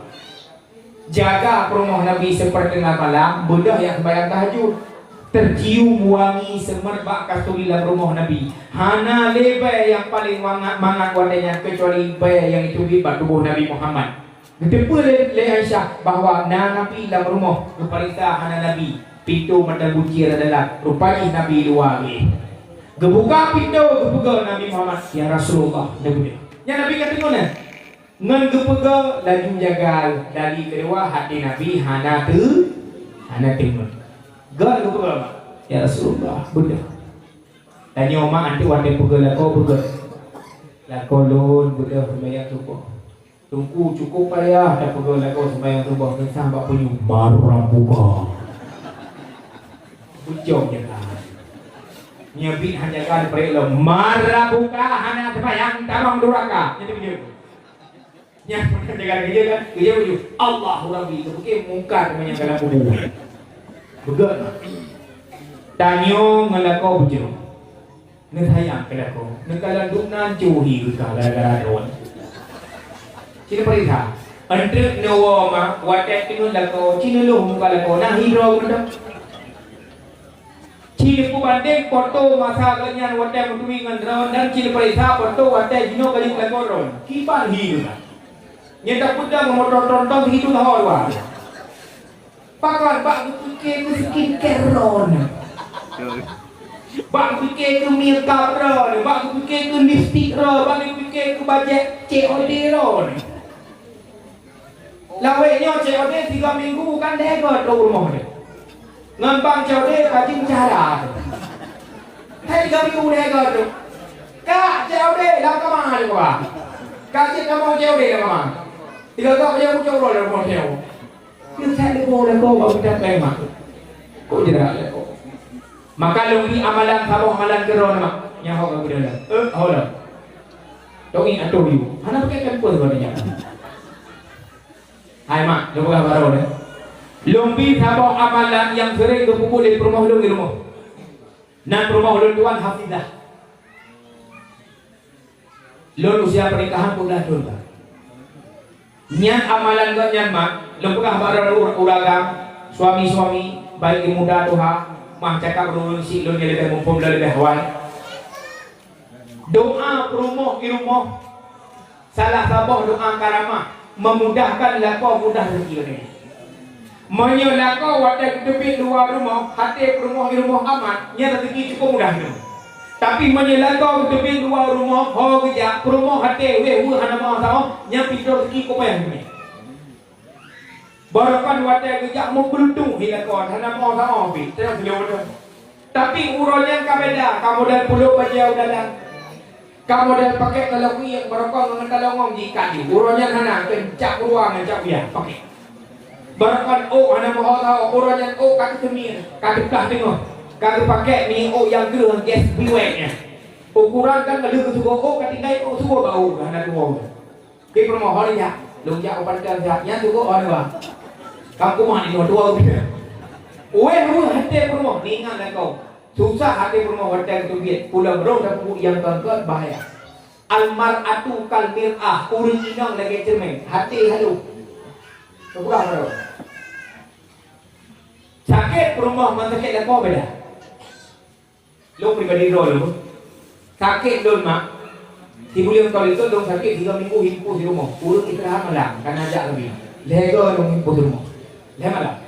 Jaga peurumoh Nabi sipeurteungoh malam, beudôh nyang seumbahyang tahajud. Teucium wangi seumeureubat kasturi lam rumoh Nabi. Hana lé bée nyang paleng mangat-mangat watée nyan keucuali bée nyang jiteubiet bak tuboh Nabi Muhammad. Geuteupeue lé, lé Aisyah bahwa na Nabi lam rumoh, geupareksa hana Nabi, pintoe mantong gunci rot dalam, rupa jih Nabi luwa geuéh. Geubuka pintoe, geupeugah Nabi Muhammad, "Ya Rasulullah, neubeudôh." Nyan Nabi ka teungeut nyan. Ngon geupeugah laju jaga, dari keudua hati Nabi hana teu-, hana teungeut. Gét geupeugah, "Ya Rasulullah, beudôh." Tanyoe mak anteuk watée peugah lakoe beugét. Lakoe lôn beudôh seumayang suboh. Teungku cukôp payah tapeugah lakoe seumayang suboh, meusah bak punyueng, "Man rabbuka?" Bujông jaga. Nyan biet han jaga dipeurek lom, "Man rabbuka?" Hana seumayang, tarông duraka. Nyan dipeujeuet. Nyan jaga keujeuet kan? Keujeuet bujông. "Allahu Rabbi," teupike mungkar meunyan dalam kubu. Beugét. Tanyoe ngon lakoe bujông. Neusayang keu lakoe, neukalon dum nan cu hi geuka gara-gara droe. Ci neupeuriksa. Enteuk neuwoe ma, watée teungeut lakoe, ci neulôh muka lakoe, na hi droe mantong. Ci neupeubandeng poto masa geuh nyan watée meuturi ngon droe, dan ci neupeuriksa poto watée jinoe ka jeuet lakoe droe. Kiban hi geuka. Nyan tapeugah meunyoe tonton-tonton sigitu sahoe dua. Pakon bak geupike keu skincare droeneuh. Bak geupike keu makeup droeneuh, bak geupike keu lipstik droeneuh, bak geupike keu bajée C O D droeneuh. Lawét nyoe C O D tiga minggu kan lhée goe trok rumoh nyoe. Ngon bang C O D pajeuen cara. Hai tiga minggu lhée goe trok. Kak, C O D lam kama nyoe, Kak. Kak, cit kamoe C O D lam kama. Tiga goe pajoh pucok uroe lam rumoh nyoe. Keu that leumo lakoe bak mita péng mak. Kok jeurak lakoe. Maka lôn bri amalan saboh amalan keudroe mak. Nyan ho ka beudôh lom. Eh, ho lom. Tongi atoh yue. Hana pakai pampers bak nyan. Hai mak, lôn peugah baroe deh. Lôn bri saboh amalan nyang sering geupeubuet lé peurumoh lôn di rumoh. Nan peurumoh lôn tuan hafizah. Lôn usia pernikahan peuet blah thon ka. Nyan amalan geuh nyan mak, lôn peugah bak droeneuh ureueng agam, suami-suami, baik di muda tuha, mah cakap ureueng syiek lôn nyang leubeh muphom, lôn leubeh awai. Doa peurumoh di rumoh, salah saboh doa karamah, memudahkan lakoe mudah rezeki geutanyoe. Meunyoe lakoe watée geuteubiet luwa rumoh, até peurumoh di rumoh aman, nyan rezeki cukôp mudah geutanyoe. Tapi meunyoe lakoe geuteubiet luwa rumoh, ho geujak, peurumoh até wéh weueh hana meusaboh, nyan pintoe rezeki ka payah geutanyoe. Barokon watée geujak meukeulutong hi lakoe, hana meusaboh pih, teuma seuleueng beutôi. Tapi uroe nyan ka beda, ka model pulôh bajèe u dalam. Ka model pakèk kalau kuyang, barokon ngon talongong jikat jih. Uroe nyan hana, keu cap ruang ngon cap uyah pakèk. Barokon ôk hana meuho-ho, uroe nyan ôk ka teuteumie, ka teuplah teungoh. Ka teupakèk mie ôk nyang kreueh gas biwèk nyan. Ukuran kan ka lheueh geutugoe ôk, ka tinggai ôk tugoe bak ôk, hana tuwoe. Di peurumoh ho jak, lôn jak u pantai jak, nyan tugoe ho dua. Ka kuman nyoe dua rupiah. Wéh, wéh, até peurumoh, ingat lakoe. Susah até peurumoh watèe geuteubiet, pulang roh dan pupuk nyang keungkot bahaya. Al-mar'atu kal mir'ah, ureueng inong lagèe ceureumen, até halôh. Teupeugah baroe. Sakét peurumoh ngon sakét lakoe beda. Lôn pribadi droe lôn. Sakét lôn mak. Sibuleuen kali tu lôn sakét tiga minggu himpus di rumoh. Ureueng istirahat malam, kana jak lagi. Lhèe go lôn himpus di rumoh. Lhèe malam.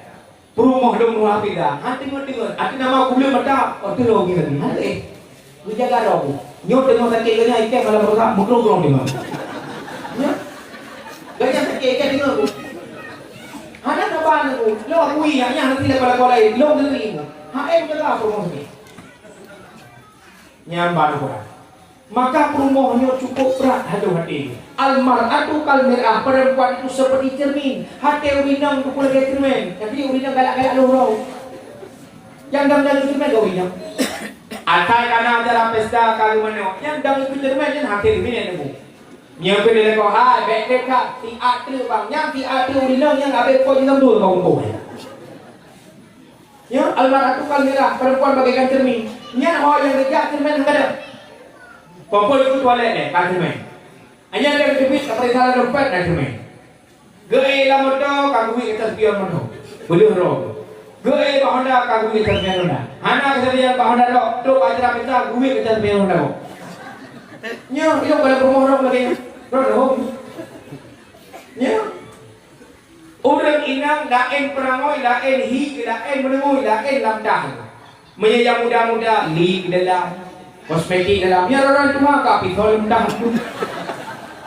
Peurumoh lôn Nurhafizah, han teungeut-teungeut, até nama gula mata, oh, tu lôn lagi. Han lé. Geujaga droe ku. Nyoe teungoh sakét geunya, ikai malam rasa meugrong-grong teungoh. Nyoe. Geunya sakét ikai teungoh ku. Hana saban ku. Lôn akui, nyan, nyan, hana sila pada lain. Lôn deungoe. Hai, geujaga peurumoh sakét. Nyan ban Quran. Maka peurumoh nyoe cukup brat haloh até. Al-mar'atu kal mir'ah, perempuan itu seperti cermin. Até ureueng inong tu lagèe cermin. Tapi ureueng inong galak-galak lôn droe. Nyang dang-dang cermin keu ureueng inong. Asai kana acara pesta ka geumeunok. Nyang dang ikôt cermin nyan até cermin nyan. Nyoe keu dilèe keuhai, bèk teuka, siat treuk bang. Nyang siat treuk ureueng inong nyang abéh po jilambul bak kumpul. Ya, al-mar'atu kal mir'ah, perempuan bagaikan cermin. Nyan ho nyang geujak cermin hana gadôh. Kompol itu tualet deh, ka cermin. Hanya ada kejepit, tak periksa ada dompet, dah cermin. Geuék lam moto, ka geuwék atas biar moto. Boleh roh. Geuék bak Honda, ka geuwék atas biar Honda. Hana kesepian bak Honda dok, trok bak acara pesta, geuwék atas biar Honda dok. Nyoe, ilok dalam rumah orang lagi. Roh dong. Nyoe. Ureueng inong laén peurangoi, laén hi, laén meuneungui, laén lam dah. Meunyoe nyang muda-muda, li dalam, kosmetik dalam. Nyang rara tuha ka pithol lam dah.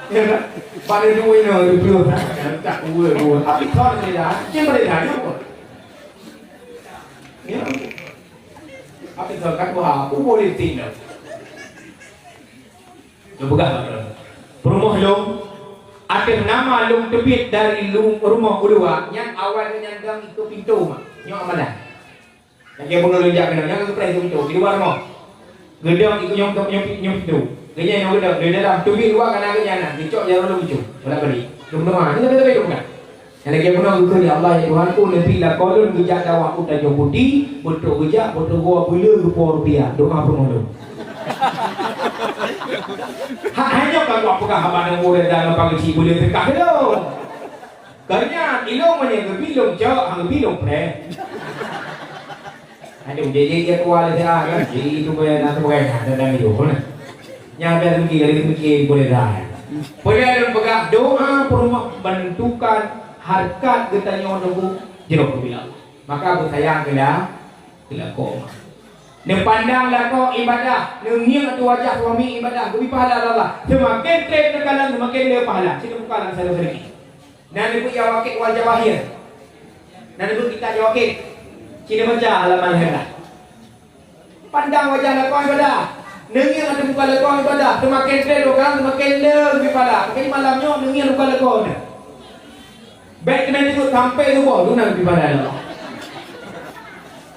Ya kan? Pada dua inoe, dua puluh. Tak dua, dua. Tapi thon ni dah. Dia boleh dah, dia pun. Ya. Tapi thon kan, wah, aku boleh tinggal. Lôn peugah bak droe. Peurumoh lôn, ateueh nama lôn teubiet dari lu-, rumoh u luwa, nyan awai nyan dong ikôt pintoe mak. Nyoe amalan. Lagèe bunoe lôn jak keunoe, nyan geupreh ikôt pintoe, di luwa rumoh. Geudong ikôt nyong, nyong, nyong pintoe. Geunyan nyong geudong, di dalam teubiet luwa ka na geunyan na, geucok jaroe lôn geucok. Bolak-balik. Lôn deungoe, nyan lagèe-lagèe lôn peugah. Nyang lagèe bunoe geukheun, "Ya Allah, ya Tuhanku, neubi lakoe lôn geujak dakwah u Tanjong Putih, beutôi geujak, beutôi goe beuleu geupo rupiah, doa peunolong." Ha, hanya ka geupeugah haba nyang mudah dan gampang geuci beuleu teuka lôn. Kanya, ilong meunyo geubi lôn cok, hang geubi lôn preh. Aduh, jadi dia kuat dia, kan? Jadi itu boleh nak boleh, ha, dan itu, kan? Nyang ada mikir, dari mikir boleh dah. Boleh ada peugah doa peurumoh menentukan harkat geutanyoe nunggu jroh keubilang. Maka beusayang keu la-, keu lakoe. Neupandang lakoe ibadah, neungieng ateueh wajah suami ibadah, geubi pahala lé Allah. Seumaken trép neukalon, seumaken le pahala. Sinoe buka lam sadang sedikit. Na neubeuet ya wakét wal jawahir. Na neubeuet kitab ya wakét. Cina baca halaman lhèe. Pandang wajah lakoe ibadah. Neungieng ateueh muka lakoe ibadah. Seumaken trép ureueng, seumaken le geubi pahala. Makanya malam nyoe neungieng muka lakoe nyoe. Bèk keunan jeuet sampai suboh, tu na geubi pahala.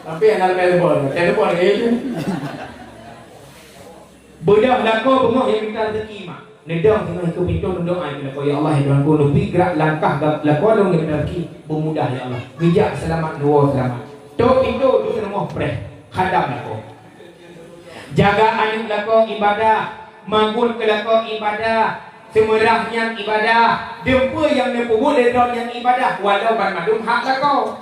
Sampai hana leubeh suboh, telepon lagi. Beudôh lakoe beungoh nyang mita rezeki, mak. Neudong singoh ikôt pintoe, neudoa keu lakoe, "Ya Allah, ya Tuhanku, neubi grak langkah gab-, lakoe lôn nyang mita rezeki, beumudah, ya Allah. Geujak seulamat, neuwoe seulamat." Tôp pintoe, duek rumoh preh, khadam lakoe. Jaga aneuk lakoe ibadah, magun keu lakoe ibadah, seumeurah nyan ibadah, dum peue nyang neupeubuet lé droe nyan ibadah, walau banmandum hak lakoe.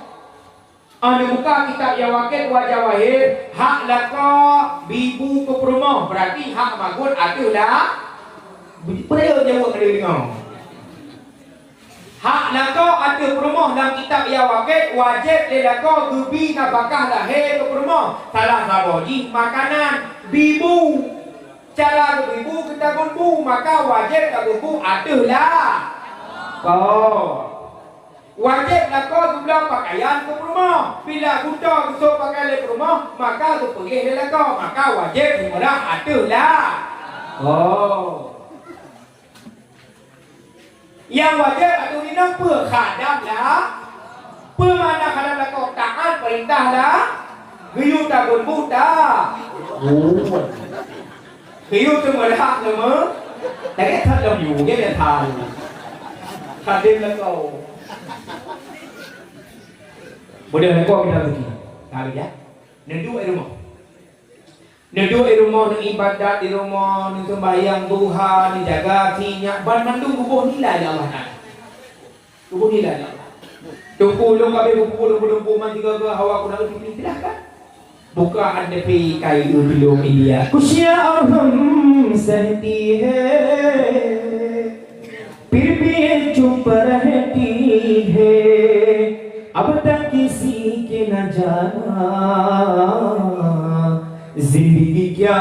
Aneuk muka kitab ya wakét wal jawahir, hak lakoe bi bu keu peurumoh, beurati hak magun ateueh la-, peue jaweueb kali deungoe. Hak lakoe ateueh peurumoh lam kitab ya wakét, wajéb lé lakoe geubi nafakah lahé keu peurumoh. Salah saboh jih makanan, bi bu. Cara geubi bu, geutagun bu, maka wajéb tagun bu ateueh lakoe. Wajéb lakoe geubloe pakaian keu peurumoh. Bila geuto geusôk pakaian lé peurumoh, maka geupeugéh lé lakoe, maka wajéb geumeurah ateueh la-, oh. Nyang wajéb ateueh inong peue? Khadam la-, peue makna khadam lakoe? Taát peurintah la-, geuyue tagun buta. Oh. Geuyue teumeurah teuma. Lagèe that lom yue, nyan that. Khadam lakoe. Mudah lakoe kita begini. Tahu ya? Neuduek di rumoh. Neuduek di rumoh, neuibadat di rumoh, neuseumbahyang duha, neujaga si nyak, banmandum geuboh nilai lé Allah Taala. Geuboh nilai lé Allah. Teungku lôn ka abéh geupeubuet lôn peudeueng man sigoe-goe hawa keu na, silahkan. Buka N P K I U belum Ilya. Kusia arham sehti hai. फिर भी चुप रहती है, अब तक किसी के न जाना, जिंदगी क्या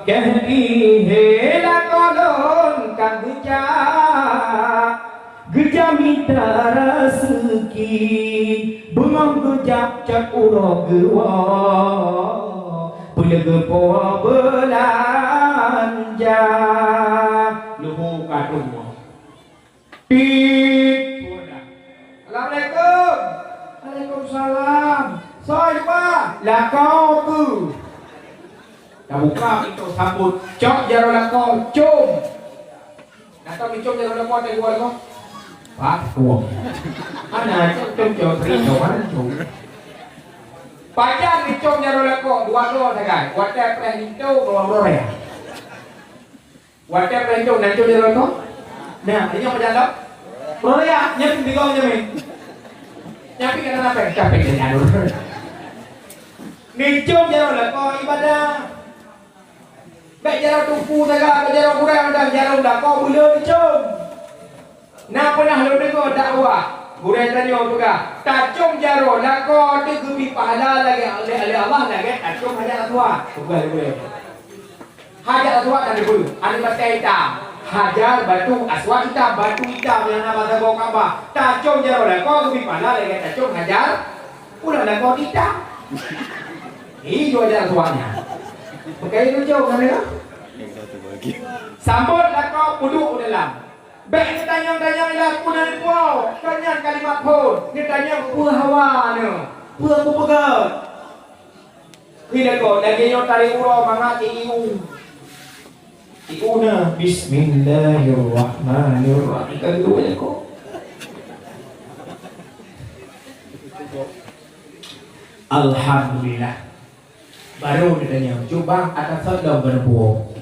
कहती है। Lakoe lôn ka geujak, geujak mita raseuki, beungoh geujak cot uroe geuwoe, peuleueh geupo beulanja. Leuhô ka tumoh. Pit. Assalamualaikum. Waalaikumsalam. Soe dua? Lakoe keuh. Tabuka pintoe sambot. Cok jaroe lakoe, com. Nah, ka meucom jaroe lakoe, teuh dua lakoe. Pat kuong. Hana cok, com, cok, teuh, cok, hana cok. Pajan meucom jaroe lakoe, dua droe sagai. Watèe preh linto, dua droe raya. Watèe preh linto, na com jaroe lakoe? Nah, nyoe pajan lom? Droe raya, nyan pih bingung nyan, meh. Nyan pih kana na pèng, ka pèng nyan. Meucom jaroe lakoe ibadah. Bèk jaroe teungku sagai, bèk jaroe gurèe mantong, jaroe lakoe buleuen com. Na peunah lôn deungö dakwah, gurèe tanyoe peugah, tacom jaroe lakoe teuh geubri pahala lagèe, lé, lé Allah lagèe tacom Hajar Aswad. Peugah lé gurèe. Hajar Aswad na dua, ada batèe itam. Hajar, batu, Aswad itam, batu itam nyang na bak saboh Ka'bah. Tacom jaroe lakoe geubri pahala lagèe tacom Hajar. Ulah lakoe itam. Ih, jua jalan tuan nyan. Bukai lucu kan ya? Sambot lakoe peuduek u dalam. Bèk neutanyong-tanyong ilah peue na neupuwoe, kon nyan kalimat phon. Neutanyong peue hawa neuh, peue kupeugèt. Keu lakoe lagèe nyoe tarék uroe mangat ié ié u. Ié u na, bismillahirrahmanirrahim. Ka geuduek lakoe. Alhamdulillah. Barô neutanyong, "Cut bang, ata sot lom keuneuk puwoe?"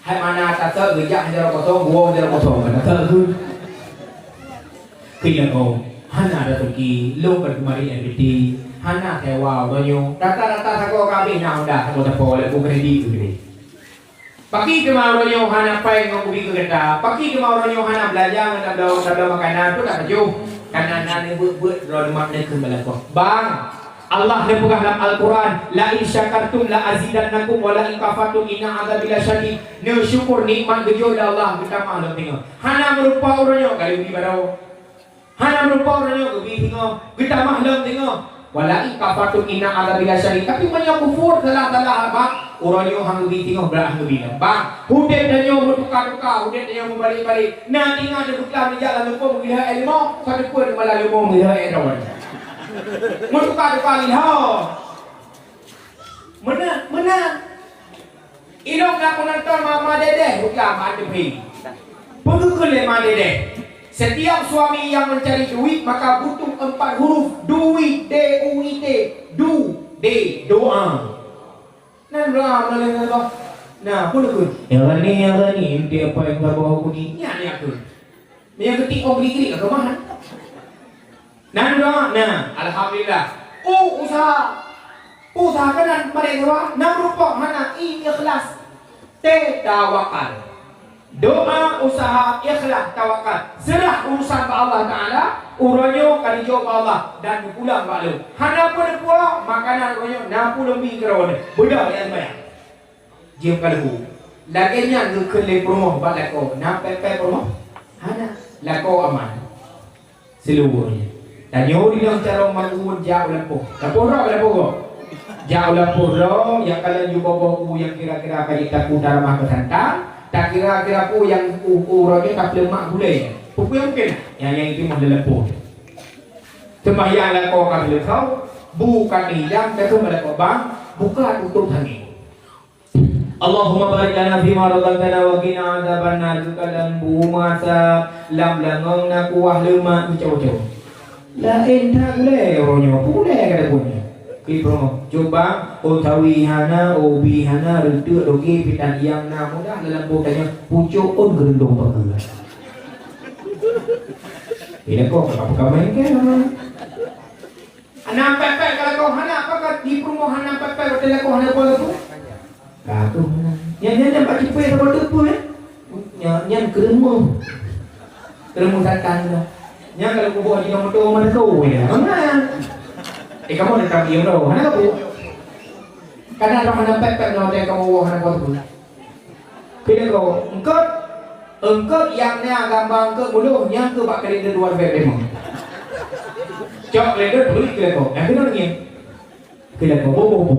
Hai mana ata sot, geujak jaroe kosong, woe jaroe kosong, ata sot keuh. Keu nyan, oh, hana ata sot ki, lôn ban keumari N P T, hana sewa uroe nyoe. Rata-rata sagoe ka abéh na honda, sagoe teupeu lé bu kredit keu geude. Pakri teuma uroe nyoe hana pèng ngon kubi keu gata. Pakri teuma uroe nyoe hana beulanja ngon tabloe, tabloe makanan, peue tapajoh. Kana na neubeuet-beuet droeneuh mak neukheun bak lakoe. Bang, Allah neupeugah lam Al-Quran, "La in syakartum la azidannakum wa la in kafartum inna adzabi lasyadid." Neusyukur nikmat geujok lé Allah, geutamah lom teungoh. Hana meurupa uroe nyoe ka lheueh barô. Hana meurupa uroe nyoe geubi singoh, geutamah lom singoh. "Wa la in kafartum inna adzabi lasyadid." Tapi meunyoe kufur salah-salah bak, uroe nyoe han geubi singoh, brat han geubi lom. Bang, udép tanyoe meutuka-tuka, udép tanyoe meubalek-balek. Na ingat neubeuklaih neujak lam teungku meugeulheueh ilmu, ka teupeu neubala leumo meugeulheueh droe. Meutuka-tuka ilham. Meunan, meunan. Ilong na peunonton mama dedeh buka mak teupeu. Peugeukeue lé ma dedeh, setiap suami yang mencari duit maka butuh empat huruf, duit, D U I T, du, D, doa. Nan doa meulalu ngon Allah. Nah, peue neukheun? Ya Ghani, ya Ghani, enti apa yang saboh aku ni, nyan ya kheun. Meunyoe geutik oh geulik-geulik ka keumahan. Nan doa, nah, alhamdulillah. U usaha. Usaha keunan marék doa, na meurumpok hana, I ikhlas. T tawakal. Doa, usaha, ikhlas, tawakal. Seurah urusan bak Allah Taala, uroe nyoe ka dijaweueb bak Allah dan geupulang bak lôn. Hana peue neupuwoe, makanan uroe nyoe na peue lôn bi keu droeneuh. Beudôh ya sembahyang. Jeuem ka leubu. Lagèe nyan geukheun lé peurumoh bak lakoe, na pèpè peurumoh? Hana. Lakoe aman. Seuleuweue nyan. Tanyoe rinong carông meu'un jak u lampôh. Lampôh droe, lampôh gob. Jak u lampôh droe, nyang kalon jubah boh u nyang kira-kira ka jitaku taramah keu santan, takira-kira peue nyang u, u uroe nyoe tapeuleumak gulée. Peue-peue nyang mungken, nyang, nyang itu mah di lampôh. Seumbahyang lakoe ka seuleusoe, bu ka teuhidang, takheun bak lakoe bang, buka tutôp hangé. Allahumma barik lana fima razaqtana wa qina adzabannar. Keu ka lam bu masa, lam langong na kuah leumak meucok-cok. Laén that gulée uroe nyoe, peue gulée ka dapeuet nyoe? Keu peurumoh, coba, oh tawi hana, oh ubi hana, reuteuek doge, pitan iang na, mudah dalam bôh tanyoe, pucok ôn geurundong pageue. Bila kau ka peugah main ke nama? Hana pepek ka lakoe, hana apa ka di peurumoh hana pepek, watée lakoe hana peue-peue. Ka tu hana. Nyan, nyan, nyan bak cipée saboh teupeu, eh. Nyan, nyan keureumeung. Keureumeung satan tu. Nyan kalau kuboh di moto mana kau, ya. Mana? Eh, kamu ada tak diam tau. Hana ka bu. Kadang roh hana pepek nyoe watée kamu woe hana peue-peue. Keu lakoe, eungkôt, eungkôt nyang na gamba eungkôt muloh, nyang keu bak kalender dua ribèe lima. Cok kalender turi keu lakoe, nyang keunoe ngieng. Keu lakoe, boh, boh bu.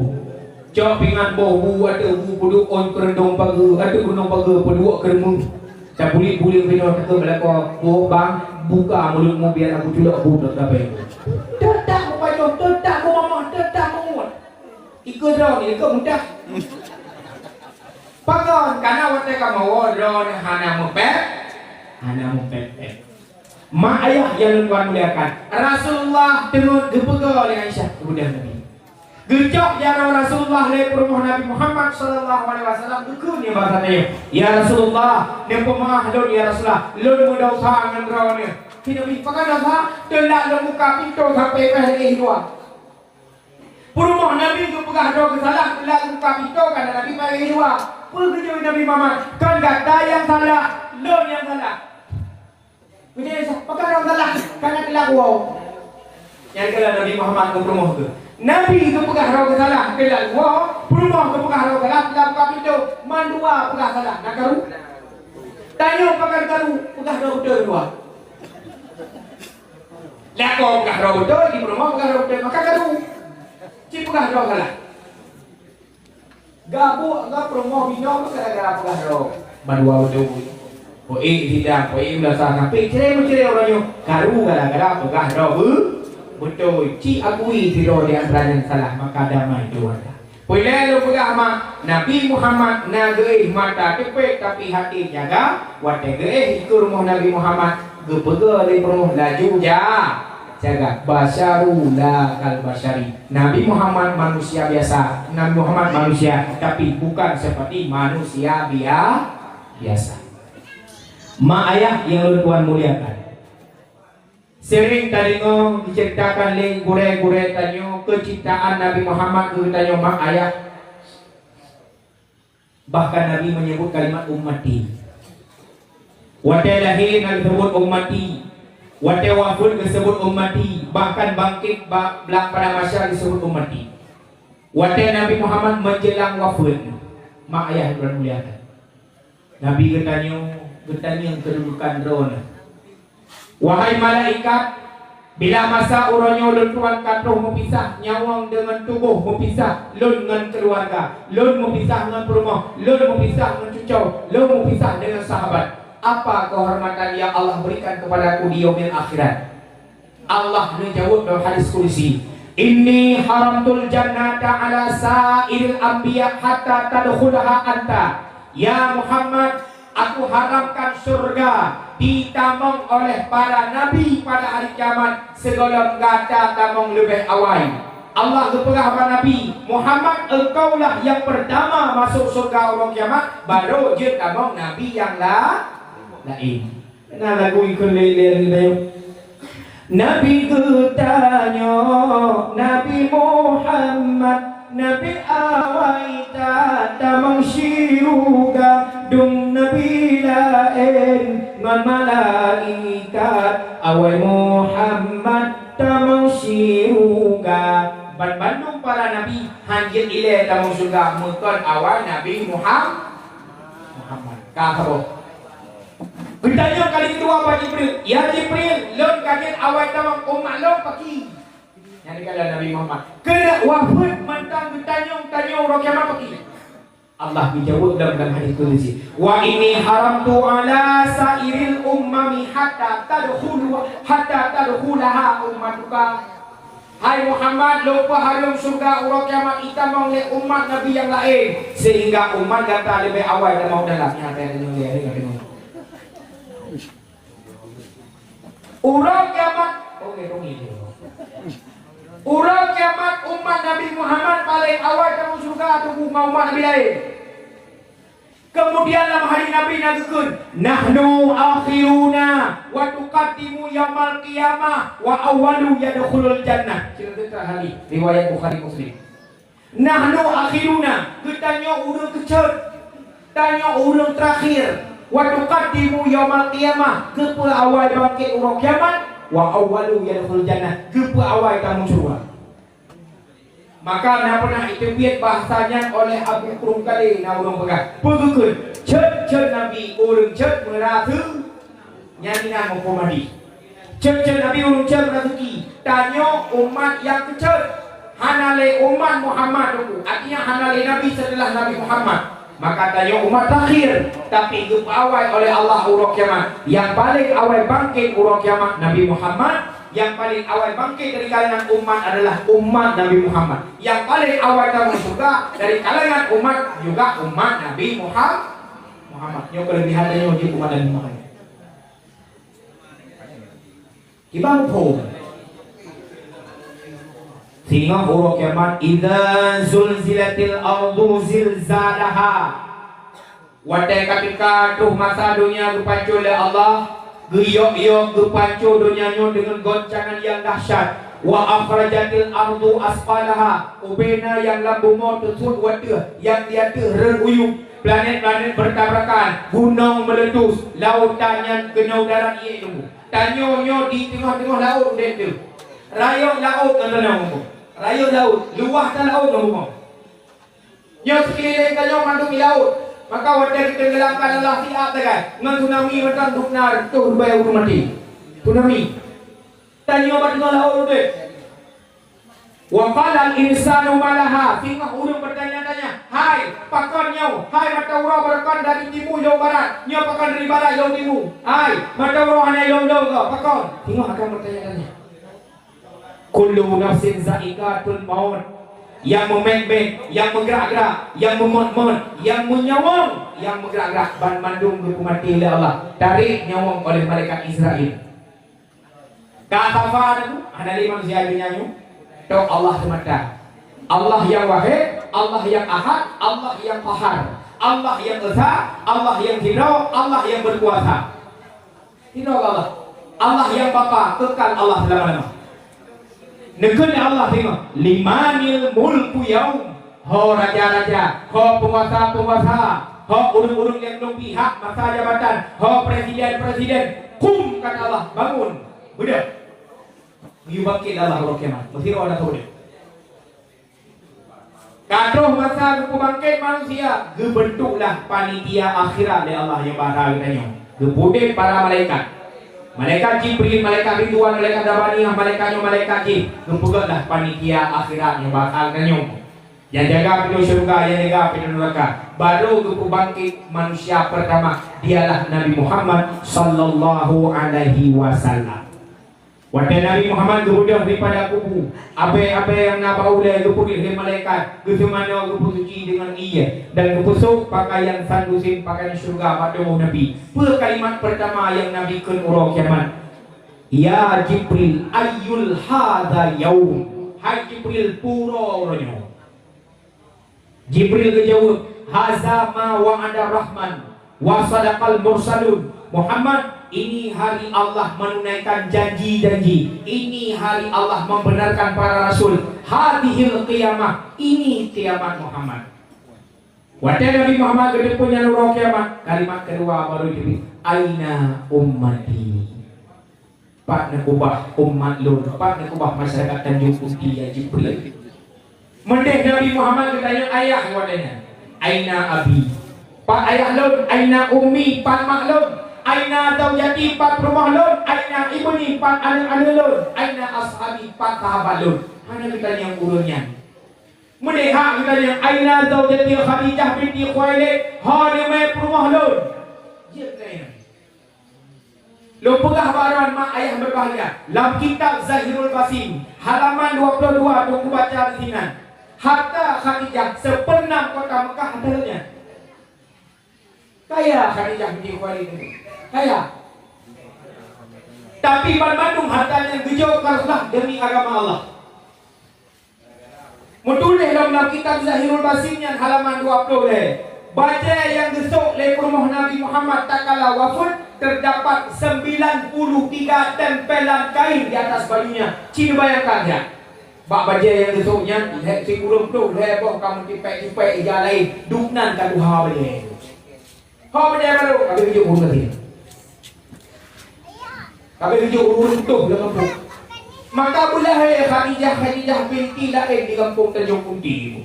Cok pingan boh bu, ateueh bu peuduek ôn keurundong pageue, ateueh keurundong pageue peuduek keureumeung. Tabulék-bulék binoe takheun bak lakoe, boh bang, buka mulutmu biar aku culok bu dap dapée. Teutap mupajoh, teutap mumamah, teutap munguet. Ikôt droe nyoe, ikôt mudah. Pakon, kana watée kamoe woe droeneuh hana meupép, hana meupép-pép. Mak ayah nyang lôn tuan muliakan, Rasulullah teungeut geupeugah lé Aisyah keu beudôh Nabi. Geucok jaroe Rasulullah lé peurumoh Nabi Muhammad sallallahu alaihi wasallam, geukheun nibak satéh, "Ya Rasulullah, neupeumeu'ah lôn ya Rasulullah, lôn meudesya ngon droeneuh." Kheun Nabi, "Pakon desya?" "Teulat lôn buka pintoe sampoe pih lagée dua." Peurumoh Nabi geupeugah droe geusalah, teulat geubuka pintoe, kana Nabi paih dua. Peue geujaweueb Nabi Muhammad? "Kon gata nyang salah, lôn nyang salah." Geujaweueb, "Pakon lôn salah? Kana teulat woe." Nyang keulah Nabi Muhammad geupeurumoh geuh. Nabi geupeugah droe geusalah, teulat woe, peurumoh geupeugah droe geusalah, teulat buka pintoe, mandua peugah salah, na karu? Tanyoe pakon karu, peugah droe beutôi dua. Lakoe peugah droe beutôi, di peurumoh peugah droe beutôi, maka karu. Cit peugah droe salah. Gabuk ngon peurumoh binoe gara-gara peugah droe. Bandua beutôi. Poék sidang, poék meunasah sampai cerai-meucerai uroe nyoe. Karu gara-gara peugah droe beu-, beutôi. Cit akui sidroe di antara nyang salah, maka damai keuluwarga. Peue lé lôn peugah mak, Nabi Muhammad na geuéh mata teupék tapi até jaga, watée geuéh dikeue rumoh Nabi Muhammad, geupeugah lé peurumoh laju ja-, jaga. Basyaru la kal basyari. Nabi Muhammad manusia biasa, Nabi Muhammad manusia, tapi bukan seperti manusia bia-, biasa. Mak ayah nyang lôn tuan muliakan. Sering tadeungoe jiceuritakan lé gurée-gurée tanyoe keucintaan Nabi Muhammad keu tanyoe mak ayah. Bahkan Nabi menyebut kalimat ummati. Watée lahé na geusebut ummati, watée wafeuet geusebut ummati, bahkan bangkit ba-, blang padang mahsyar geusebut ummati. Watée Nabi Muhammad menjelang wafeuet, mak ayah lôn muliakan. Nabi geutanyoe, geutanyong keududukan droeneuh. Wahai malaikat, bila masa uroe nyoe lôn tuan ka troh meupisah nyawöng deungon tuboh, meupisah lôn ngon keuluwarga, lôn meupisah ngon peurumoh, lôn meupisah ngon cucoe, lôn meupisah deungon sahabat, apa keuhormatan yang Allah berikan kepadaku di yaumil akhirat? Allah neujaweueb dalam hadis kudusi, "Inni haramtul jannata ala sa'iril anbiya hatta tadkhulaha anta." Ya Muhammad, aku haramkan syurga ditamong oleh para nabi pada hari kiamat sigohlom gata tamong leubeh awai. Allah geupeugah bak Nabi, "Muhammad, engkaulah yang pertama masuk syurga uroe kiamat, barô jeuet tamong nabi nyang la-, laén." Na lagu ikheun lé, lé, lé, lé. Nabi geutanyoe, Nabi Muhammad, Nabi awai that tamong syurga, dum nabi laén ngon malaikat, awai Muhammad tamong syurga. Ban bandum para nabi han jeuet ilée tamong syurga, meukon awai Nabi Muham-, Muhammad. Ka saboh. Geutanyong kali keudua bak Jibril, "Ya Jibril, lôn ka jeuet awai tamong umat lôn paki?" Nyan dikala Nabi Muhammad. Keuneuk wafeuet mantong geutanyong-tanyong uroe kiamat paki. Allah geujaweueb lom dalam hadis kudusi, "Wa inni haramtu ala sairil ummami hatta tadkhulu, hatta tadkhulaha ummatuka." Hai Muhammad, lôn peuhareuem syeuruga uroe kiamat itamong lé umat nabi nyang laén, sehingga umat gata leubeh awai tamong dalam. Nyan, nyan, nyan, nyan, nyan. Uroe kiamat, oke, oke. Uroe kiamat umat Nabi Muhammad paleng awai tamong syeuruga ateueh umat nabi laén. Kemudian lam hadis Nabi na geukheun, "Nahnu akhiruna wa tuqaddimu yaumal qiyamah wa awwalu yadkhulul jannah." Cerita hadis riwayat Bukhari Muslim. "Nahnu akhiruna," geutanyoe ureuëng keucot, tanyoe ureuëng terakhir, "wa tuqaddimu yaumal qiyamah," geupeuawai bangkét uroe kiamat, "wa awwalu yadkhulul jannah," geupeuawai tamong syeuruga. Maka na pernah iteubiet bahasa nyan oleh Abu Krueng Kale, na ureuëng peugah, peugeukeuen, "Cot-cot Nabi ureuëng cot meuraseuki." Nyan inan muphom hadis. Cot-cot Nabi ureuëng cot meuraseuki. Tanyoe umat nyang keucot. Hana lé umat Muhammad teungku. Artinya hana lé nabi setelah Nabi Muhammad. Maka tanyoe umat terakhir, tapi geupeuawai oleh Allah uroe kiamat. Nyang paleng awai bangkét uroe kiamat Nabi Muhammad. Nyang paleng awai bangkét dari kalangan umat adalah umat Nabi Muhammad. Nyang paleng awai tamong syeuruga dari kalangan umat juga umat Nabi Muhammad. Muhammad. Nyoe keulebihan tanyoe jeuet umat Nabi Muhammad. Kiban muphom. Singoh uroe kiamat, "Idza zulzilatil ardu zilzalaha." Watée ka teuka troh masa donya geupancô lé Allah, geuyok-yok geupancô donya nyoe deungon goncangan nyang dahsyat. "Wa akhrajatil ardu asqalaha." Ubena nyang lam bumoe teusuet wateueh, nyang di ateueh rhot u yup, planet-planet beutabrakan, gunong meuletus, lautan nyan keunoe darat ié teungku. Tanyoe nyoe di teungoh-teungoh laôt udeb teuh. Rayeuk laôt ngon tanoh ngon bumoe. Rayeuk laôt, luwah that laôt ngon bumoe. Nyoe sikeulileng tanyoe mandum di laôt. Maka watée geuteunggeulamkan Allah siat sagai, ngon tsunami mantong dub na reutôh ribée ureuëng maté. Tsunami. Tanyoe bak teungoh laôt udeb. "Wa qalal insanu ma laha," singoh ureuëng beutanya-tanya, "Hai, pakon nyoe? Hai, mata uroe beureukan dari timu ilong barat, nyoe pakon dari barat ilong timu? Hai, mata uroe hana ilong-ilong goe, pakon?" Singoh akan beutanya-tanya. "Kullu nafsin za'iqatul maut." Nyang meumet-met, nyang meugrak-grak, nyang meumot-mot, nyang meunyawöng, nyang meugrak-grak, banmandum geupeumaté lé Allah. Tarek nyawöng oleh malaikat Israel. Ka safa teungku, hana lé manusia donya nyoe. Tok Allah seumata. Allah nyang Wahid, Allah nyang Ahad, Allah nyang Qahar, Allah nyang Esa, Allah nyang Sidroe, Allah nyang Beukuasa. Sidroe Allah. Allah nyang Bapa, keukal Allah seulama-lama. Neukheun lé Allah singoh, "Limanil mulku yaum?" Ho raja-raja, ho peunguasa-peunguasa, ho ureuëng-ureuëng nyang lôn pihak masa jabatan, ho presiden-presiden, kum kata Allah, bangun, beudôh. Geuyue bangkét lé Allah uroe kiamat, meusidroe dan saudara. Ka troh masa geupeubangkét manusia, geubeuntuklah panitia akhirat lé Allah nyang bak geutanyoe. Geupeudeh para malaikat. Malaikat Jibril, malaikat Ridwan, malaikat Zabaniah, malaikat nyoe, malaikat jih. Geupeugötlah panitia akhirat nyang bak geutanyoe. Nyang jaga pintoe syeuruga, nyang jaga pintoe neuraka. Barô geupeubangkét manusia peurtama, dialah Nabi Muhammad sallallahu alaihi wasallam. Watée Nabi Muhammad geubeudôh daripada kubu, abée-abée nyang na bak ulée geupeugét lé malaikat, geuseumanoe geupeusuci deungon ié, dan geupeusôk peukayan sandusin peukayan syeuruga bak tuboh Nabi. Peue kalimat peurtama nyang Nabi kheun uroe kiamat? "Ya Jibril, ayyul hadza yaum?" Hai Jibril, peue uroe nyoe? Jibril geujaweueb, "Haza ma wa'ada Rahman, wa sadaqal mursalun." Muhammad, ini hari Allah menunaikan janji-janji. Ini hari Allah membenarkan para rasul. Hadhil qiyamah, ini kiamat Muhammad. Watée Nabi Muhammad geuteupeue nyan uroe kiamat, kalimat keudua baru Jibril, "Aina ummati?" Pat neukeubah umat lôn, pat neukeubah masyarakat Tanjong Putih, ya Jibril? Meudeh Nabi Muhammad geutanyong ayah watée nyan, "Aina abi?" Pat ayah lôn, "Aina ummi?" Pat mak lôn? "Aina zaujati, pat peurumoh lôn? Aina ibni, pat aneuk-aneuk lôn? Aina ashabi, pat sahabat lôn?" Hana geutanyong ureuëng nyan. Meudeh hak geutanyong, "Aina zaujati Khadijah binti Khuwailid? Ho dimé peurumoh lôn?" Jeuet geutanyong. Lôn peugah bak droeneuh mak ayah berbahagia, lam kitab Zahirul Basim, halaman dua puluh dua, Teungku baca di sinan. Harta Khadijah sepeurnam kota Mekah harta nyan. Kaya Khadijah binti Khuwailid nyoe. Kaya. Tapi banmandum harta nyan geujok keu Rasulullah demi agama Allah. Meutuléh lom lam kitab Zahirul Basim nyan halaman dua puluh lhée, bajée nyang geusok lé peurumoh Nabi Muhammad tatkala wafeuet, terdapat sembilan puluh tiga tempelan kain di atas bajunya. Ci neubayangkan nyan. Bak bajée nyang geusok nyan, lhée sikureueng ploh lhée boh ka meutipék-tipék ija laén, dum nan ka tuha bajée. Ho bajée barô, ka geujok ureuëng gasien. Ka geujok ureuëng tutoh lam gampông. Maka beulahé Khadijah, Khadijah binti laén di gampông Tanjong Kunti.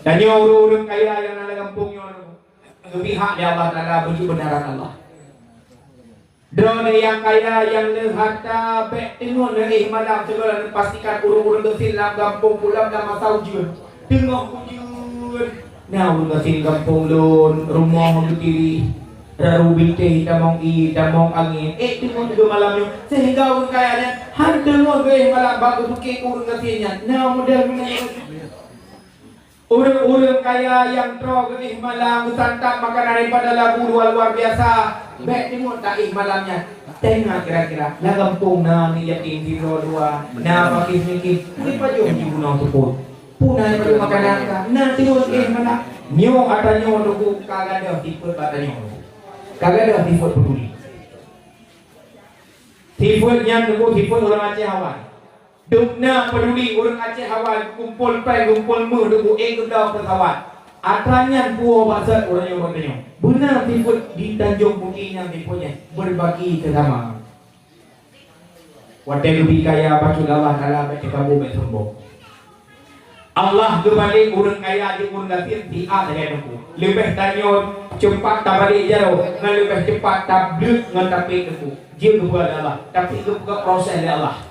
Tanyoe ureuëng-ureuëng kaya nyang na lam gampông nyoe, geupihak lé Allah Taala beukeubeunaran Allah. Droeneuh nyang kaya nyang le harta, bék teungoh neuéh malam, sigohlom neupastikan ureuëng-ureuëng gasien lam gampông, pulang lam masa ujeuen. Teungoh ujeuen, na ureuëng gasien gampông lôn, rumoh geutirih, raru bintéh, tamong ié, tamong angén. Ék teungoh tiga malam nyoe, sehingga ureuëng kaya nyan han teungoh geuéh malam bak geupiké keu ureuëng gasien nyan. Na model nyan. Ureuëng-ureuëng kaya nyang troh geuéh malam geusantap makanan daripada labu luar, luar biasa. Bék teungoh taéh malam nyan. Teuingat kira-kira, lam gampông na aneuk yatim sidroe dua, na fakir miskin. Dipajoh jih bunoe seupôt. Peue na dipajoh makanan ka? Na teungoh éh malam. Nyoe ata nyoe Teungku ka gadôh sifeuet bak tanyoe. Ka gadôh sifeuet peuduli. Sifeuet nyan Teungku sifeuet ureuëng Aceh awai. Dum na peuduli ureuëng Aceh awai, geukumpol péng, geukumpol méuh, geubu ék geubloe pesawat. Atra nyan puwoe bak sot ureuëng nyoe bak tanyoe. Beuna sifeuet di Tanjong Putih nyang sifeuet nyan, berbagi sesama. Watée leubeh kaya bacut Allah Taala bék teukabu bék sombong. Allah geubalek ureuëng kaya di ureuëng gasien siat lagée Teungku. Leubeh tanyoe cepat tabalek jaroe, ngon leubeh cepat tableuet ngon tapék Teungku. Jeuet geupeugah lé Allah, tapi geupeugah proses lé Allah.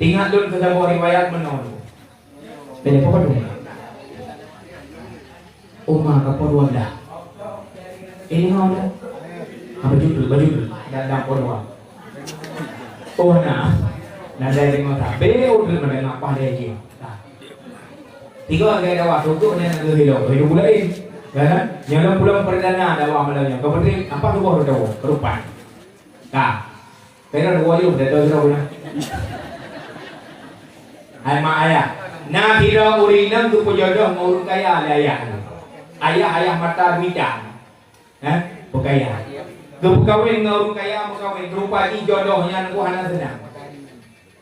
Teuingat lôn keu saboh riwayat meunoe. Bèk lé peue padum. Oma ka po dua blah. Eh, lima blah. Ah, baju tu, baju tu. Dan, dan po dua. Oh, na. Nadai tengok tak. Beu tu mana ngapa dia je. Nah. Tiga lagi dakwah, sokok ni nak geuhilong. Hidup lain. Kan? Nyolong pulang perdana dakwah malam ni. Kau penting, apa tu buah tu? Kerupan. Ka. Kira dua yum, dah tahu sudah punya. Hai mak ayah. Nah, kira ureueng inong geupeujodoh ngon ureueng kaya lé ayah. Ayah, ayah mata duita. Ha? Peukaya. Geupeukawen ngon ureueng kaya, meukawen. Rupa jih jodoh nyan ku hana seunang.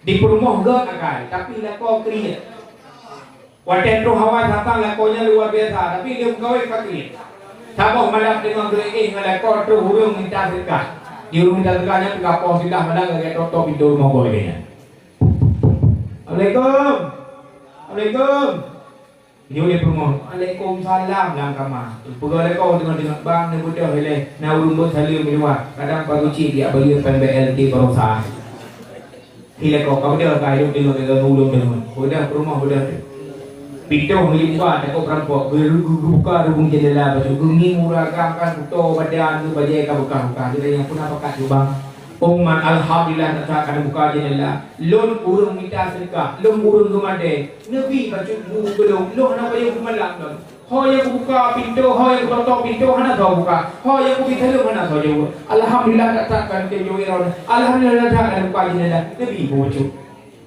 Dipeurumoh gèt akai, tapi lakoe kriet. Watèe troh awai sasang lakoe nyan luar biasa, tapi lheueh meukawen ka kriet. Saboh malam teungoh geuéh ngon lakoe, troh ureueng minta seudeukah. Di ureueng minta seudeukah nyan teuka poh siblaih malam lagèe tok-tok pintoe rumoh goe nyan. "Assalamualaikum. Assalamualaikum." Nyoe lé peurumoh, "Waalaikumsalam," lam kama. Peugah lakoe teungoh-teungoh, "Bang, neubeudôh ilèe, na ureueng beuet saleuem di luwa. Kadang pagoe cit jak bayeue P M B L T baroesa." Hi lakoe, ka beudôh ka hidup deungon, deungon ulôn deungon. Beudôh peurumoh, beudôh. Pintoe geubuka, takot peurampok. Geu-, geu-, geubuka rubueng jeundela bacut. Geungieng ureueng agam kan, kuto badan, bajèe ka beukah-beukah. Geutanyoe, "Peue na pakat keu bang?" "Oh man, alhamdulillah, that-that ka neubuka jeundela. Lôn ureueng mita seudeukah, lôn ureueng geumadè. Neubi bacut bu keu lôn, lôn hana payah beumalam lôn. Ho nyang kubuka pintoe, ho nyang kutok-tok pintoe hana soe buka. Ho nyang kubi saleuem hana soe jaweueb. Alhamdulillah, that-that ka neutém jaweueb droeneuh. Alhamdulillah, that-that ka neubuka jeundela. Neubi bu bacut."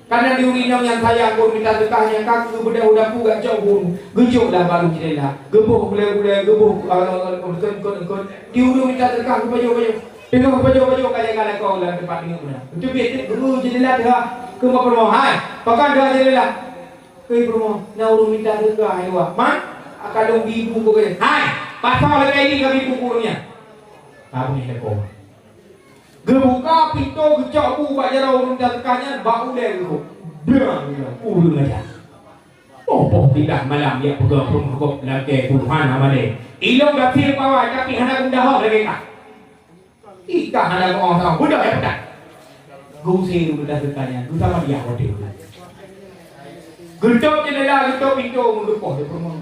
Kana di ureueng inong nyang sayang keu ureueng mita seudeukah nyan ka geubeudôh u dapu geucok bu, geujok lam baluh jeundela. Geuboh gulèe-gulèe, geuboh, eh, eungkôt-eungkôt. Di ureueng mita seudeukah geupajoh-pajoh. Teungoh geupajoh-pajoh ka jaga lakoe lam teumpat deungon meunan. Teubiet teuk geueu jeundela teuhah keu peurumoh. "Hai, pakon teuhah jeundela?" "Keu peurumoh, na ureueng mita seudeukah di luwa." "Man?" "Ka lôn bi bu keu geuh." "Hai, pasoe lagèe nyan ka bi bu keu ureueng nyan." Ka beungèh lakoe. Geubuka pintoe, geucok bu bak jaroe ureueng mita seudeukah nyan, bak ulèe geuh. Blang, ureueng aja. Oh, poh siblaih malam jak peugah peurumoh gob lagèe puluhan amalèe. Ilôn gasien pawai, tapi hana geudahoh lagèe kah. Ih, ka hana meu'oh sama. Beudôh, eh, peugah. Geuusé beudôh teuka nyan. Geuh sama dia hotel. Geutôp jeundela, geutôp pintoe, meugeupôh di peurumoh.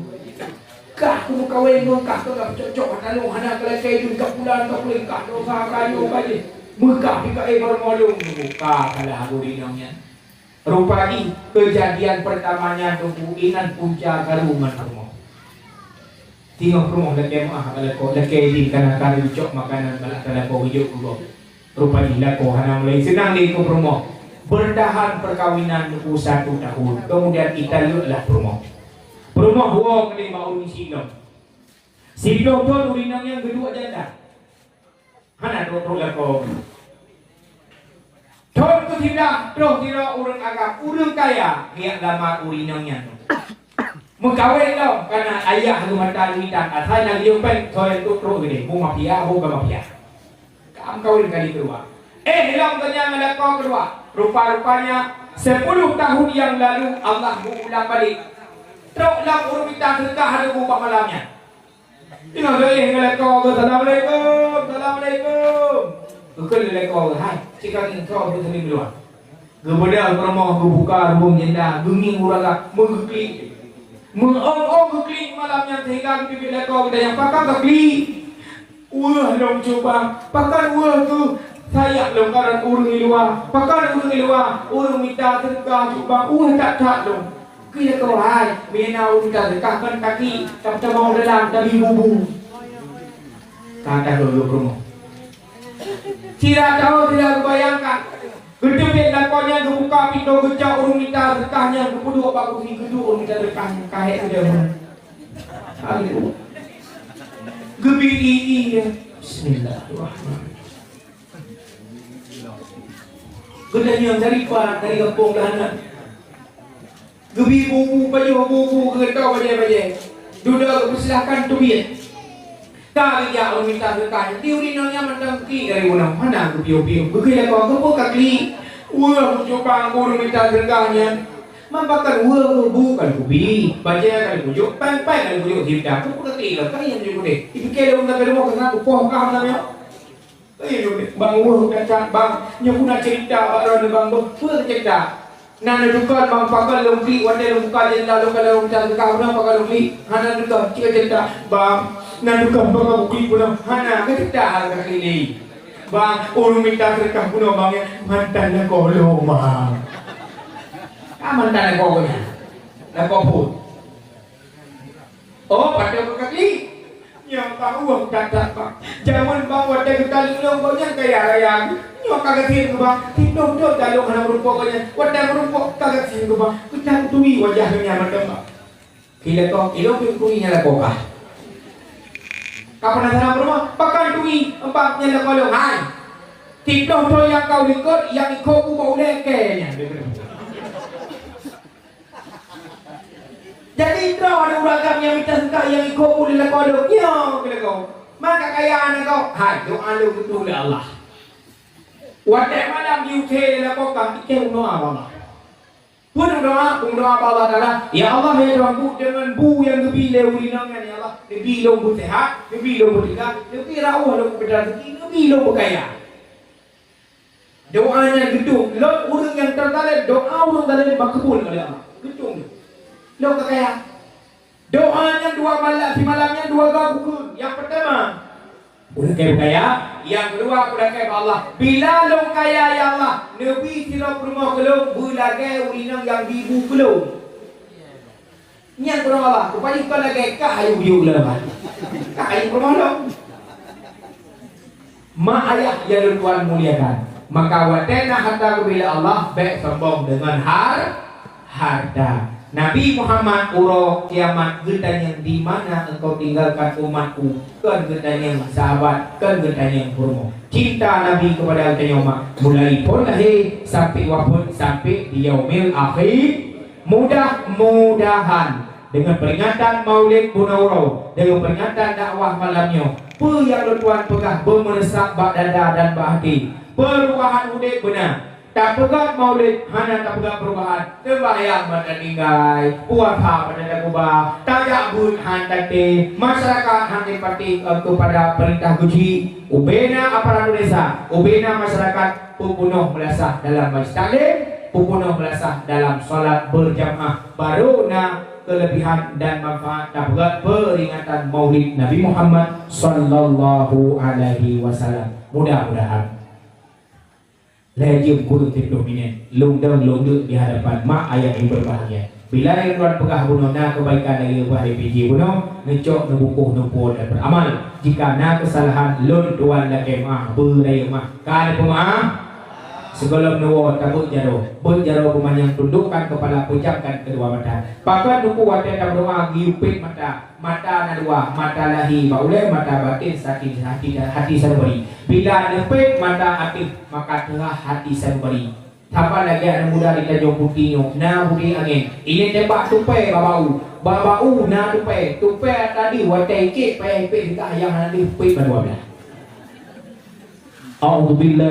Kah kumeukawen ngon kah, kah peucok-cok mata lôn, hana keulakée jeuet ka pulan, ka pulan, kah dosa, ka nyoe, ka jih. Meukah pih ka, eh, baru molong nunggu kah salah geuh inong nyan. Rupa jih keujadian peurtama nyan teungku inan punca karu ngon rumoh. Singoh rumoh lakée meu'ah ka lakoe, lakée idin kana ka geucok makanan balak ka lakoe geujok keu gob. Rupa jih lakoe hana mulai seunang lé keu peurumoh. Beurtahan peurkawinan teungku satu tahun, keumudian italeuek lah peurumoh. Peurumoh woe keudeh bak ureueng sinoe. Siploh thon ureueng inong nyan geuduek janda. Hana trok-trok lakoe. Thon keusiblah troh sidroe ureueng agam, ureueng kaya, geujak lamar ureueng inong nyan. Meukawen lom, kana ayah geumata duitan, asai na geuyue péng, soe nyang trok-trok keudeh, bu mafia, bu ka mafia. Ka meukawen kali keudua. Eh, lom geuh nyan ngon lakoe keudua. Rupa-rupanya, sepuluh tahun yang lalu Allah geuulang balik. Trok lom ureueng mita seudeukah laju bak malam nyan. Teungoh geuéh ngon lakoe geuh, "Assalamualaikum, assalamualaikum." Geukheun lé lakoe geuh, "Hai, cit ka ngieng, soe beuseuleueng luwa." Geubeudôh peurumoh, geubuka rubông jenda, geungieng ureueng agam, meugeuklik. Meu'ong-ong geuklik malam nyan sehingga geuteubiet lakoe geuh, "Pakon kaklik?" "Weueh lôn, Cut Bang." "Pakon weueh keuh?" "Sayang lôn karab ureueng di luwa." "Pakon ureueng di luwa?" "Ureueng mita seudeukah, Cut Bang, weueh that-that lôn." Keu lakoe hai, meunyoe na ureueng mita seudeukah kon kaklik, tatamong dalam tabi bubu. Ka tahu lôn rumoh. Sira tahu sira geubayangkan. Geuteubiet lakoe nyan geubuka pintoe geucok ureueng mita seudeukah nyan geupeuduek bak kursi geuduek ureueng mita seudeukah nyan ka hék keudeuh. Aduh. Geubi i-i nyan. Bismillahirrahmanirrahim. Geutanyong dari pa, dari gampông Geuhana. Geubi bubu, pajoh bubu, geugeutô bajée-bajée. Dudoe geupeusilahkan teubiet. Ka geujak ureueng mita seudeukah nyan. Di ureueng inong nyan mantong klik dari bunoe. Hana geupiôh-piôh. Geukheun lakoe, "Keupeue kaklik?" "Weueh, Cut Bang, ureueng mita seudeukah nyan." "Man pakon weueh, bu ka lôn bi, bajée ka lôn jok, péng-péng ka lôn jok, sirta. Keupeue kaklik lom?" Ka nyan jok udeh. Ipike lé ureueng sampai rumoh keunan, kupoh kah nyan. Eh, bang, weueh, that-that, bang. Nyoe peue na cerita bak droeneuh, bang, beuh. Peue cerita? Na neudukon, bang, pakon lôn klik watée lôn buka jendela lôn, ka lôn buka jendela lôn, pakon lôn klik. Hana neudukon, cit cerita. Bang, na neudukon, bang, pakon klik bunoe. Hana, ka cerita hal ka klik lé. Bang, ureueng mita seudeukah bunoe, bang, ya. Mantan lakoe lôn, bang. Ah, mantan lakoe nyan. Lakoe phon. Oh, padahai ka klik. Nyoe ka ueh that-that, bang. Jameun bang watée geutaleueng lôn, gobnyan kaya raya. Nyoe ka gasien keu bang. Siploh thon jalong hana meurumpok gobnyan. Watée meurumpok ka gasien keu bang. Geutantu wajah gobnyan mantong, bang. Keu lakoe, ilôn pih kuturi nyan lakoe kah. Ka penasaran peurumoh, pakon turi, bang, nyan lakoe lôn, hai. Siploh thon nyang ka u likot, nyang ikot u bak ulée kée nyan. Jadi, droe ureueng agam nyang mita seudeukah nyang ikot ulée lakoe lôn, nyoe keu lakoe. Man ka kaya aneuk gob, hai, doa lôn geutueng lé Allah. Watée malam jiusé lé lakoe kah, ikheun doa bak Allah. Peue doa, peue doa bak Allah Taala, "Ya Allah, ya Tuhanku, deungon bu nyang geubi lé ureueng inong nyan, ya Allah, neubi lôn beuseuhat, neubi lôn beuteuga, neubi raweuh lôn beuraseuki, neubi lôn beukaya." Doa nyan geutueng, lôn ureueng nyang teuzalém, doa ureueng zalém makbul oleh Allah. Geutueng lôn. Lôn ka kaya. Doa nyan dua malam, simalam nyan dua goe kukheun. Nyang peurtama, ulakée beukaya. Nyang keudua, ulakée bak Allah. Bila lôn kaya, ya Allah, neubi sidroe peurumoh keu lôn, beulagée ureueng inong nyang bi bu keu lôn. Nyan keu Allah, rupajih kon lagée kah ayue buyue ulama. Kah ayue peurumoh lôn. Mak ayah nyang lôn tuan muliakan, maka watée na hareuta geubri lé Allah, bék sombong deungon har-, hareuta. Nabi Muhammad uroe kiamat geutanyong, "Di mana engkau tinggalkan umatku?" Kon geutanyong sahabat, kon geutanyong peurumoh. Cinta Nabi kepada geutanyoe mak, mulai phon lahé sampai wafeuet, sampai di yaumil akhir. Mudah-mudahan deungon peuringatan Maulid bunoe uroe, deungon peuringatan dakwah malam nyoe, peue nyang lôn tuan peugah beumeureusap bak dada dan bak até, peurubahan udeb beuna. Tapeugöt maulid hana tapeugöt perubahan, seumbahyang ban tatinggai, puasa ban takeubah, tajak beuet han taté, masyarakat han simpatik, eh, kepada peurintah geuchik, ubena aparat desa, ubena masyarakat peupunoh meulasah dalam majlis taklim, peupunoh meulasah dalam salat berjamaah, baru na kelebihan dan manfaat tapeugöt peringatan Maulid Nabi Muhammad sallallahu alaihi wasallam. Mudah-mudahan. Lheuh jeuem kureueng siplôh minét, lôn dong lôn deuk di hadapan mak ayah nyang berbahagia. Bila nyang Tuhan peugah bunoe na keubaikan lagèe ubah D P J bunoe, neucok, neubukoh, neupuwoe dan beramal. Jika na keusalahan, lôn tuan lakèe meu'ah, beurayeuk meu'ah. Ka neupeumeu'ah? Sigohlom neuwoe, tabeuet jaroe. Beuet jaroe beumanyang, tundukkan kepala, pejamkan kedua mata. Pakon teungku watèe tameudoa geuyue pèt mata. Mata na dua, mata lahé bak ulèe, mata batén, hati, hati, hati sanubari. Bila neupèt mata ateueh, maka teuhah hati sanubari. Saban lagèe aneuk muda di Tanjong Puti nyoe, na budé angèn. Ilèe tembak tupèe bak bak u. Bak bak u na tupèe. Tupèe ata deuh watèe ikèk payah ipèt, teuka nyang hana deuh pèt bak dua blah. A'udzubillah.